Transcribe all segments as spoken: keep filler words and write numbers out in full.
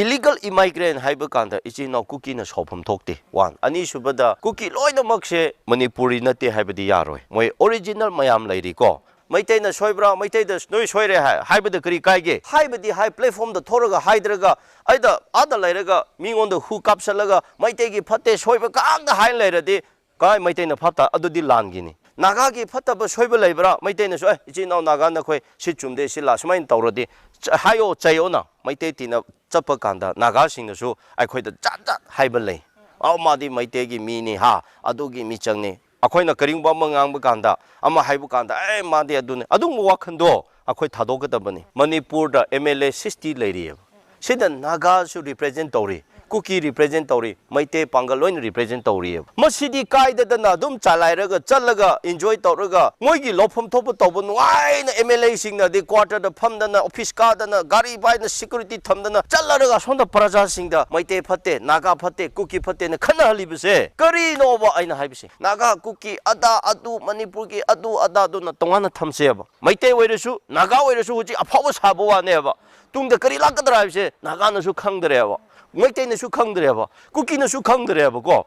Illegal immigrant ꯍꯥꯏꯕ ꯀꯥꯟꯗ ꯏꯆꯤꯟ ꯏꯅꯥꯎ ꯀꯨꯀꯤꯅ ꯁꯥꯎꯐꯝ ꯊꯣꯛꯇꯦ꯫ One꯫ ꯑꯅꯤꯁꯨꯕꯗ, ꯀꯨꯀꯤ ꯂꯣꯏꯅꯃꯛꯁꯦ ꯃꯅꯤꯄꯨꯔꯤ ꯅꯠꯇꯦ ꯍꯥꯏꯕꯗꯤ ꯌꯥꯔꯣꯏ꯫ ꯃꯣꯏ original ꯃꯌꯥꯝ ꯂꯩꯔꯤꯀꯣ꯫ ꯃꯩꯇꯩꯅ ꯁꯣꯏꯕ꯭ꯔꯥ, ꯃꯩꯇꯩꯗ ꯅꯣꯏ ꯁꯣꯏꯔꯦ ꯍꯥꯏ-, ꯍꯥꯏꯕꯗ ꯀꯔꯤ ꯀꯥꯏꯒꯦ? ꯍꯥꯏꯕꯗꯤ ꯍꯥꯏ, platformꯗ ꯊꯣꯔꯒ ꯍꯥꯏꯗ꯭ꯔꯒ, ꯑꯩꯗ ꯑꯥꯗ ꯂꯩꯔꯒ ꯃꯤꯉꯣꯟꯗ ꯍꯨ ꯀꯥꯞꯁꯜꯂꯒ ꯃꯩꯇꯩꯒꯤ ꯐꯠꯇꯦ, ꯁꯣꯏꯕ ꯉꯥꯛꯇ ꯍꯥꯏ ꯂꯩꯔꯗꯤ ꯀꯥꯏ ꯃꯩꯇꯩꯅ ꯐꯠꯇ? ꯑꯗꯨꯗꯤ ꯂꯥꯟꯒꯤꯅꯤ꯫ ꯅꯥꯒꯥꯒꯤ ꯐꯠꯇꯕ ꯁꯣꯏꯕ ꯂꯩꯕ꯭ꯔꯥ? ꯃꯩꯇꯩꯅꯁꯨ, "ꯑꯦ, ꯏꯆꯤꯟ ꯏꯅꯥꯎ ꯅꯥꯒꯥ ꯅꯈꯣꯏ ꯁꯤ ꯆꯨꯝꯗꯦ, ꯁꯤ ꯂꯥ-, ꯁꯨꯃꯥꯏꯅ ꯇꯧꯔꯗꯤ ꯆ-, ꯍꯥꯏꯌꯣ, ꯆꯩꯌꯣꯅ", ꯃꯩꯇꯩ ꯇꯤꯟꯅ ꯆꯠꯄ ꯀꯥꯟꯗ ꯅꯥꯒꯥꯁꯤꯡꯅꯁꯨ ꯑꯩꯈꯣꯏꯗ ꯖꯥꯠ ꯖꯥꯠ ꯍꯥꯏꯕ ꯂꯩ꯫ "ꯑꯧ, ꯃꯥꯗꯤ ꯃꯩꯇꯩꯒꯤ ꯃꯤꯅꯤ ꯍꯥ, ꯑꯗꯨꯒꯤ ꯃꯤꯆꯪꯅꯤ"꯫ ꯑꯩꯈꯣꯏꯅ ꯀꯔꯤꯒꯨꯝꯕ ꯑꯃ ꯉꯥꯡꯕ ꯀꯥꯟꯗ, ꯑꯃ ꯍꯥꯏꯕ ꯀꯥꯟꯗ, "ꯑꯦ, ꯃꯥꯗꯤ ꯑꯗꯨꯅꯤ", ꯑꯗꯨꯒꯨꯝꯕ ꯋꯥꯈꯜꯗꯣ ꯑꯩꯈꯣꯏ ꯊꯥꯗꯣꯛꯀꯗꯕꯅꯤ꯫ ꯃꯅꯤꯄꯨꯔꯗ M L A sixty ꯂꯩꯔꯤꯑꯕ꯫ ꯁꯤꯗ ꯅꯥꯒꯥꯁꯨ represent ꯇꯧꯔꯤ, ꯀꯨꯀꯤ represent ꯇꯧꯔꯤ, ꯃꯩꯇꯩ ꯄꯥꯡꯒꯜ ꯂꯣꯏꯅ represent ꯇꯧꯔꯤꯑꯕ꯫ ꯃꯁꯤꯗꯤ ꯀꯥꯏꯗꯗꯅ ꯑꯗꯨꯝ ꯆꯂꯥꯏꯔꯒ ꯆꯠꯂꯒ enjoy ꯇꯧꯔꯒ ꯃꯣꯏꯒꯤ ꯂꯧꯐꯝ ꯊꯣꯛꯄ ꯇꯧꯕ ꯅꯨꯡꯉꯥꯏꯅ M L A ꯁꯤꯡꯅ ꯑꯗꯩ quarterꯗ ꯐꯝꯗꯅ, office ꯀꯥꯗꯅ, ꯒꯥꯔꯤ ꯄꯥꯏꯅ, security ꯊꯝꯗꯅ ꯆꯠꯂꯔꯒ ꯑꯁꯣꯝꯗ ꯄ꯭ꯔꯖꯥꯁꯤꯡꯗ ꯃꯩꯇꯩ ꯐꯠꯇꯦ, ꯅꯥꯒꯥ ꯐꯠꯇꯦ, ꯀꯨꯀꯤ ꯐꯠꯇꯦꯅ ꯈꯠꯅꯍꯜꯂꯤꯕꯁꯦ ꯀꯔꯤꯅꯣꯕ? ꯑꯩꯅ ꯍꯥꯏꯕꯁꯦ, ꯅꯥꯒꯥ, ꯀꯨꯀꯤ, ꯑꯗꯥ ꯑꯗꯨ, ꯃꯅꯤꯄꯨꯔꯒꯤ ꯑꯗꯨ ꯑꯗꯥꯗꯨꯅ ꯇꯣꯉꯥꯟꯅ ꯊꯝꯁꯦꯕ꯫ ꯃꯩꯇꯩ ꯑꯣꯏꯔꯁꯨ, ꯅꯥꯒꯥ ꯑꯣꯏꯔꯁꯨ ꯍꯧꯖꯤꯛ ꯑꯐꯥꯎꯕ ꯁꯥꯕ ꯋꯥꯅꯦꯕ꯫ ꯇꯨꯡꯗ ꯀꯔꯤ ꯂꯥꯛꯀꯗ꯭ꯔꯥ ꯍꯥꯏꯕꯁꯦ ꯅꯥꯒꯥꯅꯁꯨ ꯈꯪꯗ꯭ꯔꯦꯕ, ꯃꯩꯇꯩꯅꯁꯨ ꯈꯪꯗ꯭ꯔꯦꯕ, ꯀꯨꯀꯤꯅꯁꯨ ꯈꯪꯗ꯭ꯔꯦꯕꯀꯣ꯫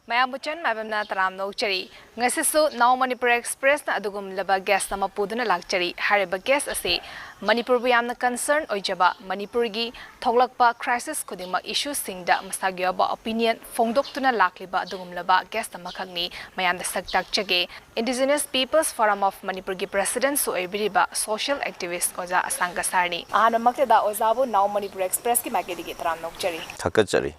ꯃꯌꯥꯝꯕꯨ ꯆꯟ ꯃꯥꯏꯕꯝꯅ ꯇꯔꯥꯝꯅ ꯑꯣꯛꯆꯔꯤ꯫ ꯉꯁꯤꯁꯨ Now Manipur Expressꯅ ꯑꯗꯨꯒꯨꯝꯂꯕ guest ꯑꯃ ꯄꯨꯗꯨꯅ ꯂꯥꯛꯆꯔꯤ꯫ ꯍꯥꯏꯔꯤꯕ guest ꯑꯁꯤ ꯃꯅꯤꯄꯨꯔꯕꯨ ꯌꯥꯝꯅ concern ꯑꯣꯏꯖꯕ, ꯃꯅꯤꯄꯨꯔꯒꯤ ꯊꯣꯛꯂꯛꯄ crisis ꯈꯨꯗꯤꯡꯃꯛ issueꯁꯤꯡꯗ ꯃꯁꯥꯒꯤ ꯑꯣꯏꯕ opinion ꯐꯣꯡꯗꯣꯛꯇꯨꯅ ꯂꯥꯛꯂꯤꯕ ꯑꯗꯨꯒꯨꯝꯂꯕ guest ꯑꯃꯈꯛꯅꯤ꯫ ꯃꯌꯥꯝꯗ ꯁꯛ ꯇꯥꯛꯆꯒꯦ꯫ Indigenous People's Forum of Manipurꯒꯤ presidentꯁꯨ ꯑꯣꯏꯕꯤꯔꯤꯕ social activist ꯑꯣꯖꯥ ꯑꯁꯥꯡ ꯀꯁꯥꯔꯅꯤ꯫ ꯑꯍꯥꯟꯕꯃꯛꯇꯗ ꯑꯣꯖꯥꯕꯨ Now Manipur Expressꯀꯤ ꯃꯥꯏꯀꯩꯗꯒꯤ ꯇꯔꯥꯝꯅ ꯑꯣꯛꯆꯔꯤ꯫ ꯊꯥꯒꯠꯆꯔꯤ꯫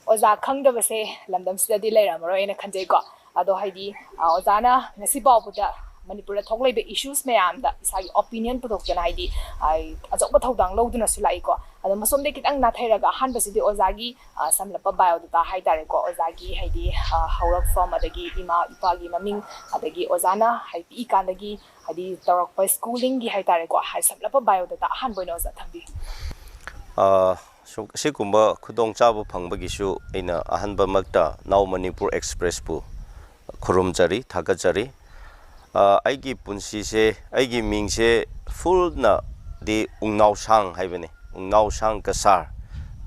ꯑꯣꯖꯥ ꯈꯪꯗꯕꯁꯦ ꯂꯝꯗꯝꯁꯤꯗꯗꯤ ꯂꯩꯔꯝꯃꯔꯣꯏ ꯍꯥꯏꯅ ꯈꯟꯖꯩꯀꯣ꯫ ꯑꯗꯣ ꯍꯥꯏꯗꯤ, ꯑ, ꯑꯣꯖꯥꯅ ꯉꯁꯤ ꯐꯥꯎꯕꯗ ꯃꯅꯤꯄꯨꯔꯗ ꯊꯣꯛꯂꯛꯏꯕ issues ꯃꯌꯥꯝꯗ ꯏꯁꯥꯒꯤ opinion ꯄꯨꯊꯣꯛꯇꯅ ꯍꯥꯏꯗꯤ, ꯑ, ꯑꯆꯧꯕ ꯊꯧꯗꯥꯡ ꯂꯧꯗꯨꯅꯁꯨ ꯂꯥꯛꯏꯀꯣ꯫ ꯑꯗꯣ ꯃꯁꯣꯝꯗꯒꯤ ꯈꯤꯇꯪ ꯅꯥꯊꯩꯔꯒ ꯑꯍꯥꯟꯕꯁꯤꯗꯤ ꯑꯣꯖꯥꯒꯤ, ꯑ, ꯁꯝꯂꯞꯄ biodata ꯍꯥꯏꯇꯥꯔꯦꯀꯣ, ꯑꯣꯖꯥꯒꯤ ꯍꯥꯏꯗꯤ, ꯑ, ꯍꯧꯔꯛꯐꯝ, ꯑꯗꯒꯤ ꯏꯃꯥ ꯏꯄꯥꯒꯤ ꯃꯃꯤꯡ, ꯑꯗꯒꯤ ꯑꯣꯖꯥꯅ ꯍꯥꯏꯗꯤ ꯄꯤꯛꯏꯀꯥꯟꯗꯒꯤ ꯍꯥꯏꯗꯤ ꯇꯧꯔꯛꯄ schoolingꯒꯤ ꯍꯥꯏꯇꯥꯔꯦꯀꯣ, ꯍꯥꯏ ꯁꯝꯂꯞꯄ biodata ꯑꯍꯥꯟꯕ ꯑꯣꯏꯅ ꯑꯣꯖꯥ ꯊꯝꯕꯤꯌꯨ꯫ ꯑ, ꯁꯨꯝ, ꯁꯤꯒꯨꯝꯕ ꯈꯨꯗꯣꯡꯆꯥꯕ ꯐꯪꯕꯒꯤꯁꯨ ꯑꯩꯅ ꯑꯍꯥꯟꯕꯃꯛꯇ Now Manipur Expressꯄꯨ ꯈꯨꯔꯨꯝꯖꯔꯤ, ꯊꯥꯒꯠꯆꯔꯤ꯫ ꯑ, ꯑꯩꯒꯤ ꯄꯨꯟꯁꯤꯁꯦ, ꯑꯩꯒꯤ ꯃꯤꯡꯁꯦ fullꯅꯗꯤ ꯎꯡꯅꯥꯎꯁꯥꯡ ꯍꯥꯏꯕꯅꯤ, ꯎꯡꯅꯥꯎꯁꯥꯡ ꯀꯁꯥꯔ꯫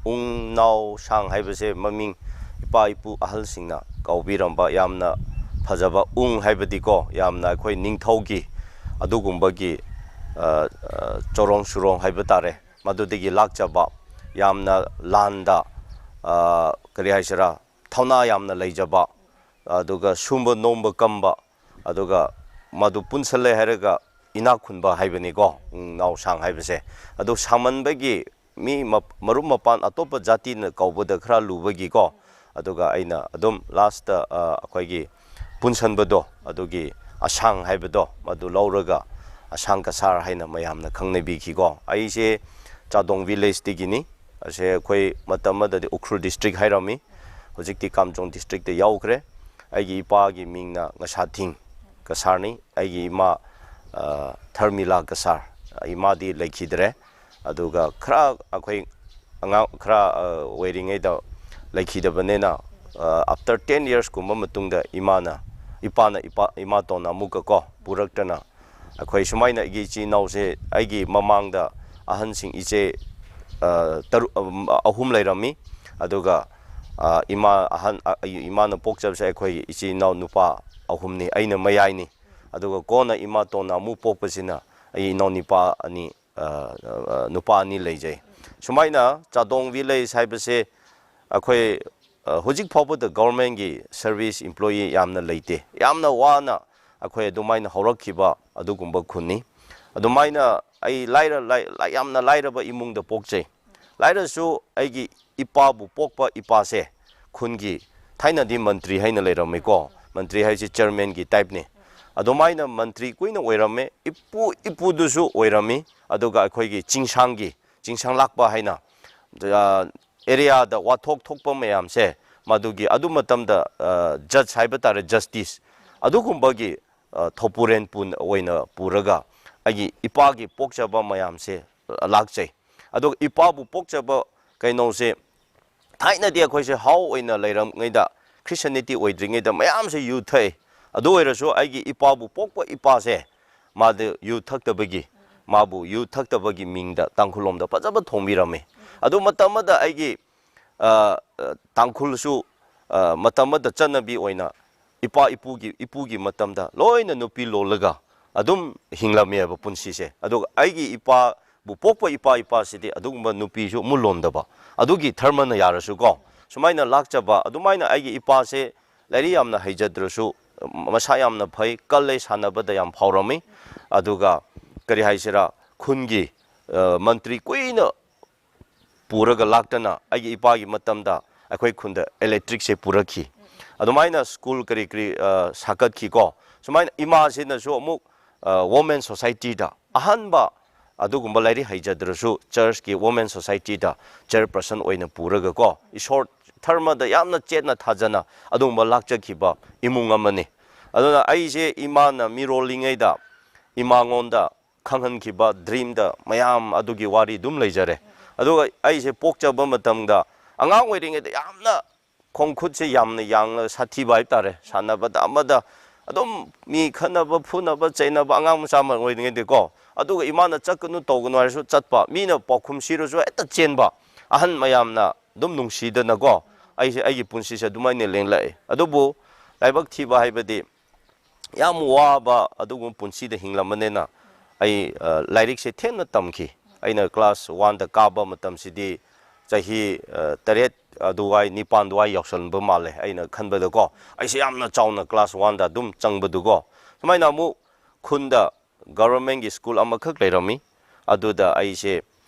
ꯎꯡꯅꯥꯎ ꯁꯥꯡ ꯍꯥꯏꯕꯁꯦ ꯃꯃꯤꯡ ꯏꯄꯥ ꯏꯄꯨ ꯑꯍꯜꯁꯤꯡꯅ ꯀꯧꯕꯤꯔꯝꯕ, ꯌꯥꯝꯅ ꯐꯖꯕ, ꯎꯡ ꯍꯥꯏꯕꯗꯤꯀꯣ, ꯌꯥꯝꯅ ꯑꯩꯈꯣꯏ ꯅꯤꯡꯊꯧꯒꯤ ꯑꯗꯨꯒꯨꯝꯕꯒꯤ, ꯑ, ꯑ, ꯆꯣꯔꯣꯡ ꯁꯨꯔꯣꯡ ꯍꯥꯏꯕ ꯇꯥꯔꯦ, ꯃꯗꯨꯗꯒꯤ ꯂꯥꯛꯆꯕ, ꯌꯥꯝꯅ ꯂꯥꯟꯗ, ꯑ, ꯀꯔꯤ ꯍꯥꯏꯁꯤꯔꯥ, ꯊꯧꯅꯥ ꯌꯥꯝꯅ ꯂꯩꯖꯕ, ꯑꯗꯨꯒ ꯁꯨꯝꯕ ꯅꯣꯝꯕ ꯀꯝꯕ, ꯑꯗꯨꯒ ꯃꯗꯨ ꯄꯨꯟꯁꯜꯂꯦ ꯍꯥꯏꯔꯒ ꯏꯅꯥꯛ ꯈꯨꯟꯕ ꯍꯥꯏꯕꯅꯤꯀꯣ, ꯎꯝ, ꯅꯥꯎꯁꯥꯡ ꯍꯥꯏꯕꯁꯦ꯫ ꯑꯗꯨ ꯁꯥꯡꯃꯟꯕꯒꯤ ꯃꯤ ꯃꯞ-, ꯃꯔꯨꯞ ꯃꯄꯥꯟ ꯑꯇꯣꯞꯄ ꯖꯥꯇꯤꯅ ꯀꯧꯕꯗ ꯈꯔ ꯂꯨꯕꯒꯤꯀꯣ, ꯑꯗꯨꯒ ꯑꯩꯅ ꯑꯗꯨꯝ ꯂꯥꯁꯇ, ꯑ, ꯑꯩꯈꯣꯏꯒꯤ ꯄꯨꯟꯁꯟꯕꯗꯣ, ꯑꯗꯨꯒꯤ ꯑꯁꯥꯡ ꯍꯥꯏꯕꯗꯣ, ꯃꯗꯨ ꯂꯧꯔꯒ ꯑꯁꯥꯡ ꯀꯁꯥꯔ ꯍꯥꯏꯅ ꯃꯌꯥꯝꯅ ꯈꯪꯅꯕꯤꯈꯤꯀꯣ꯫ ꯑꯩꯁꯦ ꯆꯥꯗꯣꯡ ꯚꯤꯂꯦꯖꯇꯒꯤꯅꯤ꯫ ꯑꯁꯦ ꯑꯩꯈꯣꯏ ꯃꯇꯝ ꯑꯃꯗꯗꯤ ꯎꯈ꯭ꯔꯨꯜ ꯗꯤꯁꯇ꯭ꯔꯤꯛ ꯍꯥꯏꯔꯝꯃꯤ, ꯍꯧꯖꯤꯛꯇꯤ ꯀꯥꯝꯖꯣꯡ ꯗꯤꯁꯇ꯭ꯔꯤꯛꯇ ꯌꯥꯎꯈ꯭ꯔꯦ꯫ ꯑꯩꯒꯤ ꯏꯄꯥꯒꯤ ꯃꯤꯡꯅ ꯉꯁꯥꯊꯤꯡ ꯀꯁꯥꯔꯅꯤ꯫ ꯑꯩꯒꯤ ꯏꯃꯥ, ꯑ, ꯊꯔꯃꯤꯂꯥ ꯀꯁꯥꯔ, ꯏꯃꯥꯗꯤ ꯂꯩꯈꯤꯗ꯭ꯔꯦ꯫ ꯑꯗꯨꯒ ꯈꯔ ꯑꯩꯈꯣꯏ ꯑꯉꯥꯡ ꯈꯔ, ꯑ, ꯑꯣꯏꯔꯤꯉꯩꯗ ꯂꯩꯈꯤꯗꯕꯅꯤꯅ, ꯑ, after ten yearsꯀꯨꯝꯕ ꯃꯇꯨꯡꯗ ꯏꯃꯥꯅ, ꯏꯄꯥꯅ, ꯏꯄꯥ, ꯏꯃꯥꯇꯣꯟꯅ ꯑꯃꯨꯛꯀ ꯀꯣ ꯄꯨꯔꯛꯇꯅ, ꯑꯩꯈꯣꯏ ꯁꯨꯃꯥꯏꯅ ꯑꯩꯒꯤ ꯏꯆꯤꯜ ꯏꯅꯥꯎꯁꯦ, ꯑꯩꯒꯤ ꯃꯃꯥꯡꯗ ꯑꯍꯟꯁꯤꯡ ꯏꯆꯦ, ꯑ, ꯇꯔꯨꯛ, ꯑ, ꯑꯍꯨꯝ ꯂꯩꯔꯝꯃꯤ꯫ ꯑꯗꯨꯒ, ꯑ, ꯏꯃꯥ ꯑꯍꯟ, ꯑ, ꯑꯩ, ꯏꯃꯥꯅ ꯄꯣꯛꯆꯕꯁꯦ ꯑꯩꯈꯣꯏ ꯏꯆꯤꯜ ꯏꯅꯥꯎ ꯅꯨꯄꯥ ꯑꯍꯨꯝꯅꯤ, ꯑꯩꯅ ꯃꯌꯥꯏꯅꯤ꯫ ꯑꯗꯨꯒ ꯀꯣꯟꯅ ꯏꯃꯥꯇꯣꯟꯅ ꯑꯃꯨꯛ ꯄꯣꯛꯄꯁꯤꯅ ꯑꯩ ꯏꯅꯥꯎ ꯅꯨꯄꯥ ꯑꯅꯤ, ꯑ, ꯑ, ꯅꯨꯄꯥ ꯑꯅꯤ ꯂꯩꯖꯩ꯫ ꯁꯨꯃꯥꯏꯅ ꯆꯥꯗꯣꯡ ꯚꯤꯂꯦꯖ ꯍꯥꯏꯕꯁꯦ ꯑꯩꯈꯣꯏ, ꯑ, ꯍꯧꯖꯤꯛ ꯐꯥꯎꯕꯗ ꯒꯣꯔꯃꯦꯟꯒꯤ ꯁꯔꯚꯤꯁ ꯏꯝꯄ꯭ꯂꯣꯌꯤ ꯌꯥꯝꯅ ꯂꯩꯇꯦ꯫ ꯌꯥꯝꯅ ꯋꯥꯅ ꯑꯩꯈꯣꯏ ꯑꯗꯨꯃꯥꯏꯅ ꯍꯧꯔꯛꯈꯤꯕ ꯑꯗꯨꯒꯨꯝꯕ ꯈꯨꯟꯅꯤ꯫ ꯑꯗꯨꯃꯥꯏꯅ ꯑꯩ ꯂꯥꯏꯔ-, ꯂꯥꯏ-, ꯂꯥꯏ-, ꯌꯥꯝꯅ ꯂꯥꯏꯔꯕ ꯏꯃꯨꯡꯗ ꯄꯣꯛꯆꯩ꯫ ꯂꯥꯏꯔꯁꯨ ꯑꯩꯒꯤ ꯏꯄꯥꯕꯨ ꯄꯣꯛꯄ ꯏꯄꯥꯁꯦ ꯈꯨꯟꯒꯤ, ꯊꯥꯏꯅꯗꯤ ꯃꯟꯇ꯭ꯔꯤ ꯍꯥꯏꯅ ꯂꯩꯔꯝꯃꯤꯀꯣ, ꯃꯟꯇ꯭ꯔꯤ ꯍꯥꯏꯁꯦ ꯆꯤꯌꯔꯃꯦꯟꯒꯤ ꯇꯥꯏꯞꯅꯤ꯫ ꯑꯗꯨꯃꯥꯏꯅ ꯃꯟꯇ꯭ꯔꯤ ꯀꯨꯏꯅ ꯑꯣꯏꯔꯝꯃꯦ, ꯏꯄꯨ ꯏꯄꯨꯗꯨꯁꯨ ꯑꯣꯏꯔꯝꯃꯤ꯫ ꯑꯗꯨꯒ ꯑꯩꯈꯣꯏꯒꯤ ꯆꯤꯡꯁꯥꯡꯒꯤ, ꯆꯤꯡꯁꯥꯡ ꯂꯥꯛꯄ ꯍꯥꯏꯅ, ꯑ, ꯑꯦꯔꯤꯌꯥꯗ ꯋꯥꯊꯣꯛ ꯊꯣꯛꯄ ꯃꯌꯥꯝꯁꯦ, ꯃꯗꯨꯒꯤ ꯑꯗꯨ ꯃꯇꯝꯗ, ꯑ, ꯖꯁ ꯍꯥꯏꯕ ꯇꯥꯔꯦ, ꯖꯁꯇꯤꯁ, ꯑꯗꯨꯒꯨꯝꯕꯒꯤ, ꯑ, ꯊꯧꯄꯨꯔꯦꯟ ꯄꯨꯟ-, ꯑꯣꯏꯅ ꯄꯨꯔꯒ ꯑꯩꯒꯤ ꯏꯄꯥꯒꯤ ꯄꯣꯛꯆꯕ ꯃꯌꯥꯝꯁꯦ, ꯑ, ꯂꯥꯛꯆꯩ꯫ ꯑꯗꯨꯒ ꯏꯄꯥꯕꯨ ꯄꯣꯛꯆꯕ ꯀꯩꯅꯣꯁꯦ, ꯊꯥꯏꯅꯗꯤ ꯑꯩꯈꯣꯏꯁꯦ ꯍꯥꯎ ꯑꯣꯏꯅ ꯂꯩꯔꯝꯉꯩꯗ, ꯈ꯭ꯔꯤꯁꯇꯤꯌꯥꯅꯤꯇꯤ ꯑꯣꯏꯗ꯭ꯔꯤꯉꯩꯗ ꯃꯌꯥꯝꯁꯦ ꯌꯨ ꯊꯛꯑꯦ꯫ ꯑꯗꯨ ꯑꯣꯏꯔꯁꯨ ꯑꯩꯒꯤ ꯏꯄꯥꯕꯨ ꯄꯣꯛꯄ ꯏꯄꯥꯁꯦ, ꯃꯥꯗꯤ ꯌꯨ ꯊꯛꯇꯕꯒꯤ, ꯃꯥꯕꯨ ꯌꯨ ꯊꯛꯇꯕꯒꯤ ꯃꯤꯡꯗ ꯇꯥꯡꯈꯨꯜ ꯂꯣꯝꯗ ꯐꯖꯕ ꯊꯣꯡꯕꯤꯔꯝꯃꯤ꯫ ꯑꯗꯨ ꯃꯇꯝ ꯑꯃꯗ ꯑꯩꯒꯤ, ꯑ, ꯑ, ꯇꯥꯡꯈꯨꯜꯁꯨ, ꯑ, ꯃꯇꯝ ꯑꯃꯗ ꯆꯠꯅꯕꯤ ꯑꯣꯏꯅ ꯏꯄꯥ ꯏꯄꯨꯒꯤ, ꯏꯄꯨꯒꯤ ꯃꯇꯝꯗ ꯂꯣꯏꯅ ꯅꯨꯄꯤ ꯂꯣꯜꯂꯒ ꯑꯗꯨꯝ ꯍꯤꯡꯂꯝꯃꯦꯕ ꯄꯨꯟꯁꯤꯁꯦ꯫ ꯑꯗꯨꯒ ꯑꯩꯒꯤ ꯏꯄꯥꯕꯨ ꯄꯣꯛꯄ ꯏꯄꯥ ꯏꯄꯥꯁꯤꯗꯤ ꯑꯗꯨꯒꯨꯝꯕ ꯅꯨꯄꯤꯁꯨ ꯑꯃꯨꯛ ꯂꯣꯟꯗꯕ, ꯑꯗꯨꯒꯤ ꯙꯔꯃꯅ ꯌꯥꯔꯁꯨꯀꯣ, ꯁꯨꯃꯥꯏꯅ ꯂꯥꯛꯆꯕ꯫ ꯑꯗꯨꯃꯥꯏꯅ ꯑꯩꯒꯤ ꯏꯄꯥꯁꯦ ꯂꯥꯏꯔꯤꯛ ꯌꯥꯝꯅ ꯍꯩꯖꯗ꯭ꯔꯁꯨ ꯃꯁꯥ ꯌꯥꯝꯅ ꯐꯩ, ꯀꯜꯂꯦ, ꯁꯥꯟꯅꯕꯗ ꯌꯥꯝ ꯐꯥꯎꯔꯝꯃꯤ꯫ ꯑꯗꯨꯒ ꯀꯔꯤ ꯍꯥꯏꯁꯤꯔꯥ, ꯈꯨꯟꯒꯤ, ꯑ, ꯃꯟꯇ꯭ꯔꯤ ꯀꯨꯏꯅ ꯄꯨꯔꯒ ꯂꯥꯛꯇꯅ ꯑꯩꯒꯤ ꯏꯄꯥꯒꯤ ꯃꯇꯝꯗ ꯑꯩꯈꯣꯏ ꯈꯨꯟꯗ ꯏꯂꯦꯛꯇ꯭ꯔꯤꯛꯁꯦ ꯄꯨꯔꯛꯈꯤ꯫ ꯑꯗꯨꯃꯥꯏꯅ ꯁ꯭ꯀꯨꯜ ꯀꯔꯤ ꯀꯔꯤ, ꯑ, ꯁꯥꯒꯠꯈꯤꯀꯣ꯫ ꯁꯨꯃꯥꯏꯅ ꯏꯃꯥꯁꯤꯅꯁꯨ ꯑꯃꯨꯛ, ꯑ, ꯋꯣꯃꯦꯟ ꯁꯣꯁꯥꯏꯇꯤꯗ ꯑꯍꯥꯟꯕ ꯑꯗꯨꯒꯨꯝꯕ ꯂꯥꯏꯔꯤꯛ ꯍꯩꯖꯗ꯭ꯔꯁꯨ ꯆꯔꯆꯀꯤ ꯋꯣꯃꯦꯟ ꯁꯣꯁꯥꯏꯇꯤꯗ ꯆꯦꯌꯔꯄꯔꯁꯟ ꯑꯣꯏꯅ ꯄꯨꯔꯒꯀꯣ, ꯏꯁꯣꯔ ꯙꯔꯃꯗ ꯌꯥꯝꯅ ꯆꯦꯠꯅ ꯊꯥꯖꯅ ꯑꯗꯨꯒꯨꯝꯕ ꯂꯥꯛꯆꯈꯤꯕ ꯏꯃꯨꯡ ꯑꯃꯅꯤ꯫ ꯑꯗꯨꯅ ꯑꯩꯁꯦ ꯏꯃꯥꯅ ꯃꯤꯔꯣꯜꯂꯤꯉꯩꯗ ꯏꯃꯥꯉꯣꯟꯗ ꯈꯪꯍꯟꯈꯤꯕ ꯗ꯭ꯔꯤꯝꯗ ꯃꯌꯥꯝ ꯑꯗꯨꯒꯤ ꯋꯥꯔꯤ ꯑꯗꯨꯝ ꯂꯩꯖꯔꯦ꯫ ꯑꯗꯨꯒ ꯑꯩꯁꯦ ꯄꯣꯛꯆꯕ ꯃꯇꯝꯗ ꯑꯉꯥꯡ ꯑꯣꯏꯔꯤꯉꯩꯗ ꯌꯥꯝꯅ ꯈꯣꯡꯈꯨꯠꯁꯦ ꯌꯥꯝꯅ ꯌꯥꯡꯅ ꯁꯥꯊꯤꯕ ꯍꯥꯏꯕ ꯇꯥꯔꯦ꯫ ꯁꯥꯟꯅꯕꯗ ꯑꯃꯗ ꯑꯗꯨꯝ ꯃꯤ ꯈꯠꯅꯕ, ꯐꯨꯅꯕ, ꯆꯩꯅꯕ, ꯑꯉꯥꯡ ꯃꯆꯥ ꯑꯃ ꯑꯣꯏꯔꯤꯉꯩꯗꯀꯣ꯫ ꯑꯗꯨꯒ ꯏꯃꯥꯅ ꯆꯠꯀꯅꯨ, ꯇꯧꯒꯅꯨ ꯍꯥꯏꯔꯁꯨ ꯆꯠꯄ, ꯃꯤꯅ ꯄꯥꯎꯈꯨꯝ ꯁꯤꯔꯁꯨ ꯍꯦꯛꯇ ꯆꯦꯟꯕ, ꯑꯍꯟ ꯃꯌꯥꯝꯅ ꯑꯗꯨꯝ ꯅꯨꯡꯁꯤꯗꯅꯀꯣ꯫ ꯑꯩꯁꯦ, ꯑꯩꯒꯤ ꯄꯨꯟꯁꯤꯁꯦ ꯑꯗꯨꯃꯥꯏꯅ ꯂꯦꯡꯂꯛꯑꯦ꯫ ꯑꯗꯨꯕꯨ ꯂꯥꯏꯕꯛ ꯊꯤꯕ ꯍꯥꯏꯕꯗꯤ ꯌꯥꯝ ꯋꯥꯕ ꯑꯗꯨꯒꯨꯝꯕ ꯄꯨꯟꯁꯤꯗ ꯍꯤꯡꯂꯝꯕꯅꯤꯅ ꯑꯩ, ꯑ, ꯂꯥꯏꯔꯤꯛꯁꯦ ꯊꯦꯡꯅ ꯇꯝꯈꯤ꯫ ꯑꯩꯅ ꯀ꯭ꯂꯥꯁ ꯋꯥꯟꯗ ꯀꯥꯕ ꯃꯇꯝꯁꯤꯗꯤ ꯆꯍꯤ, ꯑ, ꯇꯔꯦꯠ ꯑꯗꯨꯋꯥꯏ, ꯅꯤꯄꯥꯟ ꯑꯗꯨꯋꯥꯏ ꯌꯧꯁꯟꯕ ꯃꯥꯜꯂꯦ ꯑꯩꯅ ꯈꯟꯕꯗꯀꯣ꯫ ꯑꯩꯁꯦ ꯌꯥꯝꯅ ꯆꯥꯎꯅ ꯀ꯭ꯂꯥꯁ ꯋꯥꯟꯗ ꯑꯗꯨꯝ ꯆꯪꯕꯗꯨꯀꯣ꯫ ꯁꯨꯃꯥꯏꯅ ꯑꯃꯨꯛ ꯈꯨꯟꯗ ꯒꯚꯔꯟꯃꯦꯟꯒꯤ ꯁ꯭ꯀꯨꯜ ꯑꯃꯈꯛ ꯂꯩꯔꯝꯃꯤ꯫ ꯑꯗꯨꯗ ꯑꯩꯁꯦ,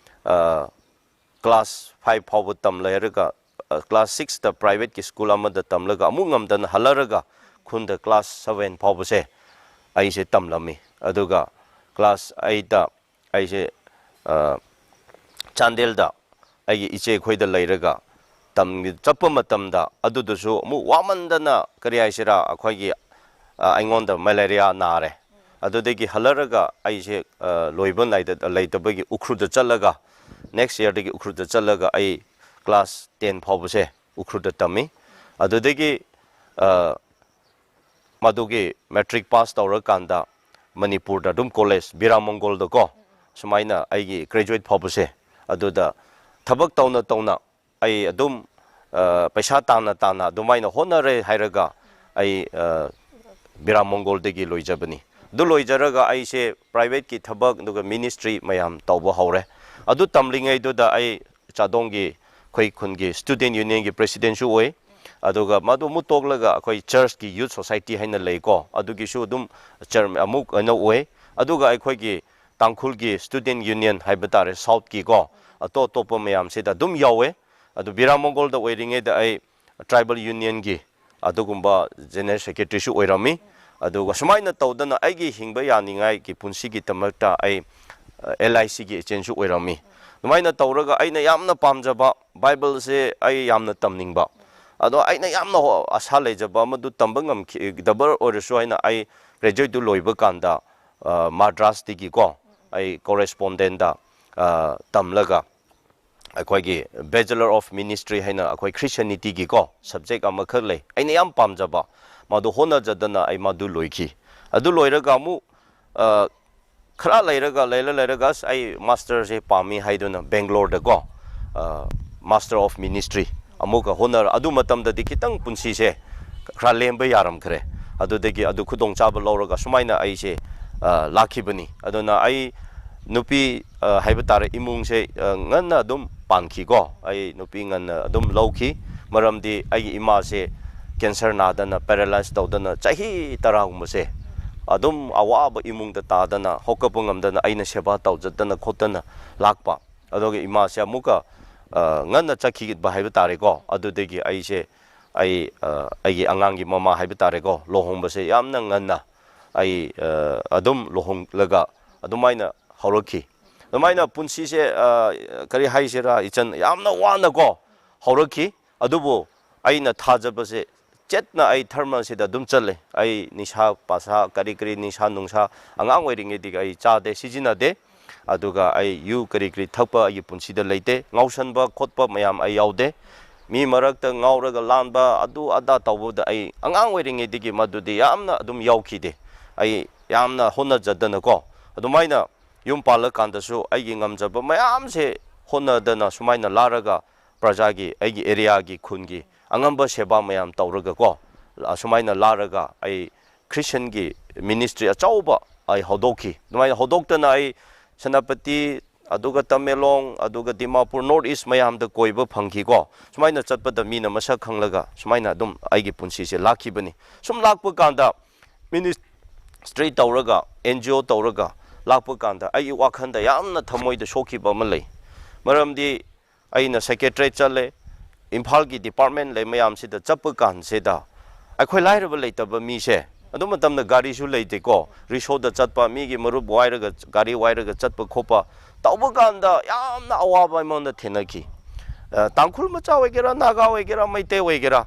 ꯑ, ꯀ꯭ꯂꯥꯁ ꯐꯥꯏꯚ ꯐꯥꯎꯕ ꯇꯝꯂꯦ ꯍꯥꯏꯔꯒ, ꯑ, ꯀ꯭ꯂꯥꯁ ꯁꯤꯛꯁꯇ ꯄ꯭ꯔꯥꯏꯚꯦꯠꯀꯤ ꯁ꯭ꯀꯨꯜ ꯑꯃꯗ ꯇꯝꯂꯒ ꯑꯃꯨꯛ ꯉꯝꯗꯅ ꯍꯜꯂꯔꯒ ꯈꯨꯟꯗ ꯀ꯭ꯂꯥꯁ ꯁꯚꯦꯟ ꯐꯥꯎꯕꯁꯦ ꯑꯩꯁꯦ ꯇꯝꯂꯝꯃꯤ꯫ ꯑꯗꯨꯒ ꯀ꯭ꯂꯥꯁ ꯑꯩꯠꯇ ꯑꯩꯁꯦ, ꯑ, ꯆꯥꯟꯗꯦꯜꯗ ꯑꯩꯒꯤ ꯏꯆꯦ ꯈꯣꯏꯗ ꯂꯩꯔꯒ ꯇꯝ-, ꯆꯠꯄ ꯃꯇꯝꯗ ꯑꯗꯨꯗꯁꯨ ꯑꯃꯨꯛ ꯋꯥꯃꯟꯗꯅ, ꯀꯔꯤ ꯍꯥꯏꯁꯤꯔꯥ, ꯑꯩꯈꯣꯏꯒꯤ, ꯑ, ꯑꯩꯉꯣꯟꯗ ꯃꯦꯂꯦꯔꯤꯌꯥ ꯅꯥꯔꯦ꯫ ꯑꯗꯨꯗꯒꯤ ꯍꯜꯂꯔꯒ ꯑꯩꯁꯦ, ꯑ, ꯂꯣꯏꯕ ꯅꯥꯏꯗ-, ꯂꯩꯇꯕꯒꯤ ꯎꯈ꯭ꯔꯨꯜꯗ ꯆꯠꯂꯒ, ꯅꯦꯛꯁ ꯌꯔꯗꯒꯤ ꯎꯈ꯭ꯔꯨꯜꯗ ꯆꯠꯂꯒ ꯑꯩ ꯀ꯭ꯂꯥꯁ ꯇꯦꯟ ꯐꯥꯎꯕꯁꯦ ꯎꯈ꯭ꯔꯨꯜꯗ ꯇꯝꯃꯤ꯫ ꯑꯗꯨꯗꯒꯤ, ꯑ, ꯃꯗꯨꯒꯤ ꯃꯦꯇ꯭ꯔꯤꯛ ꯄꯥꯁ ꯇꯧꯔꯀꯥꯟꯗ ꯃꯅꯤꯄꯨꯔꯗ ꯑꯗꯨꯝ ꯀꯣꯂꯦꯖ ꯕꯤꯔꯥꯃꯪꯒꯣꯜꯗꯀꯣ, ꯁꯨꯃꯥꯏꯅ ꯑꯩꯒꯤ graduate ꯐꯥꯎꯕꯁꯦ ꯑꯗꯨꯗ ꯊꯕꯛ ꯇꯧꯅ ꯇꯧꯅ ꯑꯩ ꯑꯗꯨꯝ, ꯑ, ꯄꯩꯁꯥ ꯇꯥꯅ ꯇꯥꯅ ꯑꯗꯨꯃꯥꯏꯅ ꯍꯣꯠꯅꯔꯦ ꯍꯥꯏꯔꯒ ꯑꯩ, ꯑ, ꯕꯤꯔꯥ ꯃꯪꯒꯣꯜꯗꯒꯤ ꯂꯣꯏꯖꯕꯅꯤ꯫ ꯑꯗꯨ ꯂꯣꯏꯖꯔꯒ ꯑꯩꯁꯦ privateꯀꯤ ꯊꯕꯛ ꯑꯗꯨꯒ ministry ꯃꯌꯥꯝ ꯇꯧꯕ ꯍꯧꯔꯦ꯫ ꯑꯗꯨ ꯇꯝꯂꯤꯉꯩꯗꯨꯗ ꯑꯩ ꯆꯥꯗꯣꯡꯒꯤ ꯑꯩꯈꯣꯏ ꯈꯨꯟꯒꯤ student unionꯒꯤ presidentꯁꯨ ꯑꯣꯏ꯫ ꯑꯗꯨꯒ ꯃꯗꯨ ꯑꯃꯨꯛ ꯇꯣꯛꯂꯒ ꯑꯩꯈꯣꯏ churchꯀꯤ youth society ꯍꯥꯏꯅ ꯂꯩꯀꯣ, ꯑꯗꯨꯒꯤꯁꯨ ꯑꯗꯨꯝ chairman ꯑꯃꯨꯛ ꯑꯣꯏꯅ ꯑꯣꯏ꯫ ꯑꯗꯨꯒ ꯑꯩꯈꯣꯏꯒꯤ ꯇꯥꯡꯈꯨꯜꯒꯤ student union ꯍꯥꯏꯕ ꯇꯥꯔꯦ, Southꯀꯤꯀꯣ, ꯑꯇꯣꯞ ꯑꯇꯣꯞꯄ ꯃꯌꯥꯝꯁꯤꯗ ꯑꯗꯨꯝ ꯌꯥꯎꯋꯦ꯫ ꯑꯗꯨ ꯕꯤꯔꯥ ꯃꯪꯒꯣꯜꯗ ꯑꯣꯏꯔꯤꯉꯩꯗ ꯑꯩ tribal unionꯒꯤ ꯑꯗꯨꯒꯨꯝꯕ general secretaryꯁꯨ ꯑꯣꯏꯔꯝꯃꯤ꯫ ꯑꯗꯨꯒ ꯁꯨꯃꯥꯏꯅ ꯇꯧꯗꯅ ꯑꯩꯒꯤ ꯍꯤꯡꯕ ꯌꯥꯅꯤꯡꯉꯥꯏꯒꯤ ꯄꯨꯟꯁꯤꯒꯤ ꯗꯃꯛꯇ ꯑꯩ, ꯑ, LICꯒꯤ agentꯁꯨ ꯑꯣꯏꯔꯝꯃꯤ꯫ ꯑꯗꯨꯃꯥꯏꯅ ꯇꯧꯔꯒ ꯑꯩꯅ ꯌꯥꯝꯅ ꯄꯥꯝꯖꯕ Bibleꯁꯦ ꯑꯩ ꯌꯥꯝꯅ ꯇꯝꯅꯤꯡꯕ, ꯑꯗꯣ ꯑꯩꯅ ꯌꯥꯝꯅ ꯍꯣ-, ꯑꯁꯥ ꯂꯩꯖꯕ ꯑꯃꯗꯨ ꯇꯝꯕ ꯉꯝꯈꯤꯗꯕ ꯑꯣꯏꯔꯁꯨ ꯍꯥꯏꯅ ꯑꯩ graduateꯗꯨ ꯂꯣꯏꯕ ꯀꯥꯟꯗ, ꯑ, Madrasꯇꯒꯤꯀꯣ, ꯑꯩ correspondentꯗ, ꯑ, ꯇꯝꯂꯒ ꯑꯩꯈꯣꯏꯒꯤ Bachelor of Ministry ꯍꯥꯏꯅ ꯑꯩꯈꯣꯏ Christianityꯒꯤꯀꯣ subject ꯑꯃꯈꯛ ꯂꯩ, ꯑꯩꯅ ꯌꯥꯝ ꯄꯥꯝꯖꯕ, ꯃꯗꯨ ꯍꯣꯠꯅꯖꯗꯅ ꯑꯩ ꯃꯗꯨ ꯂꯣꯏꯈꯤ꯫ ꯑꯗꯨ ꯂꯣꯏꯔꯒ ꯑꯃꯨꯛ, ꯑ, ꯈꯔ ꯂꯩꯔꯒ, ꯂꯩꯔ ꯂꯩꯔꯒ, "ꯑꯁ, ꯑꯩ masterꯁꯦ ꯄꯥꯝꯃꯤ" ꯍꯥꯏꯗꯨꯅ Bangaloreꯗꯀꯣ, ꯑ, Master of Ministry ꯑꯃꯨꯛꯀ ꯍꯣꯠꯅꯔ, ꯑꯗꯨ ꯃꯇꯝꯗꯗꯤ ꯈꯤꯇꯪ ꯄꯨꯟꯁꯤꯁꯦ ꯈꯔ ꯂꯦꯝꯕ ꯌꯥꯔꯝꯈ꯭ꯔꯦ꯫ ꯑꯗꯨꯗꯒꯤ ꯑꯗꯨ ꯈꯨꯗꯣꯡꯆꯥꯕ ꯂꯧꯔꯒ ꯁꯨꯃꯥꯏꯅ ꯑꯩꯁꯦ, ꯑ, ꯂꯥꯛꯈꯤꯕꯅꯤ꯫ ꯑꯗꯨꯅ ꯑꯩ ꯅꯨꯄꯤ, ꯑ, ꯍꯥꯏꯕ ꯇꯥꯔꯦ, ꯏꯃꯨꯡꯁꯦ, ꯑ, ꯉꯟꯅ ꯑꯗꯨꯝ ꯄꯥꯟꯈꯤꯀꯣ꯫ ꯑꯩ ꯅꯨꯄꯤ ꯉꯟꯅ ꯑꯗꯨꯝ ꯂꯧꯈꯤ, ꯃꯔꯝꯗꯤ ꯑꯩꯒꯤ ꯏꯃꯥꯁꯦ cancer ꯅꯥꯗꯅ paralyze ꯇꯧꯗꯅ ꯆꯍꯤ ꯇꯔꯥꯒꯨꯝꯕꯁꯦ ꯑꯗꯨꯝ ꯑꯋꯥꯕ ꯏꯃꯨꯡꯗ ꯇꯥꯗꯅ, ꯍꯧꯒꯠꯄ ꯉꯝꯗꯅ, ꯑꯩꯅ ꯁꯦꯕꯥ ꯇꯧꯖꯗꯅ ꯈꯣꯠꯇꯅ ꯂꯥꯛꯄ꯫ ꯑꯗꯨꯒ ꯏꯃꯥꯁꯦ ꯑꯃꯨꯛꯀ, ꯑ, ꯉꯟꯅ ꯆꯠꯈꯤꯕ ꯍꯥꯏꯕ ꯇꯥꯔꯦꯀꯣ꯫ ꯑꯗꯨꯗꯒꯤ ꯑꯩꯁꯦ, ꯑꯩ, ꯑ, ꯑꯩꯒꯤ ꯑꯉꯥꯡꯒꯤ ꯃꯃꯥ ꯍꯥꯏꯕ ꯇꯥꯔꯦꯀꯣ, ꯂꯨꯍꯣꯡꯕꯁꯦ ꯌꯥꯝꯅ ꯉꯟꯅ ꯑꯩ, ꯑ, ꯑꯗꯨꯝ ꯂꯨꯍꯣꯡꯂꯒ ꯑꯗꯨꯃꯥꯏꯅ ꯍꯧꯔꯛꯈꯤ꯫ ꯑꯗꯨꯃꯥꯏꯅ ꯄꯨꯟꯁꯤꯁꯦ, ꯑ, ꯀꯔꯤ ꯍꯥꯏꯁꯤꯔꯥ, ꯏꯆꯟ, ꯌꯥꯝꯅ ꯋꯥꯅꯀꯣ ꯍꯧꯔꯛꯈꯤ꯫ ꯑꯗꯨꯕꯨ ꯑꯩꯅ ꯊꯥꯖꯕꯁꯦ ꯆꯦꯠꯅ ꯑꯩ ꯙꯔꯃꯁꯤꯗ ꯑꯗꯨꯝ ꯆꯠꯂꯦ꯫ ꯑꯩ ꯅꯤꯁꯥ ꯄꯥꯁꯥ, ꯀꯔꯤ ꯀꯔꯤ ꯅꯤꯁꯥ ꯅꯨꯡꯁꯥ ꯑꯉꯥꯡ ꯑꯣꯏꯔꯤꯉꯩꯗꯒꯤ ꯑꯩ ꯆꯥꯗꯦ, ꯁꯤꯖꯤꯟꯅꯗꯦ꯫ ꯑꯗꯨꯒ ꯑꯩ ꯌꯨ ꯀꯔꯤ ꯀꯔꯤ ꯊꯛꯄ ꯑꯩꯒꯤ ꯄꯨꯟꯁꯤꯗ ꯂꯩꯇꯦ꯫ ꯉꯥꯎꯁꯟꯕ ꯈꯣꯠꯄ ꯃꯌꯥꯝ ꯑꯩ ꯌꯥꯎꯗꯦ꯫ ꯃꯤ ꯃꯔꯛꯇ ꯉꯥꯎꯔꯒ ꯂꯥꯟꯕ, ꯑꯗꯨ ꯑꯗꯥ ꯇꯧꯕꯗ ꯑꯩ ꯑꯉꯥꯡ ꯑꯣꯏꯔꯤꯉꯩꯗꯒꯤ ꯃꯗꯨꯗꯤ ꯌꯥꯝꯅ ꯑꯗꯨꯝ ꯌꯥꯎꯈꯤꯗꯦ꯫ ꯑꯩ ꯌꯥꯝꯅ ꯍꯣꯠꯅꯖꯗꯅꯀꯣ ꯑꯗꯨꯃꯥꯏꯅ ꯌꯨꯝ ꯄꯥꯜꯂꯀꯥꯟꯗꯁꯨ ꯑꯩꯒꯤ ꯉꯝꯖꯕ ꯃꯌꯥꯝꯁꯦ ꯍꯣꯠꯅꯗꯅ ꯁꯨꯃꯥꯏꯅ ꯂꯥꯛꯂꯒ ꯄ꯭ꯔꯖꯥꯒꯤ, ꯑꯩꯒꯤ ꯑꯦꯔꯤꯌꯥꯒꯤ, ꯈꯨꯟꯒꯤ ꯑꯉꯝꯕ ꯁꯦꯕꯥ ꯃꯌꯥꯝ ꯇꯧꯔꯒꯀꯣ, ꯑꯁꯨꯃꯥꯏꯅ ꯂꯥꯛꯂꯒ ꯑꯩ ꯈ꯭ꯔꯤꯁꯟꯒꯤ ꯃꯤꯅꯤꯁꯇ꯭ꯔꯤ ꯑꯆꯧꯕ ꯑꯩ ꯍꯧꯗꯣꯛꯈꯤ꯫ ꯑꯗꯨꯃꯥꯏꯅ ꯍꯧꯗꯣꯛꯇꯅ ꯑꯩ ꯁꯦꯅꯥꯄꯇꯤ, ꯑꯗꯨꯒ ꯇꯃꯦꯡꯂꯣꯡ, ꯑꯗꯨꯒ ꯗꯤꯃꯥꯄꯨꯔ, ꯅꯣꯔꯠ ꯏꯁ ꯃꯌꯥꯝꯗ ꯀꯣꯏꯕ ꯐꯪꯈꯤꯀꯣ꯫ ꯁꯨꯃꯥꯏꯅ ꯆꯠꯄꯗ ꯃꯤꯅ ꯃꯁꯛ ꯈꯪꯂꯒ ꯁꯨꯃꯥꯏꯅ ꯑꯗꯨꯝ ꯑꯩꯒꯤ ꯄꯨꯟꯁꯤꯁꯦ ꯂꯥꯛꯈꯤꯕꯅꯤ꯫ ꯁꯨꯝ ꯂꯥꯛꯄ ꯀꯥꯟꯗ ꯃꯤꯅꯤꯁꯇ꯭ꯔꯤ ꯇꯧꯔꯒ, ꯑꯦꯟ ꯖꯤ ꯑꯣ ꯇꯧꯔꯒ ꯂꯥꯛꯄ ꯀꯥꯟꯗ ꯑꯩꯒꯤ ꯋꯥꯈꯜꯗ ꯌꯥꯝꯅ ꯊꯃꯣꯏꯗ ꯁꯣꯛꯈꯤꯕ ꯑꯃ ꯂꯩ꯫ ꯃꯔꯝꯗꯤ ꯑꯩꯅ ꯁꯦꯀ꯭ꯔꯦꯇꯔꯤ ꯆꯠꯂꯦ, ꯏꯝꯐꯥꯜꯒꯤ ꯗꯤꯄꯥꯔꯠꯃꯦꯟ ꯂꯩ ꯃꯌꯥꯝꯁꯤꯗ ꯆꯠꯄ ꯀꯥꯟꯁꯤꯗ ꯑꯩꯈꯣꯏ ꯂꯥꯏꯔꯕ ꯂꯩꯇꯕ ꯃꯤꯁꯦ, ꯑꯗꯨ ꯃꯇꯝꯗ ꯒꯥꯔꯤꯁꯨ ꯂꯩꯇꯦꯀꯣ, ꯔꯤꯛꯁꯣꯗ ꯆꯠꯄ, ꯃꯤꯒꯤ ꯃꯔꯨꯞ ꯋꯥꯏꯔꯒ, ꯒꯥꯔꯤ ꯋꯥꯏꯔꯒ ꯆꯠꯄ ꯈꯣꯠꯄ ꯇꯧꯕ ꯀꯥꯟꯗ ꯌꯥꯝꯅ ꯑꯋꯥꯕ ꯑꯩꯉꯣꯟꯗ ꯊꯦꯡꯅꯈꯤ꯫ ꯑ, ꯇꯥꯡꯈꯨꯜ ꯃꯆꯥ ꯑꯣꯏꯒꯦꯔꯥ, ꯅꯥꯒꯥ ꯑꯣꯏꯒꯦꯔꯥ, ꯃꯩꯇꯩ ꯑꯣꯏꯒꯦꯔꯥ,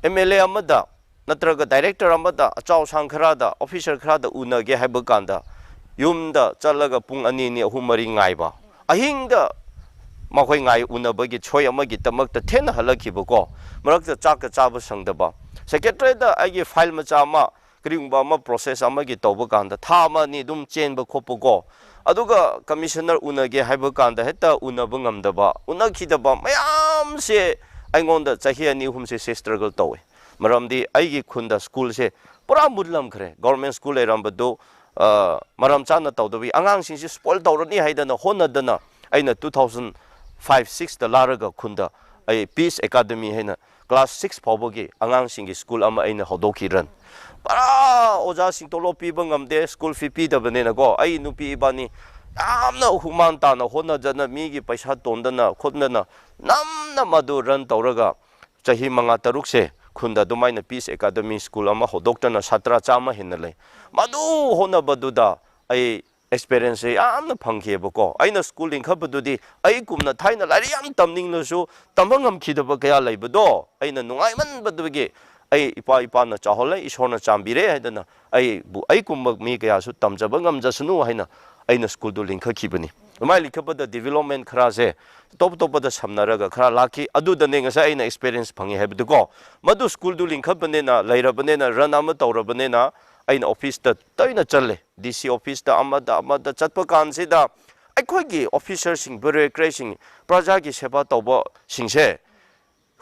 ꯑꯦꯝ ꯑꯦꯜ ꯑꯦ ꯑꯃꯗ ꯅꯠꯇ꯭ꯔꯒ ꯗꯥꯏꯔꯦꯛꯇꯔ ꯑꯃꯗ, ꯑꯆꯧ ꯑꯁꯥꯡ ꯈꯔꯗ, ꯑꯣꯐꯤꯁꯔ ꯈꯔꯗ ꯎꯅꯒꯦ ꯍꯥꯏꯕ ꯀꯥꯟꯗ ꯌꯨꯝꯗ ꯆꯠꯂꯒ ꯄꯨꯡ ꯑꯅꯤ, ꯑꯅꯤ, ꯑꯍꯨꯝ, ꯃꯔꯤ ꯉꯥꯏꯕ, ꯑꯍꯤꯡꯗ ꯃꯈꯣꯏ ꯉꯥꯏ ꯎꯅꯕꯒꯤ ꯁꯣꯏ ꯑꯃꯒꯤꯗꯃꯛꯇ ꯊꯦꯡꯅ ꯍꯜꯂꯛꯈꯤꯕꯀꯣ, ꯃꯔꯛꯇ ꯆꯥꯛꯀ ꯆꯥꯕ ꯁꯪꯗꯕ, ꯁꯦꯀ꯭ꯔꯦꯇꯔꯤꯗ ꯑꯩꯒꯤ ꯐꯥꯏꯜ ꯃꯆꯥ ꯑꯃ, ꯀꯔꯤꯒꯨꯝꯕ ꯑꯃ ꯄ꯭ꯔꯣꯁꯦꯁ ꯑꯃꯒꯤ ꯇꯧꯕ ꯀꯥꯟꯗ ꯊꯥ ꯑꯃ ꯑꯅꯤ ꯑꯗꯨꯝ ꯆꯦꯟꯕ ꯈꯣꯠꯄꯀꯣ, ꯑꯗꯨꯒ ꯀꯃꯤꯁꯅꯔ ꯎꯅꯒꯦ ꯍꯥꯏꯕ ꯀꯥꯟꯗ ꯍꯦꯛꯇ ꯎꯅꯕ ꯉꯝꯗꯕ, ꯎꯅꯈꯤꯗꯕ ꯃꯌꯥꯝꯁꯦ ꯑꯩꯉꯣꯟꯗ ꯆꯍꯤ ꯑꯅꯤ ꯑꯍꯨꯝꯁꯦ ꯁꯦ ꯁ꯭ꯇ꯭ꯔꯒꯜ ꯇꯧꯋꯦ꯫ ꯃꯔꯝꯗꯤ ꯑꯩꯒꯤ ꯈꯨꯟꯗ ꯁ꯭ꯀꯨꯜꯁꯦ ꯄꯨꯔꯥ ꯃꯨꯠꯂꯝꯈ꯭ꯔꯦ꯫ ꯒꯣꯔꯃꯦꯟ ꯁ꯭ꯀꯨꯜ ꯂꯩꯔꯝꯕꯗꯨ, ꯑ, ꯃꯔꯝ ꯆꯥꯅ ꯇꯧꯗꯕꯤ, ꯑꯉꯥꯡꯁꯤꯡꯁꯤ ꯁ꯭ꯄꯣꯏꯜ ꯇꯧꯔꯅꯤ ꯍꯥꯏꯗꯅ ꯍꯣꯠꯅꯗꯅ ꯑꯩꯅ two thousand five sixꯇ ꯂꯥꯛꯂꯒ ꯈꯨꯟꯗ ꯑꯩ ꯄꯤꯁ ꯑꯦꯀꯥꯗꯃꯤ ꯍꯥꯏꯅ ꯀ꯭ꯂꯥꯁ six ꯐꯥꯎꯕꯒꯤ ꯑꯉꯥꯡꯁꯤꯡꯒꯤ ꯁ꯭ꯀꯨꯜ ꯑꯃ ꯑꯩꯅ ꯍꯧꯗꯣꯛꯈꯤ꯫ ꯔꯟ ꯄꯨꯔꯥ ꯑꯣꯖꯥꯁꯤꯡ ꯇꯣꯂꯣꯞ ꯄꯤꯕ ꯉꯝꯗꯦ, ꯁ꯭ꯀꯨꯜ ꯐꯤ ꯄꯤꯗꯕꯅꯤꯅꯀꯣ꯫ ꯑꯩ ꯅꯨꯄꯤ ꯏꯕꯥꯅꯤ ꯌꯥꯝꯅ ꯍꯨꯃꯥꯡ ꯇꯥꯅ ꯍꯣꯠꯅꯖꯅ ꯃꯤꯒꯤ ꯄꯩꯁꯥ ꯇꯣꯟꯗꯅ ꯈꯣꯠꯅꯗꯅ ꯅꯝꯅ ꯃꯗꯨ ꯔꯟ ꯇꯧꯔꯒ ꯆꯍꯤ ꯃꯉꯥ ꯇꯔꯨꯛꯁꯦ ꯈꯨꯟꯗ ꯑꯗꯨꯃꯥꯏꯅ ꯄꯤꯁ ꯑꯦꯀꯥꯗꯃꯤ ꯁ꯭ꯀꯨꯜ ꯑꯃ ꯍꯧꯗꯣꯛꯇꯅ ꯁꯥꯇ꯭ꯔ ꯆꯥꯝꯃ ꯍꯦꯟꯅ ꯂꯩ꯫ ꯃꯗꯨ ꯍꯣꯠꯅꯕꯗꯨꯗ ꯑꯩ ꯑꯦꯛꯁꯄꯤꯔꯤꯌꯦꯟꯁꯁꯦ ꯌꯥꯝꯅ ꯐꯪꯈꯤꯑꯕꯀꯣ꯫ ꯑꯩꯅ ꯁ꯭ꯀꯨꯜ ꯂꯤꯡꯈꯠꯄꯗꯨꯗꯤ ꯑꯩ ꯀꯨꯝꯅ ꯊꯥꯏꯅ ꯂꯥꯏꯔꯤꯛ ꯌꯥꯝ ꯇꯝꯅꯤꯡꯂꯁꯨ ꯇꯝꯕ ꯉꯝꯈꯤꯗꯕ ꯀꯌꯥ ꯂꯩꯕꯗꯣ ꯑꯩꯅ ꯅꯨꯡꯉꯥꯏꯃꯟꯕꯗꯨꯒꯤ ꯑꯩ ꯏꯄꯥ ꯏꯄꯥꯅ ꯆꯥꯎꯍꯜꯂꯦ, ꯏꯁꯣꯔꯅ ꯆꯥꯟꯕꯤꯔꯦ ꯍꯥꯏꯗꯅ ꯑꯩꯕꯨ, ꯑꯩꯒꯨꯝꯕ ꯃꯤ ꯀꯌꯥꯁꯨ ꯇꯝꯖꯕ ꯉꯝꯖꯁꯅꯨ ꯍꯥꯏꯅ ꯑꯩꯅ ꯁ꯭ꯀꯨꯜꯗꯨ ꯂꯤꯡꯈꯠꯈꯤꯕꯅꯤ꯫ ꯑꯗꯨꯃꯥꯏꯅ ꯂꯤꯡꯈꯠꯄꯗ ꯗꯤꯕꯦꯂꯞꯃꯦꯟ ꯈꯔꯁꯦ ꯑꯇꯣꯞ ꯑꯇꯣꯞꯄꯗ ꯁꯝꯅꯔꯒ ꯈꯔ ꯂꯥꯛꯈꯤ꯫ ꯑꯗꯨꯗꯅꯦ ꯉꯁꯥꯏ ꯑꯩꯅ ꯑꯦꯛꯁꯄꯤꯔꯤꯌꯦꯟꯁ ꯐꯪꯉꯤ ꯍꯥꯏꯕꯗꯨꯀꯣ꯫ ꯃꯗꯨ ꯁ꯭ꯀꯨꯜꯗꯨ ꯂꯤꯡꯈꯠꯄꯅꯤꯅ, ꯂꯩꯔꯕꯅꯤꯅ, ꯔꯟ ꯑꯃ ꯇꯧꯔꯕꯅꯤꯅ, ꯑꯩꯅ ꯑꯣꯐꯤꯁꯇ ꯇꯣꯏꯅ ꯆꯠꯂꯦ, ꯗꯤ ꯁꯤ ꯑꯣꯐꯤꯁꯇ, ꯑꯃꯗ ꯑꯃꯗ ꯆꯠꯄ ꯀꯥꯟꯁꯤꯗ ꯑꯩꯈꯣꯏꯒꯤ ꯑꯣꯐꯤꯁꯔꯁꯤꯡ, ꯕ꯭ꯌꯨꯔꯣꯀ꯭ꯔꯦꯠꯁꯤꯡ, ꯄ꯭ꯔꯖꯥꯒꯤ ꯁꯦꯕꯥ ꯇꯧꯕꯁꯤꯡꯁꯦ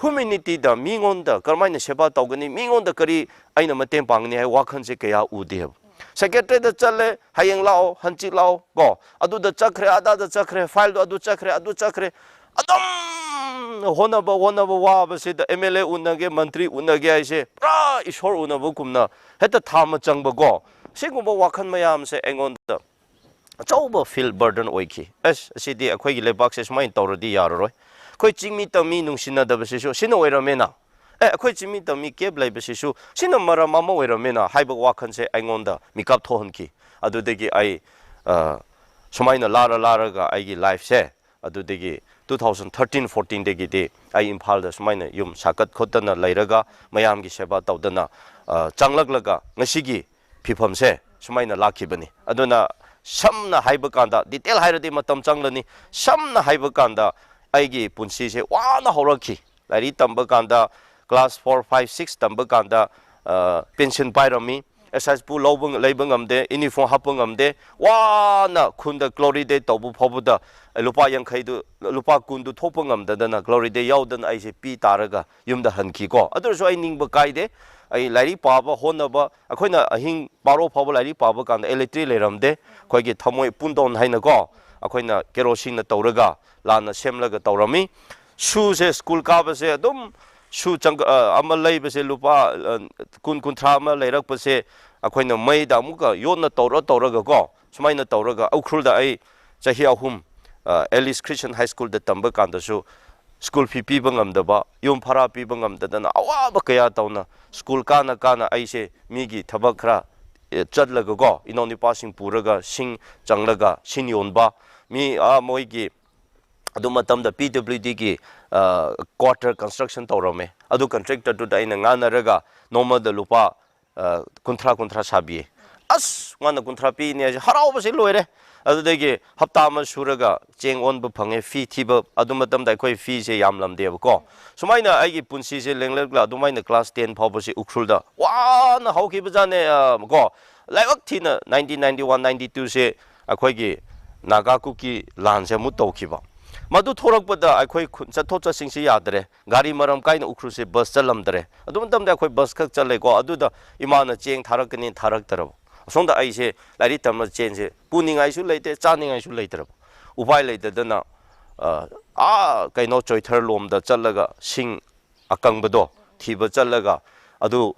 ꯍ꯭ꯌꯨꯃꯦꯅꯤꯇꯤꯗ, ꯃꯤꯉꯣꯟꯗ ꯀꯔꯝꯍꯥꯏꯅ ꯁꯦꯕꯥ ꯇꯧꯒꯅꯤ, ꯃꯤꯉꯣꯟꯗ ꯀꯔꯤ ꯑꯩꯅ ꯃꯇꯦꯡ ꯄꯥꯡꯒꯅꯤ ꯍꯥꯏꯕ ꯋꯥꯈꯜꯁꯦ ꯀꯌꯥ ꯎꯗꯦꯕ꯫ ꯁꯦꯀ꯭ꯔꯦꯇꯔꯤꯗ ꯆꯠꯂꯦ, ꯍꯌꯦꯡ ꯂꯥꯛꯑꯣ, ꯍꯟꯆꯤꯠ ꯂꯥꯛꯑꯣ ꯀꯣ, ꯑꯗꯨꯗ ꯆꯠꯈ꯭ꯔꯦ, ꯑꯗꯥꯗ ꯆꯠꯈ꯭ꯔꯦ, ꯐꯥꯏꯜꯗꯣ ꯑꯗꯨ ꯆꯠꯈ꯭ꯔꯦ, ꯑꯗꯨ ꯆꯠꯈ꯭ꯔꯦ, ꯑꯗꯨꯝ ꯍꯣꯠꯅꯕ ꯍꯣꯠꯅꯕ ꯋꯥꯕꯁꯤꯗ ꯑꯦꯝ ꯑꯦꯜ ꯑꯦ ꯎꯅꯒꯦ, ꯃꯟꯇ꯭ꯔꯤ ꯎꯅꯒꯦ ꯍꯥꯏꯁꯦ ꯄꯨꯔꯥ ꯏꯁꯣꯔ ꯎꯅꯕꯒꯨꯝꯅ ꯍꯦꯛꯇ ꯊꯥ ꯑꯃ ꯆꯪꯕꯀꯣ꯫ ꯁꯤꯒꯨꯝꯕ ꯋꯥꯈꯜ ꯃꯌꯥꯝꯁꯦ ꯑꯩꯉꯣꯟꯗ ꯑꯆꯧꯕ ꯐꯤꯜ ꯕꯔꯗꯟ ꯑꯣꯏꯈꯤ꯫ ꯑꯁ, ꯑꯁꯤꯗꯤ ꯑꯩꯈꯣꯏꯒꯤ ꯂꯩꯕꯥꯛꯁꯦ ꯁꯨꯃꯥꯏꯅ ꯇꯧꯔꯗꯤ ꯌꯥꯔꯔꯣꯏ꯫ ꯑꯩꯈꯣꯏ ꯆꯤꯡꯃꯤ ꯇꯝꯃꯤ ꯅꯨꯡꯁꯤꯅꯗꯕꯁꯤꯁꯨ ꯁꯤꯅ ꯑꯣꯏꯔꯝꯃꯦꯅ꯫ ꯑꯦ, ꯑꯩꯈꯣꯏ ꯆꯤꯡꯃꯤ ꯇꯝꯃꯤ ꯀꯦꯞ ꯂꯩꯕꯁꯤꯁꯨ ꯁꯤꯅ ꯃꯔꯝ ꯑꯃ ꯑꯣꯏꯔꯝꯃꯦꯅ ꯍꯥꯏꯕ ꯋꯥꯈꯜꯁꯦ ꯑꯩꯉꯣꯟꯗ ꯃꯤꯀꯞ ꯊꯣꯛꯍꯟꯈꯤ꯫ ꯑꯗꯨꯗꯒꯤ ꯑꯩ, ꯑ, ꯁꯨꯃꯥꯏꯅ ꯂꯥꯔ ꯂꯥꯔꯒ ꯑꯩꯒꯤ ꯂꯥꯏꯐꯁꯦ ꯑꯗꯨꯗꯒꯤ two thousand thirteen fourteenꯗꯒꯤꯗꯤ ꯑꯩ ꯏꯝꯐꯥꯜꯗ ꯁꯨꯃꯥꯏꯅ ꯌꯨꯝ ꯁꯥꯀꯠ ꯈꯣꯠꯇꯅ ꯂꯩꯔꯒ ꯃꯌꯥꯝꯒꯤ ꯁꯦꯕꯥ ꯇꯧꯗꯅ, ꯑ, ꯆꯪꯂꯛꯂꯒ ꯉꯁꯤꯒꯤ ꯐꯤꯕꯝꯁꯦ ꯁꯨꯃꯥꯏꯅ ꯂꯥꯛꯈꯤꯕꯅꯤ꯫ ꯑꯗꯨꯅ ꯁꯝꯅ ꯍꯥꯏꯕ ꯀꯥꯟꯗ, ꯗꯤꯇꯦꯜ ꯍꯥꯏꯔꯗꯤ ꯃꯇꯝ ꯆꯪꯂꯅꯤ, ꯁꯝꯅ ꯍꯥꯏꯕ ꯀꯥꯟꯗ ꯑꯩꯒꯤ ꯄꯨꯟꯁꯤꯁꯦ ꯋꯥꯅ ꯍꯧꯔꯛꯈꯤ꯫ ꯂꯥꯏꯔꯤꯛ ꯇꯝꯕ ꯀꯥꯟꯗ class four, five, six ꯇꯝꯕ ꯀꯥꯟꯗ, ꯑ, ꯄꯦꯟꯁꯤꯟ ꯄꯥꯏꯔꯝꯃꯤ꯫ ꯑꯦꯛꯁꯔꯁꯥꯏꯁ ꯄꯨ ꯂꯧꯕ, ꯂꯩꯕ ꯉꯝꯗꯦ, ꯌꯨꯅꯤꯐꯣꯔꯝ ꯍꯥꯞꯄ ꯉꯝꯗꯦ, ꯋꯥꯅ ꯈꯨꯟꯗ ꯒ꯭ꯂꯣꯔꯤ ꯗꯦ ꯇꯧꯕ ꯐꯥꯎꯕꯗ ꯂꯨꯄꯥ ꯌꯥꯡꯈꯩꯗꯨ, ꯂꯨꯄꯥ ꯀꯨꯟꯗꯨ ꯊꯣꯛꯄ ꯉꯝꯗꯗꯅ ꯒ꯭ꯂꯣꯔꯤ ꯗꯦ ꯌꯥꯎꯗꯅ ꯑꯩꯁꯦ ꯄꯤ ꯇꯥꯔꯒ ꯌꯨꯝꯗ ꯍꯟꯈꯤꯀꯣ꯫ ꯑꯗꯨ ꯑꯣꯏꯔꯁꯨ ꯑꯩ ꯅꯤꯡꯕ ꯀꯥꯏꯗꯦ꯫ ꯑꯩ ꯂꯥꯏꯔꯤꯛ ꯄꯥꯕ ꯍꯣꯠꯅꯕ, ꯑꯩꯈꯣꯏꯅ ꯑꯍꯤꯡ ꯕꯥꯔꯣ ꯐꯥꯎꯕ ꯂꯥꯏꯔꯤꯛ ꯄꯥꯕ ꯀꯥꯟꯗ ꯏꯂꯦꯛꯇ꯭ꯔꯤꯛ ꯂꯩꯔꯝꯗꯦ꯫ ꯑꯩꯈꯣꯏꯒꯤ ꯊꯃꯣꯏ ꯄꯨꯟꯗꯣꯟ ꯍꯥꯏꯅꯀꯣ, ꯑꯩꯈꯣꯏꯅ ꯀꯦꯔꯣꯁꯤꯟꯅ ꯇꯧꯔꯒ ꯂꯥꯟꯅ ꯁꯦꯝꯂꯒ ꯇꯧꯔꯝꯃꯤ꯫ ꯁꯨꯁꯦ ꯁ꯭ꯀꯨꯜ ꯀꯥꯕꯁꯦ ꯑꯗꯨꯝ ꯁꯨ ꯆꯪ-, ꯑ, ꯑꯃ ꯂꯩꯕꯁꯦ ꯂꯨꯄꯥ, ꯑ, ꯀꯨꯟ, ꯀꯨꯟꯊ꯭ꯔꯥ ꯑꯃ ꯂꯩꯔꯛꯄꯁꯦ ꯑꯩꯈꯣꯏꯅ ꯃꯩꯗ ꯑꯃꯨꯛꯀ ꯌꯣꯠꯅ ꯇꯧꯔ ꯇꯧꯔꯒꯀꯣ, ꯁꯨꯃꯥꯏꯅ ꯇꯧꯔꯒ ꯎꯈ꯭ꯔꯨꯜꯗ ꯑꯩ ꯆꯍꯤ ꯑꯍꯨꯝ, ꯑ, ꯑꯦꯂꯤꯁ ꯈ꯭ꯔꯤꯁꯇꯟ ꯍꯥꯏ ꯁ꯭ꯀꯨꯜꯗ ꯇꯝꯕ ꯀꯥꯟꯗꯁꯨ ꯁ꯭ꯀꯨꯜ ꯐꯤ ꯄꯤꯕ ꯉꯝꯗꯕ, ꯌꯨꯝ ꯚꯔꯥ ꯄꯤꯕ ꯉꯝꯗꯗꯅ ꯑꯋꯥꯕ ꯀꯌꯥ ꯇꯧꯅ ꯁ꯭ꯀꯨꯜ ꯀꯥꯅ ꯀꯥꯅ ꯑꯩꯁꯦ ꯃꯤꯒꯤ ꯊꯕꯛ ꯈꯔ, ꯑꯦ, ꯆꯠꯂꯒꯀꯣ, ꯏꯅꯥꯎꯅꯨꯄꯥꯁꯤꯡ ꯄꯨꯔꯒ ꯁꯤꯡ ꯆꯪꯂꯒ ꯁꯤꯡ ꯌꯣꯟꯕ, ꯃꯤ, ꯑꯥ, ꯃꯣꯏꯒꯤ ꯑꯗꯨ ꯃꯇꯝꯗ ꯄꯤ ꯗꯕ꯭ꯂꯤꯎ ꯗꯤꯒꯤ, ꯑ, ꯀ꯭ꯋꯥꯇꯔ ꯀꯟꯁꯇ꯭ꯔꯛꯁꯟ ꯇꯧꯔꯝꯃꯦ꯫ ꯑꯗꯨ ꯀꯟꯇ꯭ꯔꯦꯛꯇꯔꯗꯨꯗ ꯑꯩꯅ ꯉꯥꯡꯅꯔꯒ ꯅꯣꯡꯃꯗ ꯂꯨꯄꯥ, ꯑ, ꯀꯨꯟꯊ꯭ꯔꯥ, ꯀꯨꯟꯊ꯭ꯔꯥ ꯁꯥꯕꯤꯌꯦ꯫ ꯑꯁ, ꯃꯥꯅ ꯀꯨꯟꯊ꯭ꯔꯥ ꯄꯤꯅꯦ ꯍꯥꯏꯁꯦ, ꯍꯔꯥꯎꯕꯁꯤ ꯂꯣꯏꯔꯦ꯫ ꯑꯗꯨꯗꯒꯤ ꯍꯞꯇꯥ ꯑꯃ ꯁꯨꯔꯒ ꯆꯦꯡ ꯑꯣꯟꯕ ꯐꯪꯉꯦ, ꯐꯤ ꯊꯤꯕ, ꯑꯗꯨ ꯃꯇꯝꯗ ꯑꯩꯈꯣꯏ ꯐꯤꯁꯦ ꯌꯥꯝꯂꯝꯗꯦꯕꯀꯣ꯫ ꯁꯨꯃꯥꯏꯅ ꯑꯩꯒꯤ ꯄꯨꯟꯁꯤꯁꯦ ꯂꯦꯡꯂꯛꯂ ꯑꯗꯨꯃꯥꯏꯅ class ten ꯐꯥꯎꯕꯁꯤ ꯎꯈ꯭ꯔꯨꯜꯗ ꯋꯥꯅ ꯍꯧꯈꯤꯕꯖꯥꯠꯅꯦ꯫ ꯑ, ꯀꯣ, ꯂꯥꯏꯕꯛ ꯊꯤꯅ nineteen ninety one ninety two ꯁꯦ ꯑꯩꯈꯣꯏꯒꯤ ꯅꯥꯒꯥ ꯀꯨꯀꯤ ꯂꯥꯟꯁꯦ ꯑꯃꯨꯛ ꯇꯧꯈꯤꯕ꯫ ꯃꯗꯨ ꯊꯣꯔꯛꯄꯗ ꯑꯩꯈꯣꯏ ꯈꯨꯟ ꯆꯠꯊꯣꯛ ꯆꯠꯁꯤꯟꯁꯤ ꯌꯥꯗ꯭ꯔꯦ, ꯒꯥꯔꯤ ꯃꯔꯝ ꯀꯥꯏꯅ ꯎꯈ꯭ꯔꯨꯜꯁꯦ ꯕꯁ ꯆꯠꯂꯝꯗ꯭ꯔꯦ꯫ ꯑꯗꯨ ꯃꯇꯝꯗ ꯑꯩꯈꯣꯏ ꯕꯁ ꯈꯛ ꯆꯠꯂꯦꯀꯣ꯫ ꯑꯗꯨꯗ ꯏꯃꯥꯅ ꯆꯦꯡ ꯊꯥꯔꯛꯀꯅꯤ ꯊꯥꯔꯛꯇ꯭ꯔꯕ꯫ ꯑꯁꯣꯝꯗ ꯑꯩꯁꯦ ꯂꯥꯏꯔꯤꯛ ꯇꯝꯕ ꯆꯦꯟꯁꯦ ꯄꯨꯅꯤꯡꯉꯥꯏꯁꯨ ꯂꯩꯇꯦ, ꯆꯥꯅꯤꯡꯉꯥꯏꯁꯨ ꯂꯩꯇ꯭ꯔꯕ꯫ ꯎꯄꯥꯏ ꯂꯩꯇꯗꯅ, ꯑ, ꯑꯥ, ꯀꯩꯅꯣ, ꯆꯣꯏꯊꯔ ꯂꯣꯝꯗ ꯆꯠꯂꯒ ꯁꯤꯡ ꯑꯀꯪꯕꯗꯣ ꯊꯤꯕ ꯆꯠꯂꯒ, ꯑꯗꯨ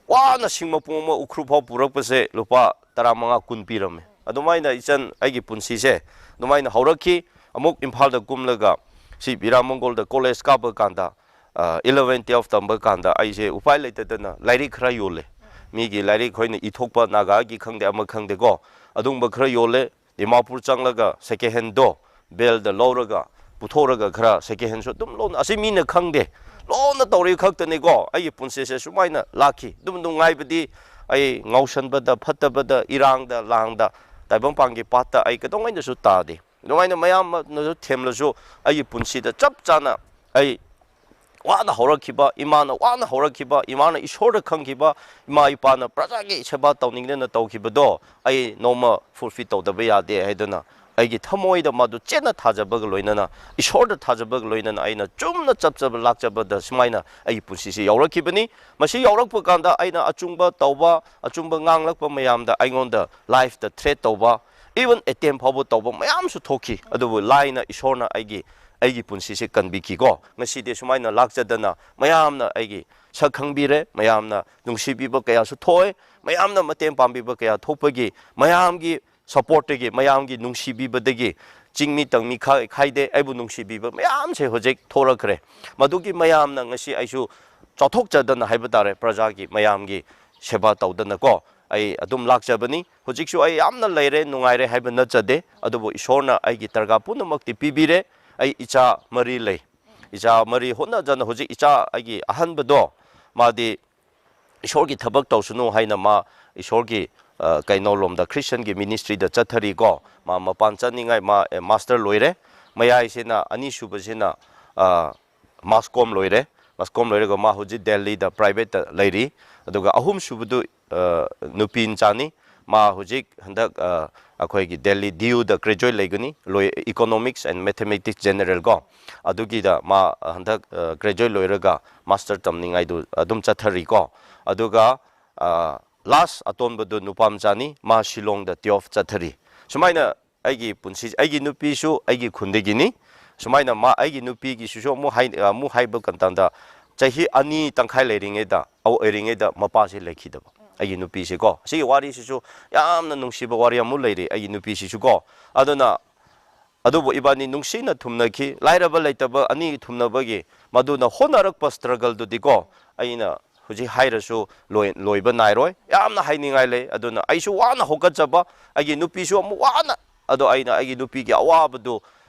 ꯋꯥꯅ ꯁꯤꯡ ꯃꯄꯨꯡ ꯑꯃ ꯎꯈ꯭ꯔꯨꯜ ꯐꯥꯎ ꯄꯨꯔꯛꯄꯁꯦ ꯂꯨꯄꯥ ꯇꯔꯥꯃꯉꯥ ꯀꯨꯟ ꯄꯤꯔꯝꯃꯦ꯫ ꯑꯗꯨꯃꯥꯏꯅ ꯏꯆꯟ, ꯑꯩꯒꯤ ꯄꯨꯟꯁꯤꯁꯦ ꯑꯗꯨꯃꯥꯏꯅ ꯍꯧꯔꯛꯈꯤ꯫ ꯑꯃꯨꯛ ꯏꯝꯐꯥꯜꯗ ꯀꯨꯝꯂꯒ ꯁꯤ ꯕꯤꯔꯥ ꯃꯪꯒꯣꯜꯗ ꯀꯣꯂꯦꯖ ꯀꯥꯕ ꯀꯥꯟꯗ, ꯑ, eleven twelve ꯇꯝꯕ ꯀꯥꯟꯗ ꯑꯩꯁꯦ ꯎꯄꯥꯏ ꯂꯩꯇꯗꯅ ꯂꯥꯏꯔꯤꯛ ꯈꯔ ꯌꯣꯜꯂꯦ꯫ ꯃꯤꯒꯤ ꯂꯥꯏꯔꯤꯛ ꯑꯩꯈꯣꯏꯅ ꯏꯊꯣꯛꯄ ꯅꯥꯒꯥꯒꯤ ꯈꯪꯗꯦ ꯑꯃ ꯈꯪꯗꯦꯀꯣ, ꯑꯗꯨꯒꯨꯝꯕ ꯈꯔ ꯌꯣꯜꯂꯦ꯫ ꯗꯤꯃꯥꯄꯨꯔ ꯆꯪꯂꯒ second handꯗꯣ ꯕꯦꯜꯗ ꯂꯧꯔꯒ, ꯄꯨꯊꯣꯛꯂꯒ ꯈꯔ second handꯁꯨ ꯑꯗꯨꯝ ꯂꯧꯅ, ꯑꯁꯤ ꯃꯤꯅ ꯈꯪꯗꯦ, ꯂꯣꯟꯅ ꯇꯧꯔꯤ ꯈꯛꯇꯅꯤꯀꯣ꯫ ꯑꯩꯒꯤ ꯄꯨꯟꯁꯤꯁꯦ ꯁꯨꯃꯥꯏꯅ ꯂꯥꯛꯈꯤ꯫ ꯑꯗꯨꯝ ꯅꯨꯡꯉꯥꯏꯕꯗꯤ ꯑꯩ ꯉꯥꯎꯁꯟꯕꯗ, ꯐꯠꯇꯕꯗ, ꯏꯔꯥꯡꯗ, ꯂꯥꯡꯗ, ꯇꯥꯏꯕꯪꯄꯥꯟꯒꯤ ꯄꯥꯠꯇ ꯑꯩ ꯀꯩꯗꯧꯉꯩꯗꯁꯨ ꯇꯥꯗꯦ꯫ ꯑꯗꯨꯃꯥꯏꯅ ꯃꯌꯥꯝꯅꯁꯨ ꯊꯦꯝꯂꯁꯨ ꯑꯩꯒꯤ ꯄꯨꯟꯁꯤꯗ ꯆꯞ ꯆꯥꯅ ꯑꯩ ꯋꯥꯅ ꯍꯧꯔꯛꯈꯤꯕ, ꯏꯃꯥꯅ ꯋꯥꯅ ꯍꯧꯔꯛꯈꯤꯕ, ꯏꯃꯥꯅ ꯏꯁꯣꯔꯗ ꯈꯪꯈꯤꯕ, ꯏꯃꯥ ꯏꯄꯥꯅ ꯄ꯭ꯔꯖꯥꯒꯤ ꯁꯦꯕꯥ ꯇꯧꯅꯤꯡꯗꯅ ꯇꯧꯈꯤꯕꯗꯣ ꯑꯩ ꯅꯣꯡꯃ fulfill ꯇꯧꯗꯕ ꯌꯥꯗꯦ ꯍꯥꯏꯗꯨꯅ ꯑꯩꯒꯤ ꯊꯃꯣꯏꯗ ꯃꯗꯨ ꯆꯦꯠꯅ ꯊꯥꯖꯕꯒ ꯂꯣꯏꯅꯅ, ꯏꯁꯣꯔꯗ ꯊꯥꯖꯕꯒ ꯂꯣꯏꯅꯅ ꯑꯩꯅ ꯆꯨꯝꯅ ꯆꯞꯆꯕ ꯂꯥꯛꯆꯕꯗ ꯁꯨꯃꯥꯏꯅ ꯑꯩꯒꯤ ꯄꯨꯟꯁꯤꯁꯤ ꯌꯧꯔꯛꯈꯤꯕꯅꯤ꯫ ꯃꯁꯤ ꯌꯧꯔꯛꯄ ꯀꯥꯟꯗ ꯑꯩꯅ ꯑꯆꯨꯝꯕ ꯇꯧꯕ, ꯑꯆꯨꯝꯕ ꯉꯥꯡꯂꯛꯄ ꯃꯌꯥꯝꯗ ꯑꯩꯉꯣꯟꯗ lifeꯇ threat ꯇꯧꯕ, even attempt ꯐꯥꯎꯕ ꯇꯧꯕ ꯃꯌꯥꯝꯁꯨ ꯊꯣꯛꯈꯤ꯫ ꯑꯗꯨꯕꯨ ꯂꯥꯏꯅ, ꯏꯁꯣꯔꯅ ꯑꯩꯒꯤ, ꯑꯩꯒꯤ ꯄꯨꯟꯁꯤꯁꯦ ꯀꯟꯕꯤꯈꯤꯀꯣ꯫ ꯉꯁꯤꯗꯤ ꯁꯨꯃꯥꯏꯅ ꯂꯥꯛꯆꯗꯅ ꯃꯌꯥꯝꯅ ꯑꯩꯒꯤ ꯁꯛ ꯈꯪꯕꯤꯔꯦ, ꯃꯌꯥꯝꯅ ꯅꯨꯡꯁꯤꯕꯤꯕ ꯀꯌꯥꯁꯨ ꯊꯣꯛꯑꯦ, ꯃꯌꯥꯝꯅ ꯃꯇꯦꯡ ꯄꯥꯡꯕꯤꯕ ꯀꯌꯥ ꯊꯣꯛꯄꯒꯤ, ꯃꯌꯥꯝꯒꯤ supportꯇꯒꯤ, ꯃꯌꯥꯝꯒꯤ ꯅꯨꯡꯁꯤꯕꯤꯕꯗꯒꯤ ꯆꯤꯡꯃꯤ ꯇꯝꯃꯤ ꯈꯥ-, ꯈꯥꯏꯗꯦ, ꯑꯩꯕꯨ ꯅꯨꯡꯁꯤꯕꯤꯕ ꯃꯌꯥꯝꯁꯦ ꯍꯧꯖꯤꯛ ꯊꯣꯔꯛꯈ꯭ꯔꯦ꯫ ꯃꯗꯨꯒꯤ ꯃꯌꯥꯝꯅ ꯉꯁꯤ ꯑꯩꯁꯨ ꯆꯥꯎꯊꯣꯛꯆꯗꯅ ꯍꯥꯏꯕ ꯇꯥꯔꯦ, ꯄ꯭ꯔꯖꯥꯒꯤ ꯃꯌꯥꯝꯒꯤ ꯁꯦꯕꯥ ꯇꯧꯗꯅꯀꯣ ꯑꯩ ꯑꯗꯨꯝ ꯂꯥꯛꯆꯕꯅꯤ꯫ ꯍꯧꯖꯤꯛꯁꯨ ꯑꯩ ꯌꯥꯝꯅ ꯂꯩꯔꯦ, ꯅꯨꯡꯉꯥꯏꯔꯦ ꯍꯥꯏꯕ ꯅꯠꯆꯗꯦ, ꯑꯗꯨꯕꯨ ꯏꯁꯣꯔꯅ ꯑꯩꯒꯤ ꯗꯔꯀꯥꯔ ꯄꯨꯝꯅꯃꯛꯇꯤ ꯄꯤꯕꯤꯔꯦ꯫ ꯑꯩ ꯏꯆꯥ ꯃꯔꯤ ꯂꯩ꯫ ꯏꯆꯥ ꯃꯔꯤ ꯍꯣꯠꯅꯖꯅ ꯍꯧꯖꯤꯛ ꯏꯆꯥ ꯑꯩꯒꯤ ꯑꯍꯟꯕꯗꯣ ꯃꯥꯗꯤ ꯏꯁꯣꯔꯒꯤ ꯊꯕꯛ ꯇꯧꯁꯅꯨ ꯍꯥꯏꯅ ꯃꯥ ꯏꯁꯣꯔꯒꯤ ꯑ, ꯀꯩꯅꯣ ꯂꯣꯝꯗ Christianꯒꯤ ministryꯗ ꯆꯠꯊꯔꯤꯀꯣ꯫ ꯃꯥ ꯃꯄꯥꯟ ꯆꯠꯅꯤꯡꯉꯥꯏ ꯃꯥ, ꯑꯦ, master ꯂꯣꯏꯔꯦ꯫ ꯃꯌꯥꯏꯁꯤꯅ, ꯑꯅꯤꯁꯨꯕꯁꯤꯅ, ꯑ, mass com ꯂꯣꯏꯔꯦ꯫ Mass com ꯂꯣꯏꯔꯒ ꯃꯥ ꯍꯧꯖꯤꯛ ꯗꯦꯜꯂꯤꯗ privateꯇ ꯂꯩꯔꯤ꯫ ꯑꯗꯨꯒ ꯑꯍꯨꯝꯁꯨꯕꯗꯨ, ꯑ, ꯅꯨꯄꯤ ꯃꯆꯥꯅꯤ꯫ ꯃꯥ ꯍꯧꯖꯤꯛ ꯍꯟꯗꯛ, ꯑ, ꯑꯩꯈꯣꯏꯒꯤ ꯗꯦꯜꯂꯤ DUꯗ graduate ꯂꯩꯒꯅꯤ, ꯂꯣꯏ, Economics and Mathematics General ꯀꯣ꯫ ꯑꯗꯨꯒꯤꯗ ꯃꯥ ꯍꯟꯗꯛ, ꯑ, graduate ꯂꯣꯏꯔꯒ master ꯇꯝꯅꯤꯡꯉꯥꯏꯗꯨ ꯑꯗꯨꯝ ꯆꯠꯊꯔꯤꯀꯣ꯫ ꯑꯗꯨꯒ, ꯑ, last ꯑꯇꯣꯟꯕꯗꯨ ꯅꯨꯄꯥ ꯃꯆꯥꯅꯤ, ꯃꯥ ꯁꯤꯂꯣꯡꯗ twelve ꯆꯠꯊꯔꯤ꯫ ꯁꯨꯃꯥꯏꯅ ꯑꯩꯒꯤ ꯄꯨꯟꯁꯤ, ꯑꯩꯒꯤ ꯅꯨꯄꯤꯁꯨ ꯑꯩꯒꯤ ꯈꯨꯟꯗꯒꯤꯅꯤ꯫ ꯁꯨꯃꯥꯏꯅ ꯃꯥ, ꯑꯩꯒꯤ ꯅꯨꯄꯤꯒꯤꯁꯤꯁꯨ ꯑꯃꯨꯛ ꯍꯥꯏ-, ꯑꯃꯨꯛ ꯍꯥꯏꯕ ꯃꯇꯝꯗ, ꯆꯍꯤ ꯑꯅꯤ ꯇꯪꯈꯥꯏ ꯂꯩꯔꯤꯉꯩꯗ, ꯑꯣꯏꯔꯤꯉꯩꯗ ꯃꯄꯥꯁꯤ ꯂꯩꯈꯤꯗꯕ꯫ ꯑꯩꯒꯤ ꯅꯨꯄꯤꯁꯤꯀꯣ, ꯑꯁꯤꯒꯤ ꯋꯥꯔꯤꯁꯤꯁꯨ ꯌꯥꯝꯅ ꯅꯨꯡꯁꯤꯕ ꯋꯥꯔꯤ ꯑꯃꯨꯛ ꯂꯩꯔꯤ ꯑꯩꯒꯤ ꯅꯨꯄꯤꯁꯤꯁꯨꯀꯣ꯫ ꯑꯗꯨꯅ, ꯑꯗꯨꯕꯨ ꯏꯕꯥꯅꯤ ꯅꯨꯡꯁꯤꯅ ꯊꯨꯡꯅꯈꯤ꯫ ꯂꯥꯏꯔꯕ ꯂꯩꯇꯕ ꯑꯅꯤ ꯊꯨꯡꯅꯕꯒꯤ ꯃꯗꯨꯅ ꯍꯣꯠꯅꯔꯛꯄ struggleꯗꯨꯗꯤꯀꯣ, ꯑꯩꯅ ꯍꯧꯖꯤꯛ ꯍꯥꯏꯔꯁꯨ ꯂꯣꯏ-, ꯂꯣꯏꯕ ꯅꯥꯏꯔꯣꯏ꯫ ꯌꯥꯝꯅ ꯍꯥꯏꯅꯤꯡꯉꯥꯏ ꯂꯩ꯫ ꯑꯗꯨꯅ ꯑꯩꯁꯨ ꯋꯥꯅ ꯍꯧꯒꯠꯆꯕ, ꯑꯩꯒꯤ ꯅꯨꯄꯤꯁꯨ ꯑꯃꯨꯛ ꯋꯥꯅ, ꯑꯗꯣ ꯑꯩꯅ ꯑꯩꯒꯤ ꯅꯨꯄꯤꯒꯤ ꯑꯋꯥꯕꯗꯨ,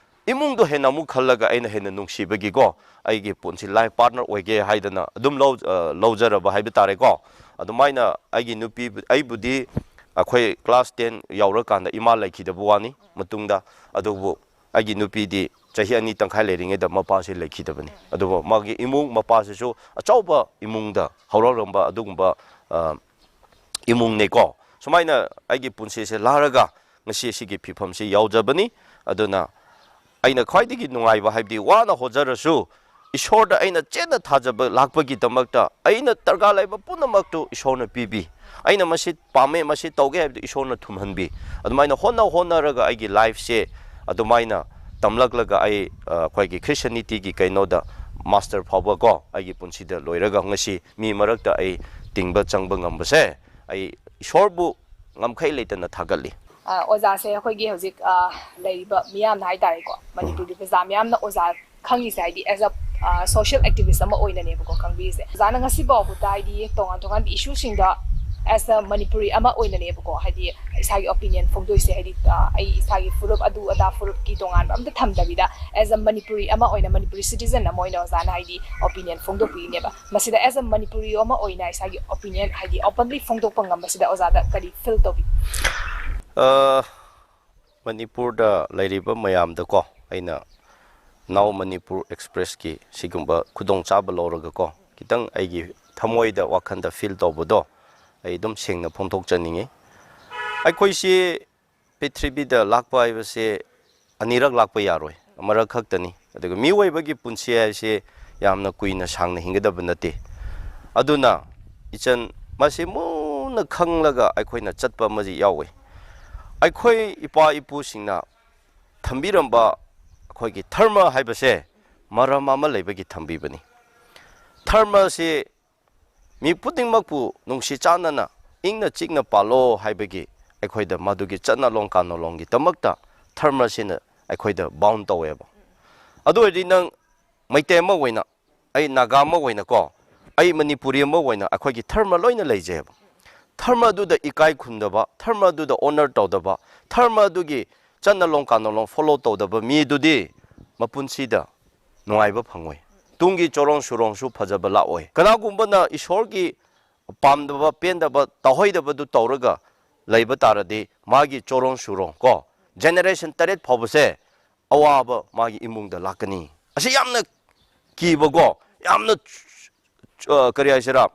ꯏꯃꯨꯡꯗꯣ ꯍꯦꯟꯅ ꯑꯃꯨꯛ ꯈꯜꯂꯒ ꯑꯩꯅ ꯍꯦꯟꯅ ꯅꯨꯡꯁꯤꯕꯒꯤꯀꯣ, ꯑꯩꯒꯤ ꯄꯨꯟꯁꯤ life partner ꯑꯣꯏꯒꯦ ꯍꯥꯏꯗꯅ ꯑꯗꯨꯝ ꯂꯧ-, ꯑ, ꯂꯧꯖꯔꯕ ꯍꯥꯏꯕ ꯇꯥꯔꯦꯀꯣ꯫ ꯑꯗꯨꯃꯥꯏꯅ ꯑꯩꯒꯤ ꯅꯨꯄꯤ, ꯑꯩꯕꯨꯗꯤ ꯑꯩꯈꯣꯏ class ten ꯌꯧꯔꯀꯥꯟꯗ ꯏꯃꯥ ꯂꯩꯈꯤꯗꯕ ꯋꯥꯅꯤ ꯃꯇꯨꯡꯗ, ꯑꯗꯨꯕꯨ ꯑꯩꯒꯤ ꯅꯨꯄꯤꯗꯤ ꯆꯍꯤ ꯑꯅꯤ ꯇꯪꯈꯥꯏ ꯂꯩꯔꯤꯉꯩꯗ ꯃꯄꯥꯁꯤ ꯂꯩꯈꯤꯗꯕꯅꯤ꯫ ꯑꯗꯨꯕꯨ ꯃꯥꯒꯤ ꯏꯃꯨꯡ, ꯃꯄꯥꯁꯤꯁꯨ ꯑꯆꯧꯕ ꯏꯃꯨꯡꯗ ꯍꯧꯔꯛꯂꯝꯕ ꯑꯗꯨꯒꯨꯝꯕ, ꯑ, ꯏꯃꯨꯡꯅꯦꯀꯣ꯫ ꯁꯨꯃꯥꯏꯅ ꯑꯩꯒꯤ ꯄꯨꯟꯁꯤꯁꯦ ꯂꯥꯔꯒ ꯉꯁꯤ ꯑꯁꯤꯒꯤ ꯐꯤꯕꯝꯁꯤ ꯌꯥꯎꯖꯕꯅꯤ꯫ ꯑꯗꯨꯅ ꯑꯩꯅ ꯈ꯭ꯋꯥꯏꯗꯒꯤ ꯅꯨꯡꯉꯥꯏꯕ ꯍꯥꯏꯕꯗꯤ ꯋꯥꯅ ꯍꯣꯠꯖꯔꯁꯨ ꯏꯁꯣꯔꯗ ꯑꯩꯅ ꯆꯦꯠꯅ ꯊꯥꯖꯕ ꯂꯥꯛꯄꯒꯤꯗꯃꯛꯇ ꯑꯩꯅ ꯗꯔꯀꯥꯔ ꯂꯩꯕ ꯄꯨꯝꯅꯃꯛꯇꯨ ꯏꯁꯣꯔꯅ ꯄꯤꯕꯤ꯫ ꯑꯩꯅ ꯃꯁꯤ ꯄꯥꯝꯃꯦ, ꯃꯁꯤ ꯇꯧꯒꯦ ꯍꯥꯏꯕꯗꯨ ꯏꯁꯣꯔꯅ ꯊꯨꯡꯍꯟꯕꯤ꯫ ꯑꯗꯨꯃꯥꯏꯅ ꯍꯣꯠꯅ ꯍꯣꯠꯅꯔꯒ ꯑꯩꯒꯤ lifeꯁꯦ ꯑꯗꯨꯃꯥꯏꯅ ꯇꯝꯂꯛꯂꯒ ꯑꯩ, ꯑ, ꯑꯩꯈꯣꯏꯒꯤ Christianityꯒꯤ ꯀꯩꯅꯣꯗ master ꯐꯥꯎꯕ ꯀꯣ, ꯑꯩꯒꯤ ꯄꯨꯟꯁꯤꯗ ꯂꯣꯏꯔꯒ ꯉꯁꯤ ꯃꯤ ꯃꯔꯛꯇ ꯑꯩ ꯇꯤꯡꯕ ꯆꯪꯕ ꯉꯝꯕꯁꯦ ꯑꯩ ꯏꯁꯣꯔꯕꯨ ꯉꯝꯈꯩ ꯂꯩꯇꯅ ꯊꯥꯒꯠꯂꯤ꯫ ꯑ, ꯑꯣꯖꯥꯁꯦ ꯑꯩꯈꯣꯏꯒꯤ ꯍꯧꯖꯤꯛ, ꯑ, ꯂꯩꯔꯤꯕ ꯃꯤꯌꯥꯝꯅ ꯍꯥꯏꯇꯥꯔꯦꯀꯣ, ꯃꯅꯤꯄꯨꯔꯒꯤ ꯄ꯭ꯔꯖꯥ ꯃꯤꯌꯥꯝꯅ ꯑꯣꯖꯥ ꯈꯪꯉꯤꯁꯦ ꯍꯥꯏꯗꯤ as a, ꯑ, social activist ꯑꯃ ꯑꯣꯏꯅꯅꯦꯕꯀꯣ ꯈꯪꯕꯤꯔꯤꯁꯦ꯫ ꯑꯣꯖꯥꯅ ꯉꯁꯤ ꯐꯥꯎꯕꯗ ꯍꯥꯏꯗꯤ ꯇꯣꯉꯥꯟ ꯇꯣꯉꯥꯟꯕ issueꯁꯤꯡꯗ as a Manipuri ꯑꯃ ꯑꯣꯏꯅꯅꯦꯕꯀꯣ, ꯍꯥꯏꯗꯤ ꯏꯁꯥꯒꯤ opinion ꯐꯣꯡꯗꯣꯛꯏꯁꯦ, ꯍꯥꯏꯗꯤ ꯑ, ꯑꯩ ꯏꯁꯥꯒꯤ ꯐꯨꯔꯨꯞ ꯑꯗꯨ ꯑꯗꯥ ꯐꯨꯔꯨꯞꯀꯤ ꯇꯣꯉꯥꯟꯕ ꯑꯝꯇ ꯊꯝꯗꯕꯤꯗ, as a Manipuri ꯑꯃ ꯑꯣꯏꯅ, Manipuri citizen ꯑꯃ ꯑꯣꯏꯅ ꯑꯣꯖꯥꯅ ꯍꯥꯏꯗꯤ opinion ꯐꯣꯡꯗꯣꯛꯄꯤꯔꯤꯅꯦꯕ꯫ ꯃꯁꯤꯗ as a Manipuri ꯑꯃ ꯑꯣꯏꯅ ꯏꯁꯥꯒꯤ opinion ꯍꯥꯏꯗꯤ openly ꯐꯣꯡꯗꯣꯛꯄ ꯉꯝꯕꯁꯤꯗ ꯑꯣꯖꯥꯗ ꯀꯔꯤ feel ꯇꯧꯕꯤ? ꯑ, ꯃꯅꯤꯄꯨꯔꯗ ꯂꯩꯔꯤꯕ ꯃꯌꯥꯝꯗꯀꯣ, ꯑꯩꯅ Now Manipur Expressꯀꯤ ꯁꯤꯒꯨꯝꯕ ꯈꯨꯗꯣꯡꯆꯥꯕ ꯂꯧꯔꯒꯀꯣ, ꯈꯤꯇꯪ ꯑꯩꯒꯤ ꯊꯃꯣꯏꯗ, ꯋꯥꯈꯜꯗ feel ꯇꯧꯕꯗꯣ ꯑꯩ ꯑꯗꯨꯝ ꯁꯦꯡꯅ ꯐꯣꯡꯗꯣꯛꯆꯅꯤꯡꯉꯤ꯫ ꯑꯩꯈꯣꯏꯁꯤ ꯄ꯭ꯔꯤꯊꯤꯕꯤꯗ ꯂꯥꯛꯄ ꯍꯥꯏꯕꯁꯦ ꯑꯅꯤꯔꯛ ꯂꯥꯛꯄ ꯌꯥꯔꯣꯏ, ꯑꯃꯔꯛ ꯈꯛꯇꯅꯤ꯫ ꯑꯗꯨꯒ ꯃꯤꯑꯣꯏꯕꯒꯤ ꯄꯨꯟꯁꯤ ꯍꯥꯏꯁꯦ ꯌꯥꯝꯅ ꯀꯨꯏꯅ ꯁꯥꯡꯅ ꯍꯤꯡꯒꯗꯕ ꯅꯠꯇꯦ꯫ ꯑꯗꯨꯅ ꯏꯆꯟ, ꯃꯁꯤ ꯃꯨꯟꯅ ꯈꯪꯂꯒ ꯑꯩꯈꯣꯏꯅ ꯆꯠꯄ ꯑꯃꯗꯤ ꯌꯥꯎꯏ꯫ ꯑꯩꯈꯣꯏ ꯏꯄꯥ ꯏꯄꯨꯁꯤꯡꯅ ꯊꯝꯕꯤꯔꯝꯕ ꯑꯩꯈꯣꯏꯒꯤ ꯙꯔꯃ ꯍꯥꯏꯕꯁꯦ ꯃꯔꯝ ꯑꯃ ꯂꯩꯕꯒꯤ ꯊꯝꯕꯤꯕꯅꯤ꯫ ꯙꯔꯃꯁꯤ ꯃꯤ ꯈꯨꯗꯤꯡꯃꯛꯄꯨ ꯅꯨꯡꯁꯤ ꯆꯥꯟꯅꯅ ꯏꯪꯅ ꯆꯤꯛꯅ ꯄꯥꯜꯂꯣ ꯍꯥꯏꯕꯒꯤ ꯑꯩꯈꯣꯏꯗ ꯃꯗꯨꯒꯤ ꯆꯠꯅꯂꯣꯟ ꯀꯥꯅꯂꯣꯟꯒꯤꯗꯃꯛꯇ ꯙꯔꯃꯁꯤꯅ ꯑꯩꯈꯣꯏꯗ bound ꯇꯧꯋꯦꯕ꯫ ꯑꯗꯨ ꯑꯣꯏꯔꯗꯤ ꯅꯪ ꯃꯩꯇꯩ ꯑꯃ ꯑꯣꯏꯅ, ꯑꯩ ꯅꯥꯒꯥ ꯑꯃ ꯑꯣꯏꯅꯀꯣ, ꯑꯩ ꯃꯅꯤꯄꯨꯔꯤ ꯑꯃ ꯑꯣꯏꯅ ꯑꯩꯈꯣꯏꯒꯤ ꯙꯔꯃ ꯂꯣꯏꯅ ꯂꯩꯖꯩꯑꯕ꯫ ꯙꯔꯃ ꯑꯗꯨꯗ ꯏꯀꯥꯏ ꯈꯨꯝꯗꯕ, ꯙꯔꯃ ꯑꯗꯨꯗ honor ꯇꯧꯗꯕ, ꯙꯔꯃ ꯑꯗꯨꯒꯤ ꯆꯠꯅꯂꯣꯟ ꯀꯥꯅꯂꯣꯟ follow ꯇꯧꯗꯕ ꯃꯤꯗꯨꯗꯤ ꯃꯄꯨꯟꯁꯤꯗ ꯅꯨꯡꯉꯥꯏꯕ ꯐꯪꯉꯣꯏ꯫ ꯇꯨꯡꯒꯤ ꯆꯣꯔꯣꯡ ꯁꯨꯔꯣꯡꯁꯨ ꯐꯖꯕ ꯂꯥꯛꯑꯣꯏ꯫ ꯀꯅꯥꯒꯨꯝꯕꯅ ꯏꯁꯣꯔꯒꯤ ꯄꯥꯝꯗꯕ, ꯄꯦꯟꯗꯕ, ꯇꯧꯍꯩꯗꯕꯗꯨ ꯇꯧꯔꯒ ꯂꯩꯕ ꯇꯥꯔꯗꯤ ꯃꯥꯒꯤ ꯆꯣꯔꯣꯡ ꯁꯨꯔꯣꯡ ꯀꯣ, generation ꯇꯔꯦꯠ ꯐꯥꯎꯕꯁꯦ ꯑꯋꯥꯕ ꯃꯥꯒꯤ ꯏꯃꯨꯡꯗ ꯂꯥꯛꯀꯅꯤ꯫ ꯑꯁꯤ ꯌꯥꯝꯅ ꯀꯤꯕꯀꯣ, ꯌꯥꯝꯅ ꯆꯨ-, ꯆꯨ-, ꯑ, ꯀꯔꯤ ꯍꯥꯏꯁꯤꯔꯥ,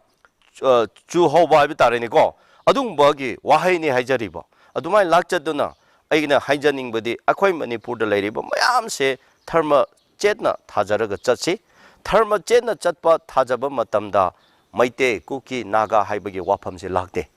ꯆꯨ-, ꯑ, ꯆꯨꯍꯧꯕ ꯍꯥꯏꯕ ꯇꯥꯔꯦꯅꯦꯀꯣ, ꯑꯗꯨꯒꯨꯝꯕꯒꯤ ꯋꯥꯍꯩꯅꯤ ꯍꯥꯏꯖꯔꯤꯕ꯫ ꯑꯗꯨꯃꯥꯏꯅ ꯂꯥꯛꯆꯗꯨꯅ ꯑꯩꯅ ꯍꯥꯏꯖꯅꯤꯡꯕꯗꯤ, ꯑꯩꯈꯣꯏ ꯃꯅꯤꯄꯨꯔꯗ ꯂꯩꯔꯤꯕ ꯃꯌꯥꯝꯁꯦ ꯙꯔꯃ ꯆꯦꯠꯅ ꯊꯥꯖꯔꯒ ꯆꯠꯁꯤ꯫ ꯙꯔꯃ ꯆꯦꯠꯅ ꯆꯠꯄ, ꯊꯥꯖꯕ ꯃꯇꯝꯗ ꯃꯩꯇꯩ, ꯀꯨꯀꯤ, ꯅꯥꯒꯥ ꯍꯥꯏꯕꯒꯤ ꯋꯥꯐꯝꯁꯦ ꯂꯥꯛꯇꯦ,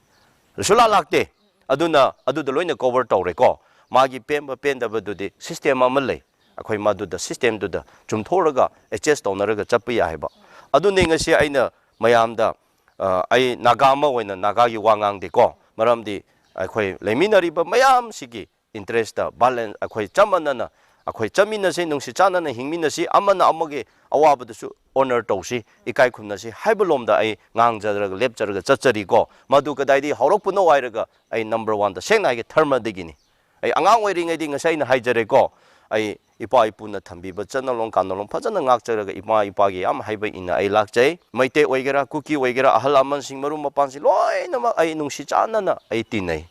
ꯁꯨꯡꯂꯥꯛ ꯂꯥꯛꯇꯦ꯫ ꯑꯗꯨꯅ ꯑꯗꯨꯗ ꯂꯣꯏꯅ cover ꯇꯧꯔꯦꯀꯣ꯫ ꯃꯥꯒꯤ ꯄꯦꯟꯕ ꯄꯦꯟꯗꯕꯗꯨꯗꯤ system ꯑꯃ ꯂꯩ, ꯑꯩꯈꯣꯏ ꯃꯗꯨꯗ systemꯗꯨꯗ ꯆꯨꯝꯊꯣꯛꯂꯒ adjust ꯇꯧꯅꯔꯒ ꯆꯠꯄ ꯌꯥꯏ ꯍꯥꯏꯕ꯫ ꯑꯗꯨꯅꯤ ꯉꯁꯤ ꯑꯩꯅ ꯃꯌꯥꯝꯗ, ꯑ, ꯑꯩ ꯅꯥꯒꯥ ꯑꯃ ꯑꯣꯏꯅ ꯅꯥꯒꯥꯒꯤ ꯋꯥ ꯉꯥꯡꯗꯦꯀꯣ, ꯃꯔꯝꯗꯤ ꯑꯩꯈꯣꯏ ꯂꯩꯃꯤꯟꯅꯔꯤꯕ ꯃꯌꯥꯝꯁꯤꯒꯤ interestꯇ balance, ꯑꯩꯈꯣꯏ ꯆꯞ ꯃꯥꯟꯅꯅ ꯑꯩꯈꯣꯏ ꯆꯠꯃꯤꯟꯅꯁꯤ, ꯅꯨꯡꯁꯤ ꯆꯥꯟꯅꯅ ꯍꯤꯡꯃꯤꯟꯅꯁꯤ, ꯑꯃꯅ ꯑꯃꯒꯤ ꯑꯋꯥꯕꯗꯁꯨ honor ꯇꯧꯁꯤ, ꯏꯀꯥꯏ ꯈꯨꯝꯅꯁꯤ ꯍꯥꯏꯕ ꯂꯣꯝꯗ ꯑꯩ ꯉꯥꯡꯖꯔꯒ, ꯂꯦꯞꯆꯔꯒ ꯆꯠꯆꯔꯤꯀꯣ꯫ ꯃꯗꯨ ꯀꯗꯥꯏꯗꯒꯤ ꯍꯧꯔꯛꯄꯅꯣ ꯍꯥꯏꯔꯒ, ꯑꯩ number one ꯗ ꯁꯦꯡꯅ ꯍꯥꯏꯒꯦ, ꯙꯔꯃꯗꯒꯤꯅꯤ꯫ ꯑꯩ ꯑꯉꯥꯡ ꯑꯣꯏꯔꯤꯉꯩꯗꯒꯤ ꯉꯁꯥꯏ ꯑꯩꯅ ꯍꯥꯏꯖꯔꯦꯀꯣ, ꯑꯩ ꯏꯄꯥ ꯏꯄꯨꯅ ꯊꯝꯕꯤꯕ ꯆꯠꯅꯂꯣꯟ ꯀꯥꯟꯅꯂꯣꯟ ꯐꯖꯅ ꯉꯥꯛꯆꯔꯒ, ꯏꯃꯥ ꯏꯄꯥꯒꯤ ꯌꯥꯝ ꯍꯥꯏꯕ ꯏꯟꯅ ꯑꯩ ꯂꯥꯛꯆꯩ꯫ ꯃꯩꯇꯩ ꯑꯣꯏꯒꯦꯔꯥ, ꯀꯨꯀꯤ ꯑꯣꯏꯒꯦꯔꯥ, ꯑꯍꯜ ꯂꯃꯟꯁꯤꯡ, ꯃꯔꯨꯞ ꯃꯄꯥꯡꯁꯤꯡ ꯂꯣꯏꯅꯃꯛ ꯑꯩ ꯅꯨꯡꯁꯤ ꯆꯥꯟꯅꯅ ꯑꯩ ꯇꯤꯟꯅꯩ,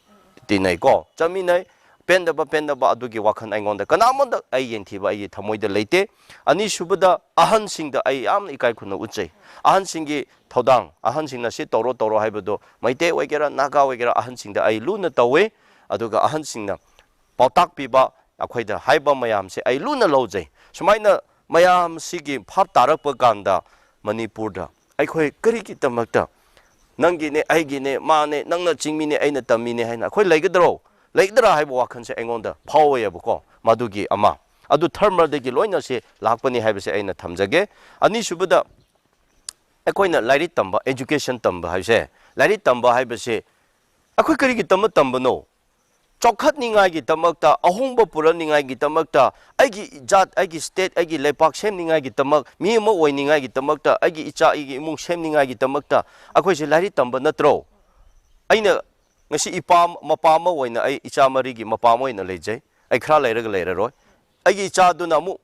ꯇꯤꯟꯅꯩꯀꯣ, ꯆꯠꯃꯤꯟꯅꯩ꯫ ꯄꯦꯟꯗꯕ, ꯄꯦꯟꯗꯕ ꯑꯗꯨꯒꯤ ꯋꯥꯈꯜ ꯑꯩꯉꯣꯟꯗ ꯀꯅꯥꯃꯠꯇ ꯑꯩ ꯌꯦꯡꯊꯤꯕ ꯑꯩꯒꯤ ꯊꯃꯣꯏꯗ ꯂꯩꯇꯦ꯫ ꯑꯅꯤꯁꯨꯕꯗ, ꯑꯍꯟꯁꯤꯡꯗ ꯑꯩ ꯌꯥꯝꯅ ꯏꯀꯥꯏ ꯈꯨꯝꯅ ꯎꯠꯆꯩ꯫ ꯑꯍꯟꯁꯤꯡꯒꯤ ꯊꯧꯗꯥꯡ, ꯑꯍꯟꯁꯤꯡꯅ ꯁꯤ ꯇꯧꯔꯣ, ꯇꯧꯔꯣ ꯍꯥꯏꯕꯗꯣ, ꯃꯩꯇꯩ ꯑꯣꯏꯒꯦꯔꯥ, ꯅꯥꯒꯥ ꯑꯣꯏꯒꯦꯔꯥ, ꯑꯍꯟꯁꯤꯡꯗ ꯑꯩ ꯂꯨꯅ ꯇꯧꯋꯤ꯫ ꯑꯗꯨꯒ ꯑꯍꯟꯁꯤꯡꯅ ꯄꯥꯎꯇꯥꯛ ꯄꯤꯕ, ꯑꯩꯈꯣꯏꯗ ꯍꯥꯏꯕ ꯃꯌꯥꯝꯁꯦ ꯑꯩ ꯂꯨꯅ ꯂꯧꯖꯩ꯫ ꯁꯨꯃꯥꯏꯅ ꯃꯌꯥꯝꯁꯤꯒꯤ ꯚꯥꯞ ꯇꯥꯔꯛꯄ ꯀꯥꯟꯗ, ꯃꯅꯤꯄꯨꯔꯗ ꯑꯩꯈꯣꯏ ꯀꯔꯤꯒꯤꯗꯃꯛꯇ ꯅꯪꯒꯤꯅꯦ, ꯑꯩꯒꯤꯅꯦ, ꯃꯥꯅꯦ, ꯅꯪꯅ ꯆꯤꯡꯃꯤꯅꯦ, ꯑꯩꯅ ꯇꯝꯃꯤꯅꯦ ꯍꯥꯏꯅ ꯑꯩꯈꯣꯏ ꯂꯩꯒꯗ꯭ꯔꯣ? ꯂꯩꯒꯗ꯭ꯔꯥ ꯍꯥꯏꯕ ꯋꯥꯈꯜꯁꯦ ꯑꯩꯉꯣꯟꯗ ꯐꯥꯎꯋꯦꯕꯀꯣ꯫ ꯃꯗꯨꯒꯤ ꯑꯃ, ꯑꯗꯨ ꯙꯔꯃꯗꯒꯤ ꯂꯣꯏꯅ ꯁꯤ ꯂꯥꯛꯄꯅꯤ ꯍꯥꯏꯕꯁꯦ ꯑꯩꯅ ꯊꯝꯖꯒꯦ꯫ ꯑꯅꯤꯁꯨꯕꯗ, ꯑꯩꯈꯣꯏꯅ ꯂꯥꯏꯔꯤꯛ ꯇꯝꯕ, education ꯇꯝꯕ ꯍꯥꯏꯕꯁꯦ, ꯂꯥꯏꯔꯤꯛ ꯇꯝꯕ ꯍꯥꯏꯕꯁꯦ ꯑꯩꯈꯣꯏ ꯀꯔꯤꯒꯤ ꯇꯝꯕ ꯇꯝꯕꯅꯣ? ꯆꯥꯎꯈꯠꯅꯤꯡꯉꯥꯏꯒꯤꯗꯃꯛꯇ, ꯑꯍꯣꯡꯕ ꯄꯨꯔꯛꯅꯤꯡꯉꯥꯏꯒꯤꯗꯃꯛꯇ, ꯑꯩꯒꯤ ꯖꯥꯠ, ꯑꯩꯒꯤ state, ꯑꯩꯒꯤ ꯂꯩꯄꯥꯛ ꯁꯦꯝꯅꯤꯡꯉꯥꯏꯒꯤꯗꯃꯛ, ꯃꯤ ꯑꯃ ꯑꯣꯏꯅꯤꯡꯉꯥꯏꯒꯤꯗꯃꯛꯇ, ꯑꯩꯒꯤ ꯏꯆꯥ, ꯑꯩꯒꯤ ꯏꯃꯨꯡ ꯁꯦꯝꯅꯤꯡꯉꯥꯏꯒꯤꯗꯃꯛꯇ ꯑꯩꯈꯣꯏꯁꯦ ꯂꯥꯏꯔꯤꯛ ꯇꯝꯕ ꯅꯠꯇ꯭ꯔꯣ? ꯑꯩꯅ ꯉꯁꯤ ꯏꯄꯥ ꯃꯄꯥ ꯑꯃ ꯑꯣꯏꯅ, ꯑꯩ ꯏꯆꯥ ꯃꯔꯤꯒꯤ ꯃꯄꯥ ꯑꯃ ꯑꯣꯏꯅ ꯂꯩꯖꯩ꯫ ꯑꯩ ꯈꯔ ꯂꯩꯔꯒ ꯂꯩꯔꯔꯣꯏ꯫ ꯑꯩꯒꯤ ꯏꯆꯥꯗꯨꯅ ꯑꯃꯨꯛ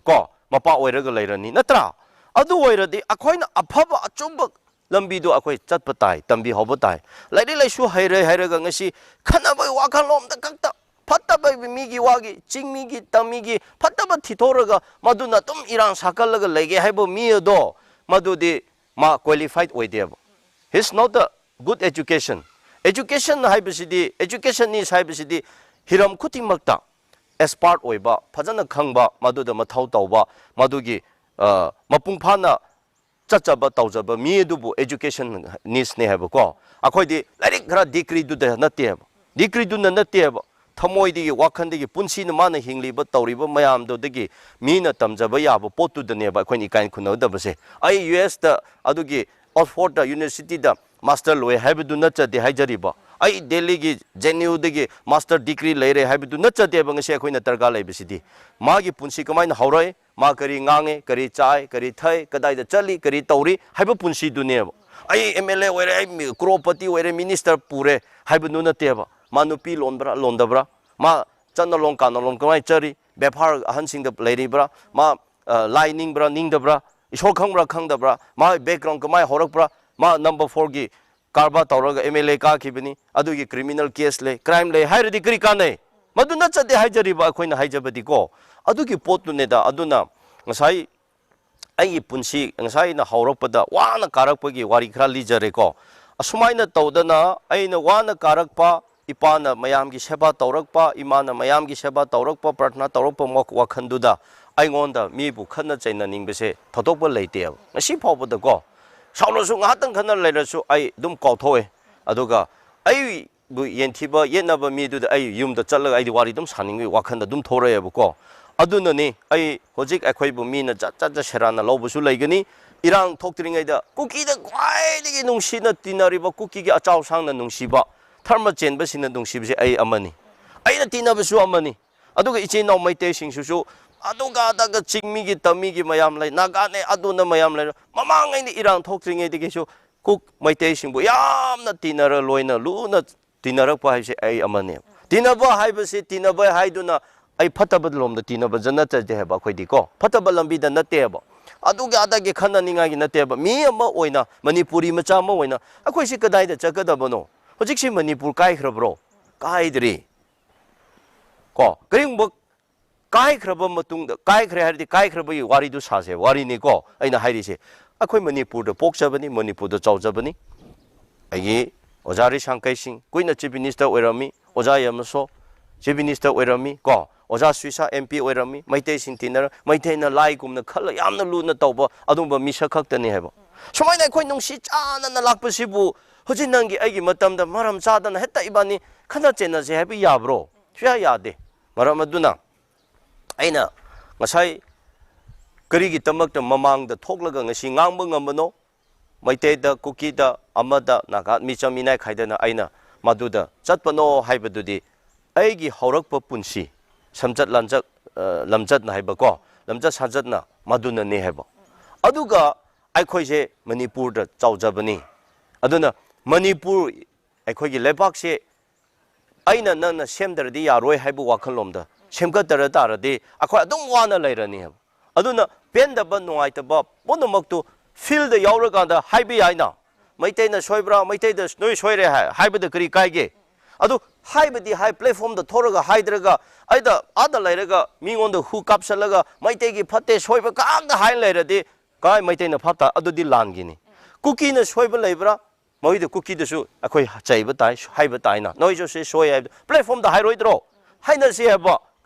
ꯀꯣ, ꯃꯄꯥ ꯑꯣꯏꯔꯒ ꯂꯩꯔꯅꯤ, ꯅꯠꯇ꯭ꯔꯥ? ꯑꯗꯨ ꯑꯣꯏꯔꯗꯤ ꯑꯩꯈꯣꯏꯅ ꯑꯐꯕ ꯑꯆꯨꯝꯕ ꯂꯝꯕꯤꯗꯣ ꯑꯩꯈꯣꯏ ꯆꯠꯄ ꯇꯥꯏ, ꯇꯝꯕꯤꯍꯧꯕ ꯇꯥꯏ꯫ ꯂꯥꯏꯔꯤꯛ ꯂꯥꯏꯁꯨ ꯍꯩꯔꯦ ꯍꯥꯏꯔꯒ ꯉꯁꯤ ꯈꯠꯅꯕꯒꯤ ꯋꯥꯈꯜꯂꯣꯝꯗ ꯈꯛꯇ, ꯐꯠꯇꯕ ꯃꯤꯒꯤ ꯋꯥꯒꯤ, ꯆꯤꯡ ꯃꯤꯒꯤ, ꯇꯝ ꯃꯤꯒꯤ ꯐꯠꯇꯕ ꯊꯤꯊꯣꯛꯔꯒ ꯃꯗꯨꯅ ꯑꯗꯨꯝ ꯏꯔꯥꯡ ꯁꯥꯒꯠꯂꯒ ꯂꯩꯒꯦ ꯍꯥꯏꯕ ꯃꯤ ꯑꯗꯣ, ꯃꯗꯨꯗꯤ ꯃꯥ qualified ꯑꯣꯏꯗꯦꯕ꯫ He is not a good education. Education ꯍꯥꯏꯕꯁꯤꯗꯤ, educationist ꯍꯥꯏꯕꯁꯤꯗꯤ ꯍꯤꯔꯝ ꯈꯨꯗꯤꯡꯃꯛꯇ expert ꯑꯣꯏꯕ, ꯐꯖꯅ ꯈꯪꯕ, ꯃꯗꯨꯗ ꯃꯊꯧ ꯇꯧꯕ, ꯃꯗꯨꯒꯤ, ꯑ, ꯃꯄꯨꯡ ꯐꯥꯅ ꯆꯠꯆꯕ, ꯇꯧꯖꯕ ꯃꯤ ꯑꯗꯨꯕꯨ educationistꯅꯦ ꯍꯥꯏꯕꯀꯣ꯫ ꯑꯩꯈꯣꯏꯗꯤ ꯂꯥꯏꯔꯤꯛ ꯈꯔ degreeꯗꯨꯗ ꯅꯠꯇꯦꯕ, degreeꯗꯨꯅ ꯅꯠꯇꯦꯕ, ꯊꯃꯣꯏꯗꯒꯤ, ꯋꯥꯈꯜꯗꯒꯤ, ꯄꯨꯟꯁꯤꯅ ꯃꯥꯅ ꯍꯤꯡꯂꯤꯕ, ꯇꯧꯔꯤꯕ ꯃꯌꯥꯝꯗꯨꯗꯒꯤ ꯃꯤꯅ ꯇꯝꯖꯕ ꯌꯥꯕ ꯄꯣꯠꯇꯨꯗꯅꯦꯕ ꯑꯩꯈꯣꯏꯅ ꯏꯀꯥꯏ ꯈꯨꯝꯅꯒꯗꯕꯁꯦ꯫ ꯑꯩ ꯌꯨ ꯑꯦꯁꯇ ꯑꯗꯨꯒꯤ Oxfordꯇ universityꯗ master ꯂꯣꯏ ꯍꯥꯏꯕꯗꯨ ꯅꯠꯆꯗꯦ ꯍꯥꯏꯖꯔꯤꯕ꯫ ꯑꯩ ꯗꯦꯜꯂꯤꯒꯤ ꯖꯦ ꯑꯦꯟ ꯌꯨꯗꯒꯤ ꯃꯥꯁꯇꯔ ꯗꯤꯒ꯭ꯔꯤ ꯂꯩꯔꯦ ꯍꯥꯏꯕꯗꯨ ꯅꯠꯆꯗꯦꯕ꯫ ꯉꯁꯤ ꯑꯩꯈꯣꯏꯅ ꯗꯔꯀꯥꯔ ꯂꯩꯕꯁꯤꯗꯤ ꯃꯥꯒꯤ ꯄꯨꯟꯁꯤ ꯀꯃꯥꯏꯅ ꯍꯧꯔꯛꯏ, ꯃꯥ ꯀꯔꯤ ꯉꯥꯡꯉꯦ, ꯀꯔꯤ ꯆꯥꯏ, ꯀꯔꯤ ꯊꯛꯏ, ꯀꯗꯥꯏꯗ ꯆꯠꯂꯤ, ꯀꯔꯤ ꯇꯧꯔꯤ ꯍꯥꯏꯕ ꯄꯨꯟꯁꯤꯗꯨꯅꯦꯕ꯫ ꯑꯩ ꯑꯦꯝ ꯑꯦꯜ ꯑꯦ ꯑꯣꯏꯔꯦ, ꯑꯩ ꯃꯤ-, ꯀ꯭ꯔꯣꯔꯄꯇꯤ ꯑꯣꯏꯔꯦ, ꯃꯤꯅꯤꯁꯇꯔ ꯄꯨꯔꯦ ꯍꯥꯏꯕꯗꯨ ꯅꯠꯇꯦꯕ꯫ ꯃꯥ ꯅꯨꯄꯤ ꯂꯣꯟꯕ꯭ꯔꯥ, ꯂꯣꯟꯗꯕ꯭ꯔꯥ, ꯃꯥ ꯆꯠꯅ ꯂꯣꯟ ꯀꯥꯅ ꯂꯣꯟ ꯀꯃꯥꯏꯅ ꯆꯠꯔꯤ, ꯕꯦꯕꯥꯔ ꯑꯍꯟꯁꯤꯡꯗ ꯂꯩꯔꯤꯕ꯭ꯔꯥ, ꯃꯥ, ꯑ, ꯂꯥꯏ ꯅꯤꯡꯕ꯭ꯔꯥ, ꯅꯤꯡꯗꯕ꯭ꯔꯥ, ꯏꯁꯣꯔ ꯈꯪꯕ꯭ꯔꯥ, ꯈꯪꯗꯕ꯭ꯔꯥ, ꯃꯥ ꯕꯦꯛꯒ꯭ꯔꯥꯎꯟ ꯀꯃꯥꯏꯅ ꯍꯧꯔꯛꯄ꯭ꯔꯥ, ꯃꯥ ꯅꯝꯕꯔ ꯐꯣꯔꯒꯤ ꯀꯔꯕꯥꯔ ꯇꯧꯔꯒ ꯑꯦꯝ ꯑꯦꯜ ꯑꯦ ꯀꯥꯈꯤꯕꯅꯤ, ꯑꯗꯨꯒꯤ ꯀ꯭ꯔꯤꯃꯤꯅꯦꯜ ꯀꯦꯁ ꯂꯩ, ꯀ꯭ꯔꯥꯏꯝ ꯂꯩ ꯍꯥꯏꯔꯗꯤ ꯀꯔꯤ ꯀꯥꯟꯅꯩ? ꯃꯗꯨ ꯅꯠꯆꯗꯦ ꯍꯥꯏꯖꯔꯤꯕ ꯑꯩꯈꯣꯏꯅ ꯍꯥꯏꯖꯕꯗꯤꯀꯣ꯫ ꯑꯗꯨꯒꯤ ꯄꯣꯠꯇꯨꯅꯦꯗ꯫ ꯑꯗꯨꯅ ꯉꯁꯥꯏ ꯑꯩꯒꯤ ꯄꯨꯟꯁꯤ, ꯉꯁꯥꯏ ꯑꯩꯅ ꯍꯧꯔꯛꯄꯗ ꯋꯥꯅ ꯀꯥꯔꯛꯄꯒꯤ ꯋꯥꯔꯤ ꯈꯔ ꯂꯤꯖꯔꯦꯀꯣ꯫ ꯑꯁꯨꯃꯥꯏꯅ ꯇꯧꯗꯅ ꯑꯩꯅ ꯋꯥꯅ ꯀꯥꯔꯛꯄ, ꯏꯄꯥꯅ ꯃꯌꯥꯝꯒꯤ ꯁꯦꯕꯥ ꯇꯧꯔꯛꯄ, ꯏꯃꯥꯅ ꯃꯌꯥꯝꯒꯤ ꯁꯦꯕꯥ ꯇꯧꯔꯛꯄ, ꯄ꯭ꯔꯊꯅꯥ ꯇꯧꯔꯛꯄ ꯋꯥ-, ꯋꯥꯈꯜꯗꯨꯗ ꯑꯩꯉꯣꯟꯗ ꯃꯤꯕꯨ ꯈꯠꯅ ꯆꯩꯅꯅꯤꯡꯕꯁꯦ ꯊꯣꯏꯗꯣꯛꯄ ꯂꯩꯇꯦꯕ꯫ ꯉꯁꯤ ꯐꯥꯎꯕꯗꯀꯣ, ꯁꯥꯎꯔꯁꯨ ꯉꯥꯏꯍꯥꯛꯇꯪ ꯈꯠꯅ ꯂꯩꯔꯁꯨ ꯑꯩ ꯑꯗꯨꯝ ꯀꯥꯎꯊꯣꯛꯑꯦ꯫ ꯑꯗꯨꯒ ꯑꯩꯕꯨ ꯌꯦꯟꯊꯤꯕ ꯌꯦꯠꯅꯕ ꯃꯤꯗꯨꯗ ꯑꯩ ꯌꯨꯝꯗ ꯆꯠꯂꯒ ꯑꯩꯗꯤ ꯋꯥꯔꯤ ꯑꯗꯨꯝ ꯁꯥꯅꯤꯡꯕꯒꯤ ꯋꯥꯈꯜꯗ ꯑꯗꯨꯝ ꯊꯣꯔꯛꯑꯦꯕꯀꯣ꯫ ꯑꯗꯨꯅꯅꯤ ꯑꯩ ꯍꯧꯖꯤꯛ ꯑꯩꯈꯣꯏꯕꯨ ꯃꯤꯅ ꯖꯥꯠ ꯖꯥꯠ ꯖꯥꯠ ꯁꯦꯔꯥꯟꯅ ꯂꯧꯕꯁꯨ ꯂꯩꯒꯅꯤ꯫ ꯏꯔꯥꯡ ꯊꯣꯛꯇ꯭ꯔꯤꯉꯩꯗ ꯀꯨꯀꯤꯗ ꯈ꯭ꯋꯥꯏꯗꯒꯤ ꯅꯨꯡꯁꯤꯅ ꯇꯤꯟꯅꯔꯤꯕ, ꯀꯨꯀꯤꯒꯤ ꯑꯆꯥꯎ ꯁꯥꯡꯅ ꯅꯨꯡꯁꯤꯕ, ꯙꯔꯃ ꯆꯦꯟꯕꯁꯤꯡꯅ ꯅꯨꯡꯁꯤꯕꯁꯦ ꯑꯩ ꯑꯃꯅꯤ꯫ ꯑꯩꯅ ꯇꯤꯟꯅꯕꯁꯨ ꯑꯃꯅꯤ꯫ ꯑꯗꯨꯒ ꯏꯆꯤꯟ ꯏꯅꯥꯎ ꯃꯩꯇꯩꯁꯤꯡꯁꯤꯁꯨ ꯑꯗꯨꯒ ꯑꯗꯥꯒ ꯆꯤꯡꯃꯤꯒꯤ ꯇꯝꯃꯤꯒꯤ ꯃꯌꯥꯝ ꯂꯩ, ꯅꯥꯒꯥꯅꯦ ꯑꯗꯨꯅ ꯃꯌꯥꯝ ꯂꯩ꯫ ꯃꯃꯥꯡꯉꯩꯗ ꯏꯔꯥꯡ ꯊꯣꯛꯇ꯭ꯔꯤꯉꯩꯗꯒꯤꯁꯨ ꯀꯨꯛ ꯃꯩꯇꯩꯁꯤꯡꯕꯨ ꯌꯥꯝꯅ ꯇꯤꯟꯅꯔ ꯂꯣꯏꯅ ꯂꯨꯅ ꯇꯤꯟꯅꯔꯛꯄ ꯍꯥꯏꯕꯁꯦ ꯑꯩ ꯑꯃꯅꯦ꯫ ꯇꯤꯟꯅꯕ ꯍꯥꯏꯕꯁꯤ ꯇꯤꯟꯅꯕ ꯍꯥꯏꯗꯨꯅ ꯑꯩ ꯐꯠꯇꯕ ꯂꯣꯝꯗ ꯇꯤꯟꯅꯕ ꯖ-, ꯅꯠꯆꯗꯦ ꯍꯥꯏꯕ ꯑꯩꯈꯣꯏꯗꯤꯀꯣ꯫ ꯐꯠꯇꯕ ꯂꯝꯕꯤꯗ ꯅꯠꯇꯦꯕ꯫ ꯑꯗꯨꯒꯤ ꯑꯗꯥꯒꯤ ꯈꯟꯅꯅꯤꯡꯉꯥꯏꯒꯤ ꯅꯠꯇꯦꯕ꯫ ꯃꯤ ꯑꯃ ꯑꯣꯏꯅ, ꯃꯅꯤꯄꯨꯔꯤ ꯃꯆꯥ ꯑꯃ ꯑꯣꯏꯅ ꯑꯩꯈꯣꯏꯁꯤ ꯀꯗꯥꯏꯗ ꯆꯠꯀꯗꯕꯅꯣ? ꯍꯧꯖꯤꯛꯁꯤ ꯃꯅꯤꯄꯨꯔ ꯀꯥꯏꯈ꯭ꯔꯕ꯭ꯔꯣ? ꯀꯥꯏꯗ꯭ꯔꯤ꯫ ꯀꯣ, ꯀꯔꯤꯒꯨꯝꯕ ꯀꯥꯏꯈ꯭ꯔꯕ ꯃꯇꯨꯡꯗ, ꯀꯥꯏꯈ꯭ꯔꯦ ꯍꯥꯏꯔꯗꯤ ꯀꯥꯏꯈ꯭ꯔꯕꯒꯤ ꯋꯥꯔꯤꯗꯨ ꯁꯥꯁꯦ, ꯋꯥꯔꯤꯅꯤꯀꯣ ꯑꯩꯅ ꯍꯥꯏꯔꯤꯁꯦ꯫ ꯑꯩꯈꯣꯏ ꯃꯅꯤꯄꯨꯔꯗ ꯄꯣꯛꯆꯕꯅꯤ, ꯃꯅꯤꯄꯨꯔꯗ ꯆꯥꯎꯖꯕꯅꯤ꯫ ꯑꯩꯒꯤ ꯑꯣꯖꯥ ꯔꯤꯁꯥꯡꯀꯩ ꯁꯤꯡ ꯀꯨꯏꯅ ꯆꯤꯐ ꯃꯤꯅꯤꯁꯇꯔ ꯑꯣꯏꯔꯝꯃꯤ, ꯑꯣꯖꯥ ꯌꯥꯝꯅꯁꯣ ꯆꯤꯐ ꯃꯤꯅꯤꯁꯇꯔ ꯑꯣꯏꯔꯝꯃꯤ ꯀꯣ, ꯑꯣꯖꯥ ꯁꯨꯏꯁꯥ ꯑꯦꯝ ꯄꯤ ꯑꯣꯏꯔꯝꯃꯤ, ꯃꯩꯇꯩꯁꯤꯡ ꯇꯤꯟꯅꯔ, ꯃꯩꯇꯩꯅ ꯂꯥꯏꯒꯨꯝꯅ ꯈꯜꯂ ꯌꯥꯝꯅ ꯂꯨꯅ ꯇꯧꯕ ꯑꯗꯨꯒꯨꯝꯕ ꯃꯤꯁꯛ ꯈꯛꯇꯅꯤ ꯍꯥꯏꯕ꯫ ꯁꯨꯃꯥꯏꯅ ꯑꯩꯈꯣꯏ ꯅꯨꯡꯁꯤ ꯆꯥꯟꯅꯅ ꯂꯥꯛꯄꯁꯤꯕꯨ ꯍꯧꯖꯤꯛ ꯅꯪꯒꯤ ꯑꯩꯒꯤ ꯃꯇꯝꯗ ꯃꯔꯝ ꯆꯥꯗꯅ ꯍꯦꯛꯇ ꯏꯕꯥꯅꯤ ꯈꯠꯅ ꯆꯩꯅꯁꯦ ꯍꯥꯏꯕ ꯌꯥꯕ꯭ꯔꯣ? ꯁꯨꯌꯥ ꯌꯥꯗꯦ꯫ ꯃꯔꯝ ꯑꯗꯨꯅ ꯑꯩꯅ ꯉꯁꯥꯏ ꯀꯔꯤꯒꯤꯗꯃꯛꯇ ꯃꯃꯥꯡꯗ ꯊꯣꯛꯂꯒ ꯉꯁꯤ ꯉꯥꯡꯕ ꯉꯝꯕꯅꯣ? ꯃꯩꯇꯩꯗ, ꯀꯨꯀꯤꯗ, ꯑꯃꯗ, ꯅꯥꯒꯥ, ꯃꯤꯆꯝ ꯃꯤꯅꯥꯏ ꯈꯥꯏꯗꯅ ꯑꯩꯅ ꯃꯗꯨꯗ ꯆꯠꯄꯅꯣ ꯍꯥꯏꯕꯗꯨꯗꯤ ꯑꯩꯒꯤ ꯍꯧꯔꯛꯄ ꯄꯨꯟꯁꯤ, ꯁꯝꯆꯠ ꯂꯝꯆꯠ, ꯑ, ꯂꯝꯆꯠꯅ ꯍꯥꯏꯕꯀꯣ, ꯂꯝꯆꯠ ꯁꯥꯖꯠꯅ ꯃꯗꯨꯅꯅꯤ ꯍꯥꯏꯕ꯫ ꯑꯗꯨꯒ ꯑꯩꯈꯣꯏꯁꯦ ꯃꯅꯤꯄꯨꯔꯗ ꯆꯥꯎꯖꯕꯅꯤ꯫ ꯑꯗꯨꯅ ꯃꯅꯤꯄꯨꯔ, ꯑꯩꯈꯣꯏꯒꯤ ꯂꯩꯕꯥꯛꯁꯦ ꯑꯩꯅ ꯅꯪꯅ ꯁꯦꯝꯗ꯭ꯔꯗꯤ ꯌꯥꯔꯣꯏ ꯍꯥꯏꯕ ꯋꯥꯈꯜꯂꯣꯝꯗ ꯁꯦꯝꯒꯠꯇꯔ ꯇꯥꯔꯗꯤ ꯑꯩꯈꯣꯏ ꯑꯗꯨꯝ ꯋꯥꯅ ꯂꯩꯔꯅꯤ ꯍꯥꯏꯕ꯫ ꯑꯗꯨꯅ ꯄꯦꯟꯗꯕ, ꯅꯨꯡꯉꯥꯏꯇꯕ ꯄꯨꯝꯅꯃꯛꯇꯨ ꯐꯤꯜꯗ ꯌꯥꯎꯔꯀꯥꯟꯗ ꯍꯥꯏꯕ ꯌꯥꯏꯅ꯫ ꯃꯩꯇꯩꯅ ꯁꯣꯏꯕ꯭ꯔꯥ, ꯃꯩꯇꯩꯗ ꯅꯣꯏ ꯁꯣꯏꯔꯦ ꯍꯥꯏ-, ꯍꯥꯏꯕꯗ ꯀꯔꯤ ꯀꯥꯏꯒꯦ? ꯑꯗꯨ ꯍꯥꯏꯕꯗꯤ ꯍꯥꯏ, ꯄ꯭ꯂꯦꯠꯐꯣꯝꯗ ꯊꯣꯛꯂꯒ ꯍꯥꯏꯗ꯭ꯔꯒ, ꯑꯩꯗ ꯑꯥꯗ ꯂꯩꯔꯒ ꯃꯤꯉꯣꯟꯗ ꯍꯨ ꯀꯥꯞꯁꯜꯂꯒ ꯃꯩꯇꯩꯒꯤ ꯐꯠꯇꯦ, ꯁꯣꯏꯕ ꯉꯥꯛꯇ ꯍꯥꯏ ꯂꯩꯔꯗꯤ ꯀꯥꯏ ꯃꯩꯇꯩꯅ ꯐꯠꯇ? ꯑꯗꯨꯗꯤ ꯂꯥꯟꯒꯤꯅꯤ꯫ ꯀꯨꯀꯤꯅ ꯁꯣꯏꯕ ꯂꯩꯕ꯭ꯔꯥ? ꯃꯣꯏꯗ ꯀꯨꯀꯤꯗꯁꯨ ꯑꯩꯈꯣꯏ ꯆꯩꯕ ꯇꯥꯏ, ꯍꯥꯏꯕ ꯇꯥꯏꯅ꯫ ꯅꯣꯏꯁꯨ ꯁꯤ ꯁꯣꯏ ꯍꯥꯏꯕꯗ ꯄ꯭ꯂꯦꯠꯐꯣꯝꯗ ꯍꯥꯏꯔꯣꯏꯗ꯭ꯔꯣ? ꯍꯥꯏꯅꯁꯤ ꯍꯥꯏꯕ꯫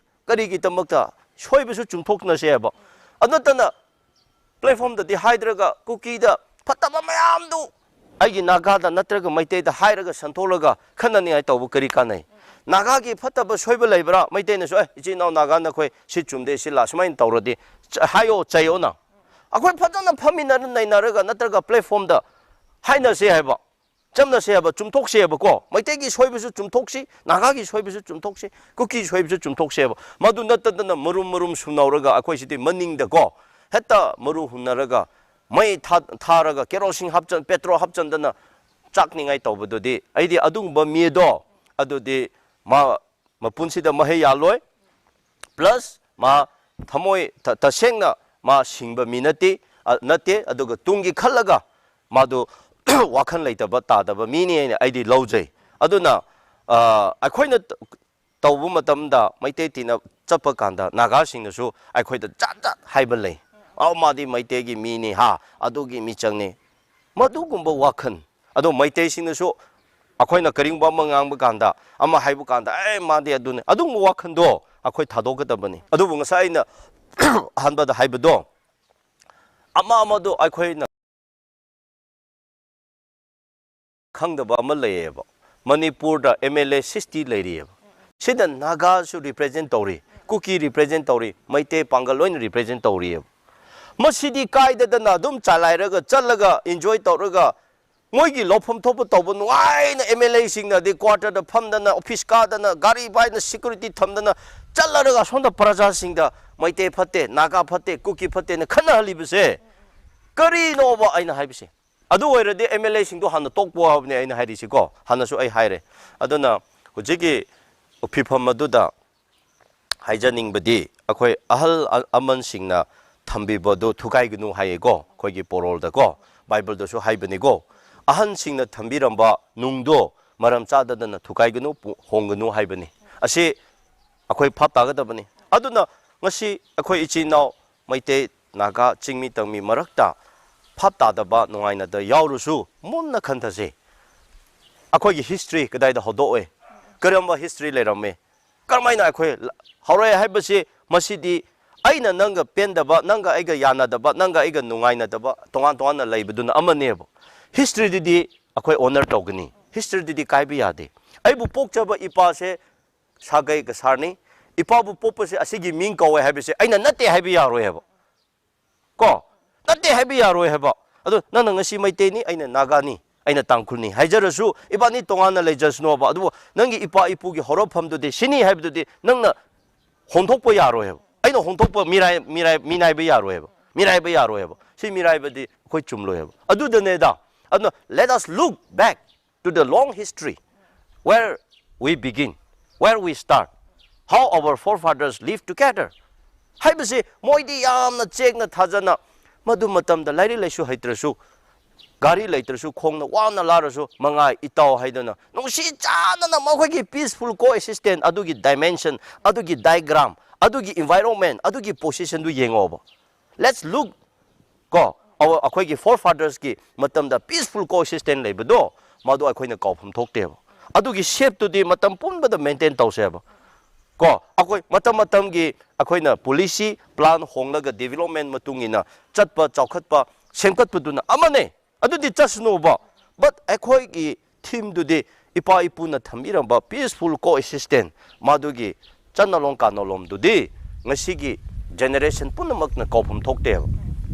ꯀꯔꯤꯒꯤꯗꯃꯛꯇ? ꯁꯣꯏꯕꯁꯨ ꯆꯨꯝꯊꯣꯛꯅꯁꯤ ꯍꯥꯏꯕ꯫ ꯑꯗꯨ ꯅꯠꯇꯅ ꯄ꯭ꯂꯦꯠꯐꯣꯝꯗꯗꯤ ꯍꯥꯏꯗ꯭ꯔꯒ ꯀꯨꯀꯤꯗ ꯐꯠꯇꯕ ꯃꯌꯥꯝꯗꯨ ꯑꯩꯒꯤ ꯅꯥꯒꯥꯗ ꯅꯠꯇ꯭ꯔꯒ ꯃꯩꯇꯩꯗ ꯍꯥꯏꯔꯒ ꯁꯟꯊꯣꯛꯂꯒ ꯈꯟꯅꯅꯤꯡꯉꯥꯏ ꯇꯧꯕ ꯀꯔꯤ ꯀꯥꯟꯅꯩ? ꯅꯥꯒꯥꯒꯤ ꯐꯠꯇꯕ ꯁꯣꯏꯕ ꯂꯩꯕ꯭ꯔꯥ? ꯃꯩꯇꯩꯅꯁꯨ, "ꯑꯦ, ꯏꯆꯤꯟ ꯏꯅꯥꯎ ꯅꯥꯒꯥ ꯅꯈꯣꯏ ꯁꯤ ꯆꯨꯝꯗꯦ, ꯁꯤ ꯂꯥ-, ꯁꯨꯃꯥꯏꯅ ꯇꯧꯔꯗꯤ ꯆ-, ꯍꯥꯏꯌꯣ, ꯆꯩꯌꯣꯅ"꯫ ꯑꯩꯈꯣꯏ ꯐꯖꯅ ꯐꯝꯃꯤꯟꯅꯔ ꯅꯩꯅꯔꯒ ꯅꯠꯇ꯭ꯔꯒ ꯄ꯭ꯂꯦꯠꯐꯣꯝꯗ ꯍꯥꯏꯅꯁꯦ ꯍꯥꯏꯕ, ꯆꯝꯅꯁꯦ ꯍꯥꯏꯕ, ꯆꯨꯝꯊꯣꯛꯁꯦ ꯍꯥꯏꯕꯀꯣ꯫ ꯃꯩꯇꯩꯒꯤ ꯁꯣꯏꯕꯁꯨ ꯆꯨꯝꯊꯣꯛꯁꯤ, ꯅꯥꯒꯥꯒꯤ ꯁꯣꯏꯕꯁꯨ ꯆꯨꯝꯊꯣꯛꯁꯤ, ꯀꯨꯀꯤ ꯁꯣꯏꯕꯁꯨ ꯆꯨꯝꯊꯣꯛꯁꯦ ꯍꯥꯏꯕ꯫ ꯃꯗꯨ ꯅꯠꯇꯗꯅ ꯃꯔꯨꯝ ꯃꯔꯨꯝ ꯁꯨꯝꯅꯧꯔꯒ ꯑꯩꯈꯣꯏꯁꯤꯗꯤ ꯃꯅꯤꯡꯗꯀꯣ ꯍꯦꯛꯇ ꯃꯔꯨ ꯍꯨꯟꯅꯔꯒ ꯃꯩ ꯊꯥ-, ꯊꯥꯔꯒ ꯀꯦꯔꯣꯁꯤꯟ ꯍꯥꯞꯆꯟ-, ꯄꯦꯇ꯭ꯔꯣꯜ ꯍꯥꯞꯆꯟꯗꯅ ꯆꯥꯛꯅꯤꯡꯉꯥꯏ ꯇꯧꯕꯗꯨꯗꯤ ꯑꯩꯗꯤ ꯑꯗꯨꯒꯨꯝꯕ ꯃꯤꯗꯣ ꯑꯗꯨꯗꯤ ꯃꯥ ꯃꯄꯨꯟꯁꯤꯗ ꯃꯍꯩ ꯌꯥꯜꯂꯣꯏ꯫ ꯄ꯭ꯂꯁ ꯃꯥ ꯊꯃꯣꯏ ꯇ-, ꯇꯁꯦꯡꯅ ꯃꯥ ꯁꯤꯡꯕ ꯃꯤ ꯅꯠꯇꯦ, ꯑ, ꯅꯠꯇꯦ꯫ ꯑꯗꯨꯒ ꯇꯨꯡꯒꯤ ꯈꯜꯂꯒ ꯃꯥꯗꯨ ꯋꯥꯈꯜ ꯂꯩꯇꯕ ꯇꯥꯗꯕ ꯃꯤꯅꯤ ꯍꯥꯏꯅ ꯑꯩꯗꯤ ꯂꯧꯖꯩ꯫ ꯑꯗꯨꯅ, ꯑ, ꯑꯩꯈꯣꯏꯅ ꯇ-, ꯇꯧꯕ ꯃꯇꯝꯗ ꯃꯩꯇꯩ ꯇꯤꯟꯅ ꯆꯠꯄ ꯀꯥꯟꯗ ꯅꯥꯒꯥꯁꯤꯡꯅꯁꯨ ꯑꯩꯈꯣꯏꯗ ꯖꯥꯠ ꯖꯥꯠ ꯍꯥꯏꯕ ꯂꯩ꯫ "ꯑꯧ, ꯃꯥꯗꯤ ꯃꯩꯇꯩꯒꯤ ꯃꯤꯅꯤ ꯍꯥ, ꯑꯗꯨꯒꯤ ꯃꯤꯆꯪꯅꯤ"꯫ ꯃꯗꯨꯒꯨꯝꯕ ꯋꯥꯈꯜ꯫ ꯑꯗꯣ ꯃꯩꯇꯩꯁꯤꯡꯅꯁꯨ ꯑꯩꯈꯣꯏꯅ ꯀꯔꯤꯒꯨꯝꯕ ꯑꯃ ꯉꯥꯡꯕ ꯀꯥꯟꯗ, ꯑꯃ ꯍꯥꯏꯕ ꯀꯥꯟꯗ, "ꯑꯦ, ꯃꯥꯗꯤ ꯑꯗꯨꯅꯤ", ꯑꯗꯨꯒꯨꯝꯕ ꯋꯥꯈꯜꯗꯣ ꯑꯩꯈꯣꯏ ꯊꯥꯗꯣꯛꯀꯗꯕꯅꯤ꯫ ꯑꯗꯨꯕꯨ ꯉꯁꯥꯏ ꯑꯩꯅ ꯑꯍꯥꯟꯕꯗ ꯍꯥꯏꯕꯗꯣ, ꯑꯃ ꯑꯃꯗꯣ ꯑꯩꯈꯣꯏꯅ ꯈꯪꯗꯕ ꯑꯃ ꯂꯩꯌꯦꯕ꯫ ꯃꯅꯤꯄꯨꯔꯗ ꯑꯦꯝ ꯑꯦꯜ ꯑꯦ ꯁꯤꯛꯁꯇꯤ ꯂꯩꯔꯤꯑꯕ꯫ ꯁꯤꯗ ꯅꯥꯒꯥꯁꯨ ꯔꯤꯄ꯭ꯔꯦꯖꯦꯟ ꯇꯧꯔꯤ, ꯀꯨꯀꯤ ꯔꯤꯄ꯭ꯔꯦꯖꯦꯟ ꯇꯧꯔꯤ, ꯃꯩꯇꯩ ꯄꯥꯡꯒꯜ ꯂꯣꯏꯅ ꯔꯤꯄ꯭ꯔꯦꯖꯦꯟ ꯇꯧꯔꯤꯑꯕ꯫ ꯃꯁꯤꯗꯤ ꯀꯥꯏꯗꯗꯅ ꯑꯗꯨꯝ ꯆꯂꯥꯏꯔꯒ, ꯆꯠꯂꯒ, ꯏꯟꯖꯣꯏ ꯇꯧꯔꯒ, ꯃꯣꯏꯒꯤ ꯂꯧꯐꯝ ꯊꯣꯛꯄ ꯇꯧꯕ ꯅꯨꯡꯉꯥꯏꯅ ꯑꯦꯝ ꯑꯦꯜ ꯑꯦꯁꯤꯡꯅꯗꯤ ꯀ꯭ꯋꯥꯇꯔꯗ ꯐꯝꯗꯅ, ꯑꯣꯐꯤꯁ ꯀꯥꯗꯅ, ꯒꯥꯔꯤ ꯄꯥꯏꯅ, ꯁꯦꯀ꯭ꯌꯨꯔꯤꯇꯤ ꯊꯝꯗꯅ ꯆꯠꯂꯔꯒ ꯑꯁꯣꯝꯗ ꯄ꯭ꯔꯖꯥꯁꯤꯡꯗ ꯃꯩꯇꯩ ꯐꯠꯇꯦ, ꯅꯥꯒꯥ ꯐꯠꯇꯦ, ꯀꯨꯀꯤ ꯐꯠꯇꯦꯅ ꯈꯠꯅꯍꯜꯂꯤꯕꯁꯦ ꯀꯔꯤꯅꯣꯕ ꯑꯩꯅ ꯍꯥꯏꯕꯁꯦ? ꯑꯗꯨ ꯑꯣꯏꯔꯗꯤ ꯑꯦꯝ ꯑꯦꯜ ꯑꯦꯁꯤꯡꯗꯣ ꯍꯥꯟꯅ ꯇꯣꯛꯄ ꯍꯥꯏꯕꯅꯦ ꯑꯩꯅ ꯍꯥꯏꯔꯤꯁꯤꯀꯣ꯫ ꯍꯥꯟꯅꯁꯨ ꯑꯩ ꯍꯥꯏꯔꯦ꯫ ꯑꯗꯨꯅ ꯍꯧꯖꯤꯛꯀꯤ ꯐꯤꯐꯝ ꯑꯗꯨꯗ ꯍꯥꯏꯖꯅꯤꯡꯕꯗꯤ, ꯑꯩꯈꯣꯏ ꯑꯍꯜ ꯑ-, ꯑꯃꯟꯁꯤꯡꯅ ꯊꯝꯕꯤꯕꯗꯨ ꯊꯨꯒꯥꯏꯒꯅꯨ ꯍꯥꯏꯌꯦꯀꯣ, ꯑꯩꯈꯣꯏꯒꯤ ꯄꯣꯔꯣꯜꯗꯀꯣ, ꯕꯥꯏꯕꯜꯗꯁꯨ ꯍꯥꯏꯕꯅꯤꯀꯣ꯫ ꯑꯍꯟꯁꯤꯡꯅ ꯊꯝꯕꯤꯔꯝꯕ ꯅꯨꯡꯗꯣ ꯃꯔꯝ ꯆꯥꯗꯗꯅ ꯊꯨꯒꯥꯏꯒꯅꯨ, ꯄꯨ-, ꯍꯣꯡꯒꯅꯨ ꯍꯥꯏꯕꯅꯤ꯫ ꯑꯁꯤ ꯑꯩꯈꯣꯏ ꯚꯥꯞ ꯇꯥꯒꯗꯕꯅꯤ꯫ ꯑꯗꯨꯅ ꯉꯁꯤ ꯑꯩꯈꯣꯏ ꯏꯆꯤꯟ ꯏꯅꯥꯎ ꯃꯩꯇꯩ, ꯅꯥꯒꯥ, ꯆꯤꯡꯃꯤ, ꯇꯝꯃꯤ ꯃꯔꯛꯇ ꯚꯥꯞ ꯇꯥꯗꯕ, ꯅꯨꯡꯉꯥꯏꯅꯗ ꯌꯥꯎꯔꯁꯨ ꯃꯨꯟꯅ ꯈꯟꯊꯁꯦ꯫ ꯑꯩꯈꯣꯏꯒꯤ ꯍꯤꯁꯇ꯭ꯔꯤ ꯀꯗꯥꯏꯗ ꯍꯧꯗꯣꯛꯑꯦ? ꯀꯔꯝꯕ ꯍꯤꯁꯇ꯭ꯔꯤ ꯂꯩꯔꯝꯃꯦ? ꯀꯔꯝꯍꯥꯏꯅ ꯑꯩꯈꯣꯏ ꯂ-, ꯍꯧꯔꯛꯑꯦ ꯍꯥꯏꯕꯁꯤ, ꯃꯁꯤꯗꯤ ꯑꯩꯅ ꯅꯪꯒ ꯄꯦꯟꯗꯕ, ꯅꯪꯒ ꯑꯩꯒ ꯌꯥꯅꯗꯕ, ꯅꯪꯒ ꯑꯩꯒ ꯅꯨꯡꯉꯥꯏꯅꯗꯕ, ꯇꯣꯉꯥꯟ ꯇꯣꯉꯥꯟꯅ ꯂꯩꯕꯗꯨꯅ ꯑꯃꯅꯦꯕ꯫ ꯍꯤꯁꯇ꯭ꯔꯤꯗꯨꯗꯤ ꯑꯩꯈꯣꯏ ꯑꯣꯅꯔ ꯇꯧꯒꯅꯤ꯫ ꯍꯤꯁꯇ꯭ꯔꯤꯗꯨꯗꯤ ꯀꯥꯏꯕ ꯌꯥꯗꯦ꯫ ꯑꯩꯕꯨ ꯄꯣꯛꯆꯕ ꯏꯄꯥꯁꯦ ꯁꯥꯒꯩ ꯀꯁꯥꯔꯅꯤ, ꯏꯄꯥꯕꯨ ꯄꯣꯛꯄꯁꯦ ꯑꯁꯤꯒꯤ ꯃꯤꯡ ꯀꯧꯋꯦ ꯍꯥꯏꯕꯁꯦ ꯑꯩꯅ ꯅꯠꯇꯦ ꯍꯥꯏꯕ ꯌꯥꯔꯣꯏ ꯍꯥꯏꯕ꯫ ꯀꯣ? ꯅꯠꯇꯦ ꯍꯥꯏꯕ ꯌꯥꯔꯣꯏ ꯍꯥꯏꯕ꯫ ꯑꯗꯣ ꯅꯪꯅ ꯉꯁꯤ ꯃꯩꯇꯩꯅꯤ, ꯑꯩꯅ ꯅꯥꯒꯥꯅꯤ, ꯑꯩꯅ ꯇꯥꯡꯈꯨꯜꯅꯤ ꯍꯥꯏꯖꯔꯁꯨ, ꯏꯕꯥꯅꯤ ꯇꯣꯉꯥꯟꯅ ꯂꯩꯖꯁꯅꯣꯕ, ꯑꯗꯨꯕꯨ ꯅꯪꯒꯤ ꯏꯄꯥ ꯏꯄꯨꯒꯤ ꯍꯧꯔꯛꯐꯝꯗꯨꯗꯤ ꯁꯤꯅꯤ ꯍꯥꯏꯕꯗꯨꯗꯤ ꯅꯪꯅ ꯍꯣꯡꯗꯣꯛꯄ ꯌꯥꯔꯣꯏ ꯍꯥꯏꯕ꯫ ꯑꯩꯅ ꯍꯣꯡꯗꯣꯛꯄ ꯃꯤꯔꯥꯏ-, ꯃꯤꯔꯥꯏ-, ꯃꯤꯅꯥꯏꯕ ꯌꯥꯔꯣꯏ ꯍꯥꯏꯕ꯫ ꯃꯤꯔꯥꯏꯕ ꯌꯥꯔꯣꯏ ꯍꯥꯏꯕ꯫ ꯁꯤ ꯃꯤꯔꯥꯏꯕꯗꯤ ꯑꯩꯈꯣꯏ ꯆꯨꯝꯂꯣꯏ ꯍꯥꯏꯕ꯫ ꯑꯗꯨꯗꯅꯦꯗ꯫ ꯑꯗꯨꯅ let us look back to the long history, where we begin, where we start, how our forefathers lived together ꯍꯥꯏꯕꯁꯤ ꯃꯣꯏꯗꯤ ꯌꯥꯝꯅ ꯆꯦꯛꯅ ꯊꯥꯖꯅ, ꯃꯗꯨ ꯃꯇꯝꯗ ꯂꯥꯏꯔꯤꯛ ꯂꯥꯏꯁꯨ ꯍꯩꯇ꯭ꯔꯁꯨ, ꯒꯥꯔꯤ ꯂꯩꯇ꯭ꯔꯁꯨ, ꯈꯣꯡꯅ ꯋꯥꯅ ꯂꯥꯔꯁꯨ, ꯃꯉꯥꯏ ꯏꯇꯥꯎ ꯍꯥꯏꯗꯅ ꯅꯨꯡꯁꯤ ꯆꯥꯟꯅꯅ ꯃꯈꯣꯏꯒꯤ peaceful coexistence ꯑꯗꯨꯒꯤ dimension, ꯑꯗꯨꯒꯤ diagram, ꯑꯗꯨꯒꯤ environment, ꯑꯗꯨꯒꯤ positionꯗꯨ ꯌꯦꯡꯉꯣꯕ꯫ Let's look, ꯀꯣ, ꯑꯩꯈꯣꯏꯒꯤ forefatherꯁꯀꯤ ꯃꯇꯝꯗ peaceful coexistence ꯂꯩꯕꯗꯣ, ꯃꯗꯨ ꯑꯩꯈꯣꯏꯅ ꯀꯥꯎꯐꯝ ꯊꯣꯛꯇꯦꯕ꯫ ꯑꯗꯨꯒꯤ shapeꯇꯨꯗꯤ ꯃꯇꯝ ꯄꯨꯝꯕꯗ maintain ꯇꯧꯁꯦꯕ꯫ ꯀꯣ, ꯑꯩꯈꯣꯏ ꯃꯇꯝ ꯃꯇꯝꯒꯤ ꯑꯩꯈꯣꯏꯅ policy plan ꯍꯣꯡꯂꯒ development ꯃꯇꯨꯡ ꯏꯟꯅ ꯆꯠꯄ, ꯆꯥꯎꯈꯠꯄ, ꯁꯦꯝꯒꯠꯄꯗꯨꯅ ꯑꯃꯅꯦ꯫ ꯑꯗꯨꯗꯤ ꯆꯠꯁꯅꯨꯕ꯫ But ꯑꯩꯈꯣꯏꯒꯤ themeꯗꯨꯗꯤ ꯏꯄꯥ ꯏꯄꯨꯅ ꯊꯝꯕꯤꯔꯝꯕ peaceful coexistence, ꯃꯗꯨꯒꯤ ꯆꯠꯅꯂꯣꯟ ꯀꯥꯅꯂꯣꯟꯗꯨꯗꯤ ꯉꯁꯤꯒꯤ generation ꯄꯨꯝꯅꯃꯛꯅ ꯀꯥꯎꯐꯝ ꯊꯣꯛꯇꯦꯕ꯫